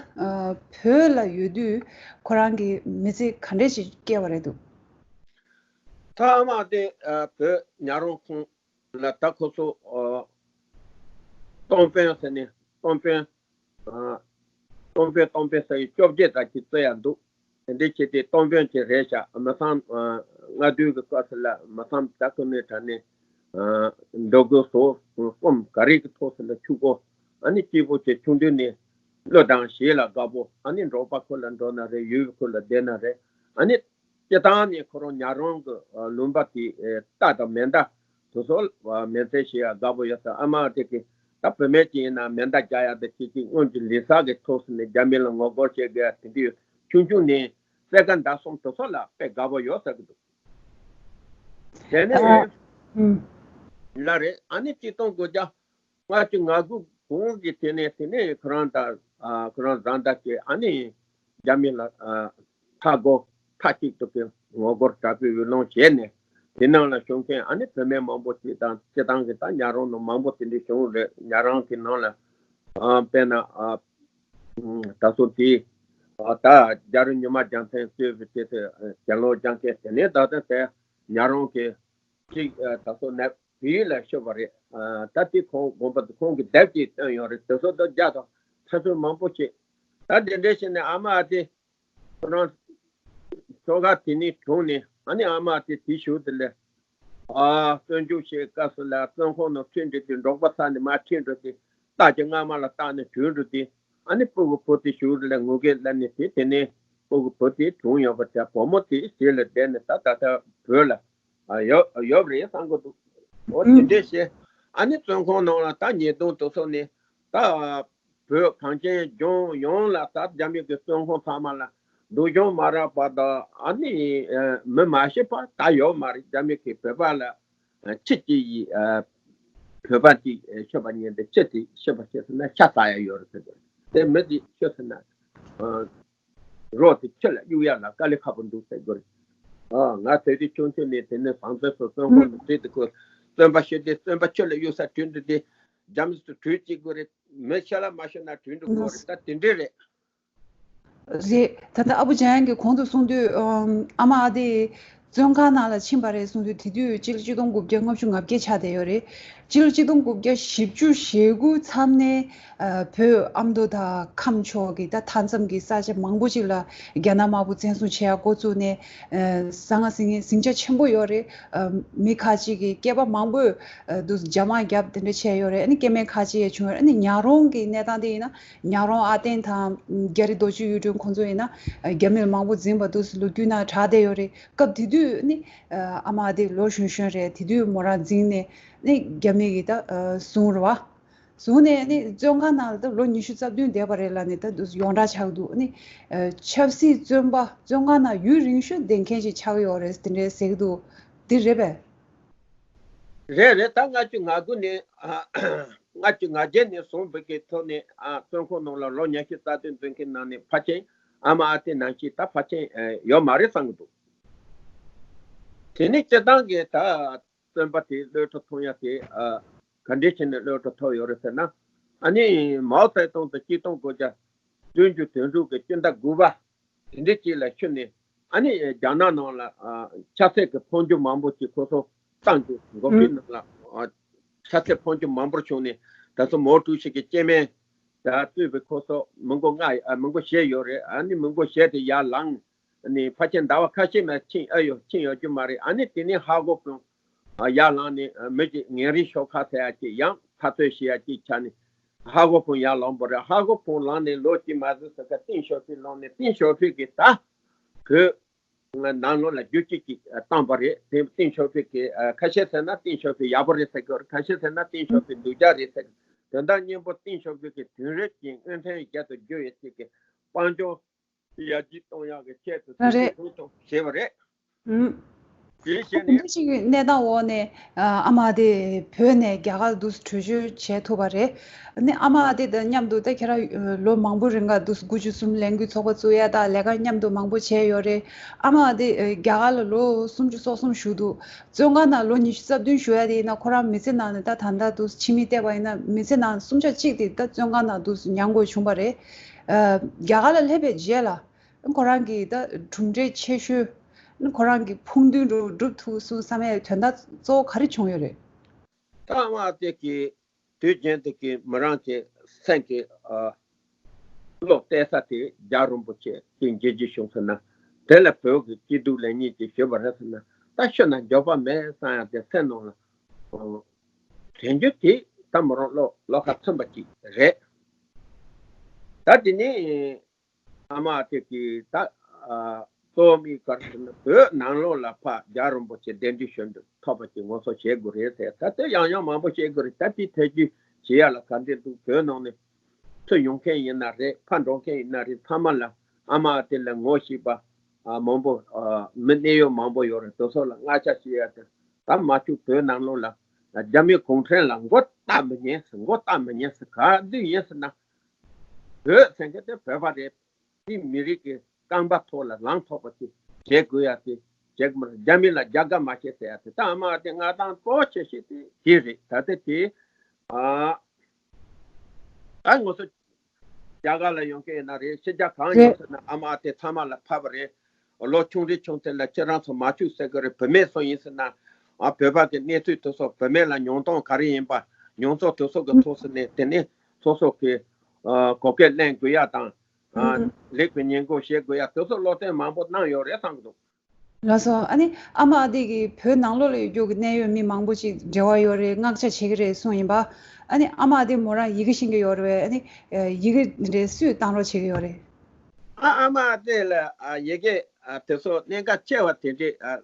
བོད་ལ་ཡོད་དུས་ཁོ་རང་གི་མི་ཚེ་ག་འདྲ་ཞིག་སྐྱེལ་བ་རེད་འདུག་ད་ཨ་མ་ཨ་དེ་བོད་ཉག་རོང་ཁོངས་ལ་ད་ཁོ་ཚོ་ཨ་གཏམ་དཔོན་ཟེར་ནས་གཏམ་དཔོན་ཨ་གཏམ་དཔོན་གཏམ་དཔོན་ཟེར་ཡི་བཅོ་བརྒྱད་དག་གི་རྩི་ཡ་འདུག་དེ་འདྲའི་བྱས་ཏེ་གཏམ་དཔོན་གྱི་རེད་ཤག་མི་ཚང་ཨ་ལྔ་བདུན་གྱི་སྐབས་སུ་ལ་མི་ཚང་ད་ཁོ་ནས་དྲ་ནས་ འགྲོ་དགོས་སོ་གསུམ་ག་རེ་གི་ཐོག་སུ་ལ་ཆུ་གོ་ཨ་ནི་སྐྱིད་པོ་བྱས། ཆུང་དུས་ནས་བློ་དང་ཞེ་ལ་དགའ་པོ། ཨ་ནི་འབྲོག་པ་ཁུལ་ལ་འགྲོ་ན་རེད། ཡུལ་ཁུལ་ལ་བསྡད་ན་རེད། ཨ་ནི་སྤྱི་བཏང་ནས་ཁོ་རང་ཉ་རོང་གི་ལུང་པ་དེ་རྟ་དང་མེ་མདའ་དེ་ཚོ་མེ་འཚོལ་བྱེད་ཡ་དགའ་པོ་ཡོད་ས། ཨ་མ་དེ་གི་ད་བུད་མེད་ཅིག་ཡིན་ན་མེ་མདའ་རྒྱག་ཡ་དེ་ཅིག་ཅིག་སྔོན་གྱི་ལས་ས་གི་ཐོག་སུ་ནས་རྒྱ་མི་ལ་ངོ་རྒོལ་བྱེད་དགོས་ཡ་དེ་འདྲ་ཡོད། ཆུང་ཆུང་ནས་སེ་ཀ་ཟླ་གསུམ་དེ་ཚོ་ལ་དཔེ་དགའ་པོ་ཡོད་ཟེར་གི་འདུག་དེ་ནས་ལ་རེད། ཨ་ནི་གཅིག་སྟོང་དགུ་བརྒྱ་ལྔ་བཅུ་ང་དགུ་གོང་གི་དེ་ནས་དེ་ནས་ཁོ་རང་དང་ཁོ་རང་བཟའ་ཟླ་གིས་ཨ་ནི་རྒྱ་མི་ལ་མཐའ་སྒོ་མཐའ་གཅིག་ཏུ་གི་ངོ་རྒོལ་དྲག་པོའི་འོས་ལངས་བྱས་ནས། དེ་ནང་ལ་བྱུང་མཁན་ཨ་ནི་བུད་མེད་མང་པོ་ཅིག་དང་། སྤྱི་བཏང་གི་ད་ཉ་རོང་ནང་མང་པོ་དེ་འདྲ་བྱུང་རེད། ཉ་རོང་གི་ནང་ལ་དཔེར་ན་ད་སོ་དེ་ད་རྒྱ་རི་ཉི་མ་རྒྱལ་མཚན་གཙོས་པའི་དེ་དེ་གྱེན་ལོག་རྒྱག་མཁན་དེ་ནས་ད་ལྟ་དེ་ཉ་རོང་གི་གཅིག་ད་སོ་ནས་བོད་ཡིག་ལ་ཤོད་པ་རེད། ད་དེ་ཁོང་དགོངས་པ་ཁོང་གི་དེབ་ཅིག་བཏོན་ཡོད་རེད། དེ་ཚོ་ད་རྒྱ་དང་ཐ་ཚོད་མང་པོ་བྱས། ད་དེ་འདྲ་བྱས་ནས་ཨ་མ་ཨ་དེ་ཁོ་རང་ཆོལ་ཁ་དེ་ནས་བྱུང་ནས། ཨ་ནི་ཨ་མ་དེ་དེའི་གཞུག་དེ་ལ་ཨ་བཙོན་འཇུག་བྱེད་སྐབས་སུ་ལ་བཙོན་ཁང་ནང་ཁྲིད་འགྲོ་དུས། འབྲོག་པ་ས་ནས་མར་ཁྲིད་འགྲོ་དུས། རྟ་གི་རྔ་མ་ལ་བཏགས་ནས་བྲོས་འགྲོ་དུས། ཨ་ནི་སྤུ་གུ་བུ་དེ་གཞུག་ལ་ངུ་སྐད་སླེབས་ནས་དེ་དེ་ནས་སྤུ་གུ་བུ་དེ་གྲོངས་ཡོད་པ་དེ། བུ་མོ་དེ་གཞིས་ལ་བསྡད་ནས་ད་ད་ལྟ་བོད་ལ་ཨ་ཡོད་ཡོད་རེད་བསམ་གི་འདུག་འོ་དེ་འདྲས་བྱས། ཨ་ནི་བཙོན་ཁང་ནང་ལ་ད་ཉེས་རྡུང་དེ་ཚོ་ནས་ད་བོད་གངས་ཅན་ལྗོངས་ཡོངས་ལ་ད་རྒྱ་མི་གི་བཙོན་ཁང་ཚང་མ་ལ་སྡུག་སྦྱོང་མ་རག་པ་དང་། ཨ་ནི་མི་མ་ཤི་བ་ད་ཡོད་མ་རེད། རྒྱ་མི་གིས་བོད་པ་ལ་ཁྱི་གཅིག་ཡིས་བོད་པ་གཅིག་ཤི་བ་ཉིད་དུ་ཁྱི་དེ་ཤི་བ་ཤི་སོང་ན་ཤ་ཟ་ཡ་ཡོད་རེད་ཟེར་གི་རེད། དེ་མི་དེ་ཤི་སོང་ན་རོ་དེ་ཁྱི་ལ་གཡུག་ཡ་ལ་དཀའ་ལས་ཁག་པོ་འདུག་ཟེར་གི་རེད། ཨ་ང་དེ་དུས་ཆུང་ཆུང་ནས་དེ་ནས་བཟང་བཙོན་སོགས་བཙོན་ཁང་དུ་ཁྲིད་དུ་བཀོད། བཙོན་པ་ཤི་དུས་བཙོན་པ་ཁྱི་ལ་གཡུག་ས་བྲོས་འགྲོ་དུས་རྒྱ་མི་ཚོས་བྲོས་བྱེད་དགོས་རེད། མི་ཤ་ལ་མ་ཤོར་ན་བྲོས་འགྲོ་དགོས་རེད། ད་དེ་འདྲས་རེད། རེད། ད་ལྟ་ཨ་བུ་འཇམ་དབྱངས་ཀྱིས་གོང་དུ་གསུངས་དུས། ཨམ་ཨ་མ་ཨ་དེ་བཙོན་ཁང་ནང་ལ་ཕྱིན་པ་རེད་གསུངས་དུས། དེ་དུས་སྤྱི་ལོ་གཅིག་སྟོང་དགུ་བརྒྱ་ལྔ་བཅུ་ང་བརྒྱད་ཆགས་བསྡད་ཡོད་རེད། སྤྱི་ལོ་གཅིག་སྟོང་དགུ་བརྒྱ་བཞི་བཅུ་ཞེ་དགུ་མཚམས་ནས་ཨ་བོད་ཨ་མདོ་དང་ཁམས་ཕྱོགས་ཀྱི་ད་མཐའ་མཚམས་ཀྱི་ས་ཆ་མང་པོ་ཅིག་ལ་རྒྱ་ནག་དམར་པོ་བཙན་བཟུང་བྱེད་ཡག་འགོ་བཙུགས་ནས། ཨ་ཟང་ཟིང་ཟིང་ཆ་ཆེན་པོ་ཡོད་རེད། ཨ་མི་ཁ་ཅིག་གིས་སྐྱེས་པ་མང་པོས་ཨ་དུ་རྒྱ་དམག་བརྒྱབ་དེ་འདྲ་བྱས་ཡོད་རེད། ཨ་ནི་སྐྱེ་དམན་ཁ་ཅིག་ཡང་བྱུང་ཡོད་རེད། ཨ་ནི་ཉ་རོང་གི་གནས་སྟངས་དེ་ཡིན་ན། ཉ་རོང་ཨ་བསྟན་དང་རྒྱ་རི་རྡོ་རྗེ་གཡུ་སྒྲོན་ཁོང་ཚོ་ཡིན་ན་རྒྱ་མིར་མང་པོ་འཛིན་པ་འདུག་ལོ་རྒྱུས་ནང་གྲགས་བསྡད་ཡོད་རེད། སྐབས་དེ་དུས་ནི་ཨ་མ་དེ་ལོ་གཞོན་གཞོན་རེད། དེ་དུས་མོ་རང་འཛིན་ནས་ནི་རྒྱ་མི་གིས་ད་བཟུང་རེད་བ། བཟུང་ནས་ནི་བཙོན་ཁང་ནང་ལ་ད་ལོ་ཉི་ཤུ་རྩ་བདུན་བསྡད་པ་རེད་ལབ་ནས་ད་ཡོངས་གྲགས་ཆགས་འདུག་ནི་ཆབ་སྲིད་བཙོན་པ་བཙོན་ཁང་ནང་ཡུན་རིང་ཤོས་བསྡད་མཁན་ཞིག་ཆགས་ཡོད་རེད་དེ་འདྲའི་ཟེར་གི་འདུག་འདི་རེད་པས། རེད་རེད། ད་ལྔ་བཅུ་ང་དགུ་ནས་ཨ་ལྔ་བཅུ་ང་བརྒྱད་ནས་བཟུང་བོད་ཀྱི་ཐོག་ནས་ཨ་བཙོན་ཁང་ནང་ལ་ལོ་ཉི་ཤུ་རྩ་བདུན་འཛིན་མཁན་ནང་ནས་ཕལ་ཆེར་ཨ་མ་ཨ་ཏི་ནང་བཞིན་ད་ཕལ་ཆེར་ཨ་ཡོད་མ་རེད་བསམ་གྱི་འདུག་དེ་ནས་སྤྱིར་བཏང་གི་ད་བཙོན་པ་དེ་གློད་གྲོལ་ཐོབ་ཡ་དེ་ཨ་ག་འདྲས་བྱས་ནས་གློད་གྲོལ་ཐོབ་ཡོད་རེད་ཟེར་ན། ཨ་ནི་མའོ་ཙེ་ཏུང་དང་གཅིག་སྟོང་དགུ་བརྒྱ་བདུན་ཅུ་དོན་དྲུག་གི་སྤྱི་ཟླ་དགུ་པ། དེ་འདྲའི་ཅིག་ལ་ཤུལ་ནས་ཨ་ནི་རྒྱ་ནག་ནང་ལ་ཨ་ཆབ་སྲིད་ཀྱི་ཕོ་འགྱུར་མང་པོ་ཅིག་ཁོ་ཚོ་བཏང་འདུག་མགོ་ཨུམ། སྤུས་ནང་ལ་ཨ་ཆབ་སྲིད་ཕོ་འགྱུར་མང་པོ་བྱུང་ནས། ད་ཚོ་མའོ་ཀྲུའུ་ཞི་གི་སྐྱེ་དམན་དང་བཙུན་པའི་ཁོ་ཚོ་མི་མགོ་ལྔ་ཨ་མི་མགོ་བཞི་ཡོད་རེད། ཨ་ནི་མི་མགོ་བཞི་དེ་ཡར་ལངས་ནས་ཕལ་ཆེར་ཟླ་བ་ཁ་ཤས་མ་ཕྱིན་ཨ་ཡོད་ཕྱིན་ཡོད་རྒྱུ་མ་རེད། ཨ་ནི་དེ་ནས་ཧ་གོ་ཕུང་ཨ་ཡར་ལངས་ནས་ཨ་མི་གཅིག་ངན་རིགས་ཤོག་ཁག་ཟེར་ཡ་གཅིག་ཡང་འཐབ་རྩོད་བྱེད་ཡ་གཅིག་ཆགས་ནས། ཧ་གོ་ཕུང་ཡར་ལངས་པ་རེད། ཧ་གོ་ཕུང་ལངས་ནས་ལོ་གཅིག་མ་ཟིན་ཙམ་ཁ་ཏིང་ཞའོ་ཕིང་ལངས་ནས། ཏིང་ཞའོ་ཕིང་གིས་ད་བོད་ནང་ལོགས་ལ་བསྒྱུར་བཅོས་ཅིག་བཏང་པ་རེད། དེ་ཏིང་ཞའོ་ཕིང་གིས་ཨ་ཁ་ཤས་ཟེར་ན་ཏིང་ཞའོ་ཕིང་ཡག་པོ་རེད་ཟེར་གྱི་ཡོད་རེད། ཁ་ཤས་ཟེར་ན་ཏིང་ཞའོ་ཕིང་སྡུག་ཅག་རེད་ཟེར་གྱི། དོན་དག་སྙིང་པོ་ཏིང་ཞའོ་ཕིང་གིས་དེང་རབས་ཀྱི་སྔོན་ཐོན་རྒྱལ་དུ་བསྒྱུར་ཡོད་ཅིག་གི་དཔལ་འབྱོར་ཡར་རྒྱས་གཏོང་ཡག་གི་ཆེད་དུ་ད་རེད། དེ་བཟུང་དང་བྱས་པ་རེད། ཨུམ། དེ་བྱས་ནས་འདི་ཞིག་གི་གནས་སྟངས་འོག་ནས་ཨ་མ་དེ་བོད་ནས་རྒྱ་གར་དུ་བྲོས་བྱོལ་བྱས་ཐུབ་པ་རེད། ནི་ཨ་མ་དེ་དང་མཉམ་དུ་ད་ཁྱེད་རང་ལོ་མང་པོ་རིང་ག་དུས་དགུ་བཅུ་གསུམ་ལས་འགུལ་ཚོགས་པ་བཙུགས་ཡ་དང་ལས་ཀ་མཉམ་དུ་མང་པོ་བྱས་ཡོད་རེད། ཨ་མ་དེ་རྒྱ་གར་ལ་ལོ་སུམ་ཅུ་སོ་གསུམ་བཞུགས་འདུག་བཙོན་ཁང་ནང་ལོ་ཉི་ཤུ་རྩ་བདུན་བཞུགས་ཡ་དེ་ཡིན་ན་ཁོ་རང་མི་ཚེ་ནང་ནས་ད་ད་ལྟ་དུས་ཕྱི་མིག་བལྟས་པ་ཡིན་ན་མི་ཚེ་ནང་སུམ་ཆ་གཅིག་དེ་ད་བཙོན་ཁང་ནང་དུ་མྱངས་དགོས་བྱུང་བ་རེད། ཨ་རྒྱ་གར་ལ་སླེབས་པའི་རྗེས་ལ་ཁོ་རང་གི་ད་གྲུབ་འབྲས་ཆེ་ཤོས་ཁོ་རང་གི་ཕུགས་འདུན་འགྲུབ་ཐུབ་སོང་བསམ་ཡའི་དོན་དག་གཙོ་བོ་ག་རེ་བྱུང་ཡོད་རེད། ད་ཨ་མ་དེ་གི་དུས་རྒྱུན་དུ་གི་མི་རང་གི་སེམས་ཀྱི་ཨ་བློ་གཏད་ས་དེ་རྒྱལ་བ་རིན་པོ་ཆེ་གི་མཇལ་རྒྱུ་བྱུང་ཟེར་ན། དེ་ལ་བོད་ཀྱི་སྐྱིད་སྡུག་ལེགས་ཉེས་ཀྱི་ཞུས་པ་རེད་ཟེར་ན། ད་ཤི་ན་འགྱོད་པ་མེད་བསམ་ཡ་དེ་སེམས་ནང་ལ་ དྲན་རྒྱུ་དེ་ད་མོ་རང་བློ་བློ་ཁ་ཚིམ་པ་ཅིག་རེད། ད་དེ་ནས་ཨ་མ་དེ་གིས་ད་ཨ་གཙོ་བོ་མི་ག་རེ་ཟེར་ན་བོད་ནང་ལོགས་ལ་ཕར་རྒྱལ་བ་རིན་པོ་ཆེ་གདན་འདྲེན་ཞུ་འདོད་ཐོབ་པ་ཅིག་ངོ་སོ་བྱེད་དགོས་རེད་ཟེར། ད་དེ་ཡང་ཡང་མང་པོ་བཤད་དགོས་རེད། ད་དེ་ཐད་ཀྱི་བྱེད་ཡ་ལ་ག་འདྲས་འདུག་བོད་ནང་ནས་ཚུར་ཡོང་མཁན་ཡིན་ན་རེད། ཕར་འགྲོ་མཁན་ཡིན་ན་རེད། ཚང་མ་ལ་ཨ་མ་དེ་ལ་ངོ་ཤེས་པ་ཨ་མང་པོ་ཨ་མི་གནད་ཡོད་མང་པོ་ཡོད་རེད། དེ་ཚོ་ལ་བསྔགས་བརྗོད་བྱེད་ཡ་དེ་ད་མ་བཅུག་བོད་ནང་ལོགས་ལ་རྒྱ་མི་གུང་ཁྲན་ལ་མགོ་བཏགས་མི་ཉན་ཟེར། མགོ་བཏགས་མི་ཉན་ཟེར། ག་དུས་ཡིན་ཟེར་ན་བོད་ཟེར་མཁན་དེ་བོད་པ་རེད། དེ་མི་རིགས་ཀྱི་རྐང་པ་ཐོག་ལ་ལངས་ཐུབ་པ་ཅིག་བྱེད་དགོས་ཡ་དེ་བྱེད་དགོས་མ་རེད། རྒྱ་མི་ལ་རྒྱལ་དགའ་མ་བྱེད་ཟེར་ཡ་དེ་ད་ཨ་མ་དེ་ང་དང་གཙོ་བོ་ཆེ་ཤོས་དེ་དེ་རེད། ད་ལྟ་དེ་ཨ་ད་ང་ཚོ་རྒྱ་གར་ལ་ཡོང་མཁན་ཡིན་ན་རེད། ཕྱི་རྒྱལ་གང་ཡོང་ཟེར་ན་ཨ་མ་དེ་ཚང་མ་ལ་ཕབ་པ་རེད། ལོ་ཆུང་རིང་ཆུང་དེ་ལ་ཁྱེད་རང་ཚོ་མ་བཅུག་ཟེར་གི་རེད། བུད་མེད་ཚོ་ཡིན་ཟེར་ན་ཨ་བོད་པ་གི་གནས་ཚུལ་དེ་ཚོ་བུད་མེད་ལ་ཉུང་གཏོང་ག་རེ་ཡིན་པ་མྱོང་ཚོར་དེ་ཚོ་གི་ཐོག་ཟེར་ནས་དེ་ནས་སོ་སོ་གི་ཨ་གོ་སྐབས་ལེན་དགོས་ཡ་དང་ཨ་ལེགས་པའི་ཉེས་འགོག་བྱེད་དགོས་ཡ་དེ་ཚོ་བློ་བསྟན་མང་པོ་གནང་ཡོད་རེད་བསམ་གི་འདུག་ལགས་སོ། ཨ་ནི་ཨ་མ་ཨ་དེ་གིས་བོད་ནང་ལོགས་ལ་ཡོད་རྒྱུ་གི་གནད་ཡོད་མི་མང་པོ་ཅིག་འབྲེལ་བ་ཡོད་རེད། བསྔགས་བརྗོད་བྱེད་ཀྱི་རེད་གསུངས་ཡིན་པ། ཨ་ནི་ཨ་མ་ཨ་དེ་མོ་རང་ཡི་གེ་ཤེས་ཀྱི་ཡོད་རེད་པས། ཨ་ནི་ཡི་གེ་རེ་སུས་བཏང་རོགས་བྱེད་ཀྱི་ཡོད་རེད། ཨ་ཨ་མ་ཨ་དེ་ལ་ཨ་ཡི་གེ་ཨ་དེ་ཚོ་གནད་འགག་ཆེ་བ་དེ་འདྲས་ཨ་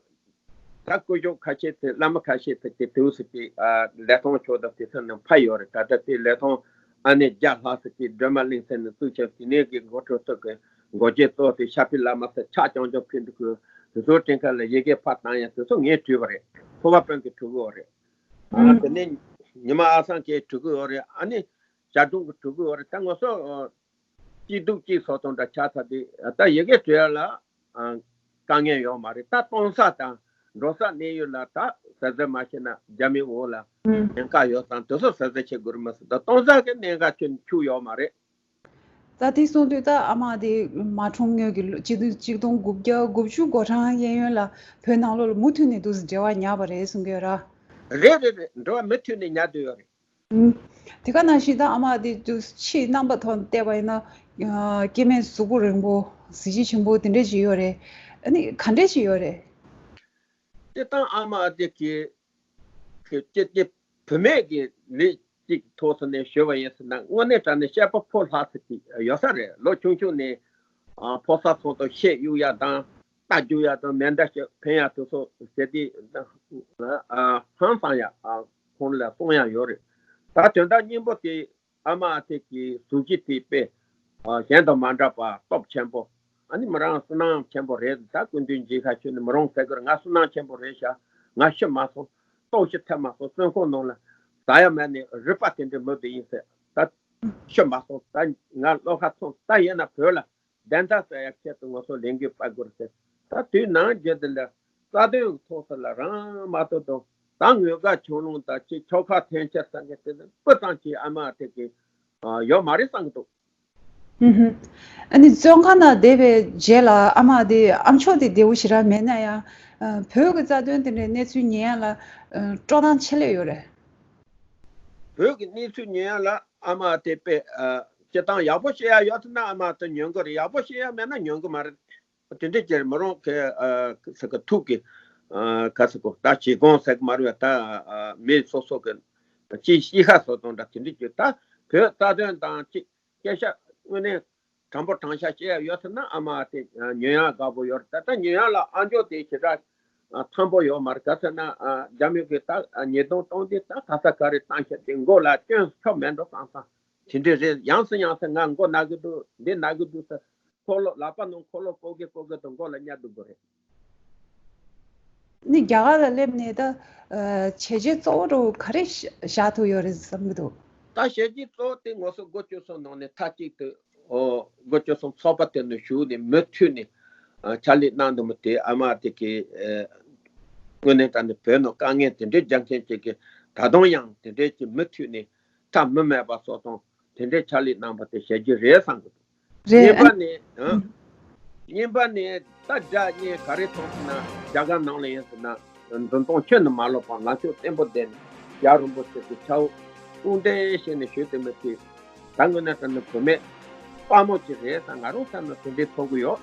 ད་སྐུ་ཞབས་ཁ་ཤས་དེ་བླ་མ་ཁ་ཤས་དེ་དེ་དེའུ་སི་ཏི་ཨ་ལི་ཐང་ཕྱོགས་དང་དེ་ཚོ་ནང་ཕ་ཡོད་རེད། ད་ལྟ་དེ་ལི་ཐང་ཨ་ནེ་བརྒྱ་ལྷག་ཙམ་གྱིས་སྒྲོལ་མ་གླིང་ཟེར་ནས་བཙུགས་ཀྱང་དེ་ནས་གི་འགོ་ཁྲིད་ཚོ་གི་འགོ་བརྗོད་གཙོ་དེ་ཤར་པའི་བླ་མ་ཟེར་ཕྱག་རྐྱང་རྐྱང་ཕུལ་འདུག་གི། དེ་ཚོ་སྤྲིན་ཁ་ལ་ཡི་གེ་ཕར་བཏང་ཡ་དེ་ཚོ་ངས་བྲིས་པ་རེད། ཕུར་པ་དཔོན་གྱིས་བྲིས་གི་ཡོད་རེད། ཨ་དེ་ནས་ཉི་མ་ཨ་སང་གིས་བྲིས་གི་ཡོད་རེད། ཨ་ནི་ཞྭ་སྒྲུང་གིས་བྲིས་གི་ཡོད་རེད། ད་ང་ཚོ་སྐྱིད་སྡུག་གཅིག་སོགས་དང་འདྲ་ཆགས་ཚར་དུས་ད་ཡི་གེ་འབྲི་ཡ་ལ་ཨ་དཀའ་ངལ་ཡོད་མ་རེད། ད་གཏོང་ས་དང་འགྲོ་ས་གནས་ཡུལ་ལ་ད་ཟུར་ཟུར་མ་བྱས་ན་རྒྱ་མིའི་འོག་ལ་ཉེན་ཁ་ཡོད་ཙང་དེ་ཚོ་ཟུར་ཟུར་བྱེད་དགོས་རེད་མ་ཟད། ད་གཏོང་ས་གི་གནད་འགག་ཁྱོན་ཆུ་ཡོད་མ་རེད། ད་དེ་སོང་དུས་ད་ཨ་མ་དེ་མ་གྲོངས་སྔོན་གྱི་ལོ་ཆིག་སྟོང་གཅིག་སྟོང་དགུ་བརྒྱ་དགུ་བཅུ་གོ་གྲངས་གཡས་གཡོན་ལ་བོད་ནང་ལོགས་ལ་མུ་མཐུད་ནས་འདུག་སེ་འབྲེལ་བ་ཉར་བ་རེད་གསུང་གི་ཡོད་ར། རེད་རེད་རེད། འབྲེལ་བ་མུ་མཐུད་ནས་ཉར་བསྡད་ཡོད་རེད། ཨུམ། དེ་ག་ནང་བཞིན་ད་ཨ་མ་དེ་དུས་ཕྱིའི་རྣམ་པ་ཐོག་ནས་བལྟས་པ་ཡིན་ན། ཨ་སྐྱེ་དམན་གཟུགས་པོ་རིང་པོ་གཟི་བརྗིད་ཆེན་པོ་དེ་འདྲས་ཅིག་ཡོད་རེད། ཨ་ནི་ག་འདྲས་ཅིག་ཡོད་རེད། སྤྱིར་བཏང་ཨ་མ་དེ་གི་གི་སྐྱེ་སྐྱེ་བུད་མེད་ཀྱི་ལུས་གཅིག་ཐོག་ཏུ་ནས་ཞུ་བ་ཡིན་ཟེར་ན་དངོས་གནས་དྲང་གནས་དཔྱད་པ་ཕོ་ལྷག་ཙམ་ཅིག་ཡོད་ས་རེད། ལོ་ཆུང་ཆུང་ནས་ཨ་ཕོ་གསར་ཚང་དང་གཤེད་གཡུག་ཡ་དང་རྟ་རྒྱུག་ཡ་དང་མེ་མདའ་ཞིག་འཕེན་ཡ་དེ་ཚོ་ཟེར་དུས་ཨ་ཧང་སང་ཡ་ཨ་ཁོང་ལ་གསུང་ཡ་ཡོད་རེད། ད་དོན་དག་སྙིང་པོ་དེ་ཨ་མ་ཨ་ཐེ་གི་གཟུགས་གཞི་དེ་དཔེ་ཨ་གཞན་དང་མ་འདྲ་བ་སྟོབས་ཆེན་པོ། ཨ་ནི་མོ་རང་བསོད་ནམས་ཆེན་པོ་རེད། ད་སྐུ་མདུན་མཇལ་ཁ་ཞུས་ནས་མོ་རང་ཟེར་གི་རེད། ང་བསོད་ནམས་ཆེན་པོ་རེད་ཤག་ང་ཤི་མ་སོང་། ལྟོགས་ཤི་ཐེབས་མ་སོང་། བཙོན་ཁང་ནང་ལ་ཟ་ཡ་མེད་ནས་རུས་པ་དེ་འདྲའི་མི་དེ་ཡིན་ཟེར། ད་ཤི་མ་སོང་། ད་ང་བློ་ཁ་ཚོམས། ད་ཡིན་ན་བོད་ལ་བདེན་མཐའ་གསལ་ཡ་ཆེད་དུ་ང་ཚོ་ལས་འགུལ་སྤེལ་དགོས་རེད་ཟེར། ད་དུས་ནམ་རྒྱུན་དེ་ལ་རྩ་དོན་གྱི་ཐོག་ས་ལ་རང་མ་གཏོགས་དང་ད་ངོས་དགའ་ཆུང་ལུང་དང་ཅིག་ཁྱོ་ག་འཐེན་འཁྱེར་ས་གི་དེ་ནི་སྤུ་ཙམ་ཅིག་ཨ་མ་དེ་གི་ཡོད་མ་རེད་བསམ་གི་འདུག་ཨུ་ཧུ། ཨ་ནི་བཙོན་ཁང་ནང་བསྡད་པའི་རྗེས་ལ་ཨ་མ་དེ་ཨ་མཆོག་དེ་བདེ་བོ་ཞེ་དྲག་མེད་ན་ཡང་། ཨ་བོད་ཀྱི་རྩ་དོན་དེ་འདྲའི་གནས་ཚུལ་ཉན་ཡ་ལ་ཨ་སྤྲོ་སྣང་ཆེ་ལོས་ཡོད་རེད། བོད་ཀྱི་གནས་ཚུལ་ཉན་ཡ་ལ་ཨ་མ་དེ་དཔེ་ཨ་སྤྱིར་བཏང་ཡག་པོ་བཤད་ཡ་ཡོད་ཐུབ་ན་ཨ་མ་དེ་ཉན་གི་རེད། ཡག་པོ་བཤད་ཡ་མེད་ན་ཉན་གི་མ་རེད། དེ་འདྲའི་ཅིག་མོ་རང་གི་ཨ་ཟེར་གི་ཐུགས་ཀྱི་ཨ་ག་ཟེར་གོ་ད་བྱེད་སྒོ་ཟེར་གི་མ་རེད་པ། ད་ཨ་མི་སོ་སོ་གི་ཅིག་གཤིས་ཀ་བཟོ་སྟངས་འདྲ་དེ་འདྲའི་ཅིག་ད་བོད་རྩ་དོན་དང་ཅིག་སྐད་ཆ་དངོས་གནས་དྲང་པོ་དྲང་བཞག་བཤད་ཡ་ཡོད་ཟེར་ན་ཨ་མ་དེ་ཉན་ཡ་དགའ་པོ་ཡོད་རེད། ད་ལྟ་ཉན་ཡ་ལ་ཨ་མཆོག་དེ་ཞེ་དྲག་ཐང་པོ་ཡོད་མ་རེད། ག་ཟེར་ན་ཨ་རྒྱ་མི་གི་ད་ཉེས་རྡུང་གཏོང་དུས་ད་ག་ས་ག་རེ་བཏང་ཤག་དེ་མགོ་ལ་སྐྱོན་ཆོ་མེད་འགྲོ་བསམ་བསམ་དེ་འདྲ་རེད། ཡང་སེ་ཡང་སེ་ང་མགོ་ན་གི་འདུག་འདི་ན་གི་འདུག་ཟེར། འཁོར་ལོ་ལག་པ་ནང་འཁོར་ལོ་བཀོག་གི་བཀོག་གི་དང་མགོ་ལ་གཉའ་སྡུག་དགོས་རེད། ནི་རྒྱ་གར་ལ་སླེབས་ནས་ད་ཨ་བྱས་རྗེས་གཙོ་བོ་འདྲ་བོ་ག་རེ་བཞག་བཞག་ཐུབ་ཡོད་རེད་བསམ་གི་འདུག་ད་བྱས་རྗེས་གཙོ་བོ་དེ་ང་ཚོ་དགུ་བཅུ་གསུམ་ནང་ནས་མཐའ་གཅིག་ཏུ་ཨོ་དགུ་བཅུ་གསུམ་ཚོགས་པ་དེ་ནང་ཞུགས་ནས་མུ་མཐུད་ནས་ཨ་ཕྱག་ལས་གནང་འདུག་མི་དེ་ཨ་མ་དེ་གི་ཨ་དངོས་གནས་དྲང་གནས་བོད་ནང་དཀའ་ངལ་དེ་འདྲའི་རྒྱག་མཁན་ཅིག་གི་ད་དུང་ཡང་དེ་འདྲའི་ཅིག་མུ་མཐུད་ནས་ཐབས་མི་མེད་པ་བཟོ་སྟངས་དེ་འདྲའི་ཕྱག་ལས་གནང་པ་དེ་བྱས་རྗེས་རེད་བསམ་གི་འདུག་རེད། གཉིས་པ་ཨ་ནི་ཨ་གཉིས་པ་ནི་ད་དགྲ་གཉེན་ག་རེ་མཐོང་ཟེར་ན་རྒྱ་གར་ནང་ལ་ཡིན་ཟེར་ན་འདུན་གཏོང་ཁྱོན་ནས་མ་ལོག་པར་ལངས་ཕྱོགས་བརྟན་པོ་བསྡད་ནས་རྒྱལ་བ་རིན་པོ་ཆེ་གི་ཕྱག་དབུགས་དཔུང་འདྲེན་བྱས་ནས་བཞུགས་དེ་མི་ཚེ་ད་དངོས་གནས་དྲང་གནས་བུད་མེད་དཔའ་མོ་ཅིག་རེད་ཟེར་ང་རང་བསམ་ན་དེ་འདྲའི་མཐོང་གི་ཡོད།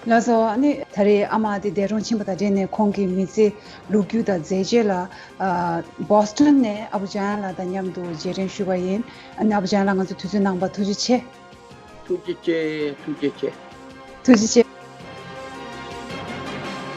ལགས་སོ། ཨ་ནི་ད་རེས་ཨ་མ་དེ་འདས་གྲོངས་ཕྱིན་པ་དང་འབྲེལ་ནས་ཁོང་གི་མི་ཚེ་ལོ་རྒྱུས་དང་མཛད་རྗེས་ལ་ཨ་བོ་སི་ཊོན་ནས་ཨ་བུ་ལྕམ་ལགས་དང་མཉམ་དུ་རྗེས་དྲན་ཞུས་པ་ཡིན། ཨ་ནི་ཨ་བུ་ལྕམ་ལགས་ང་ཚོ་དུས་ཚོད་གནང་བར་ཐུགས་རྗེ་ཆེ། ཐུགས་རྗེ་ཆེ། ཐུགས་རྗེ་ཆེ། ཐུགས་རྗེ་ཆེ།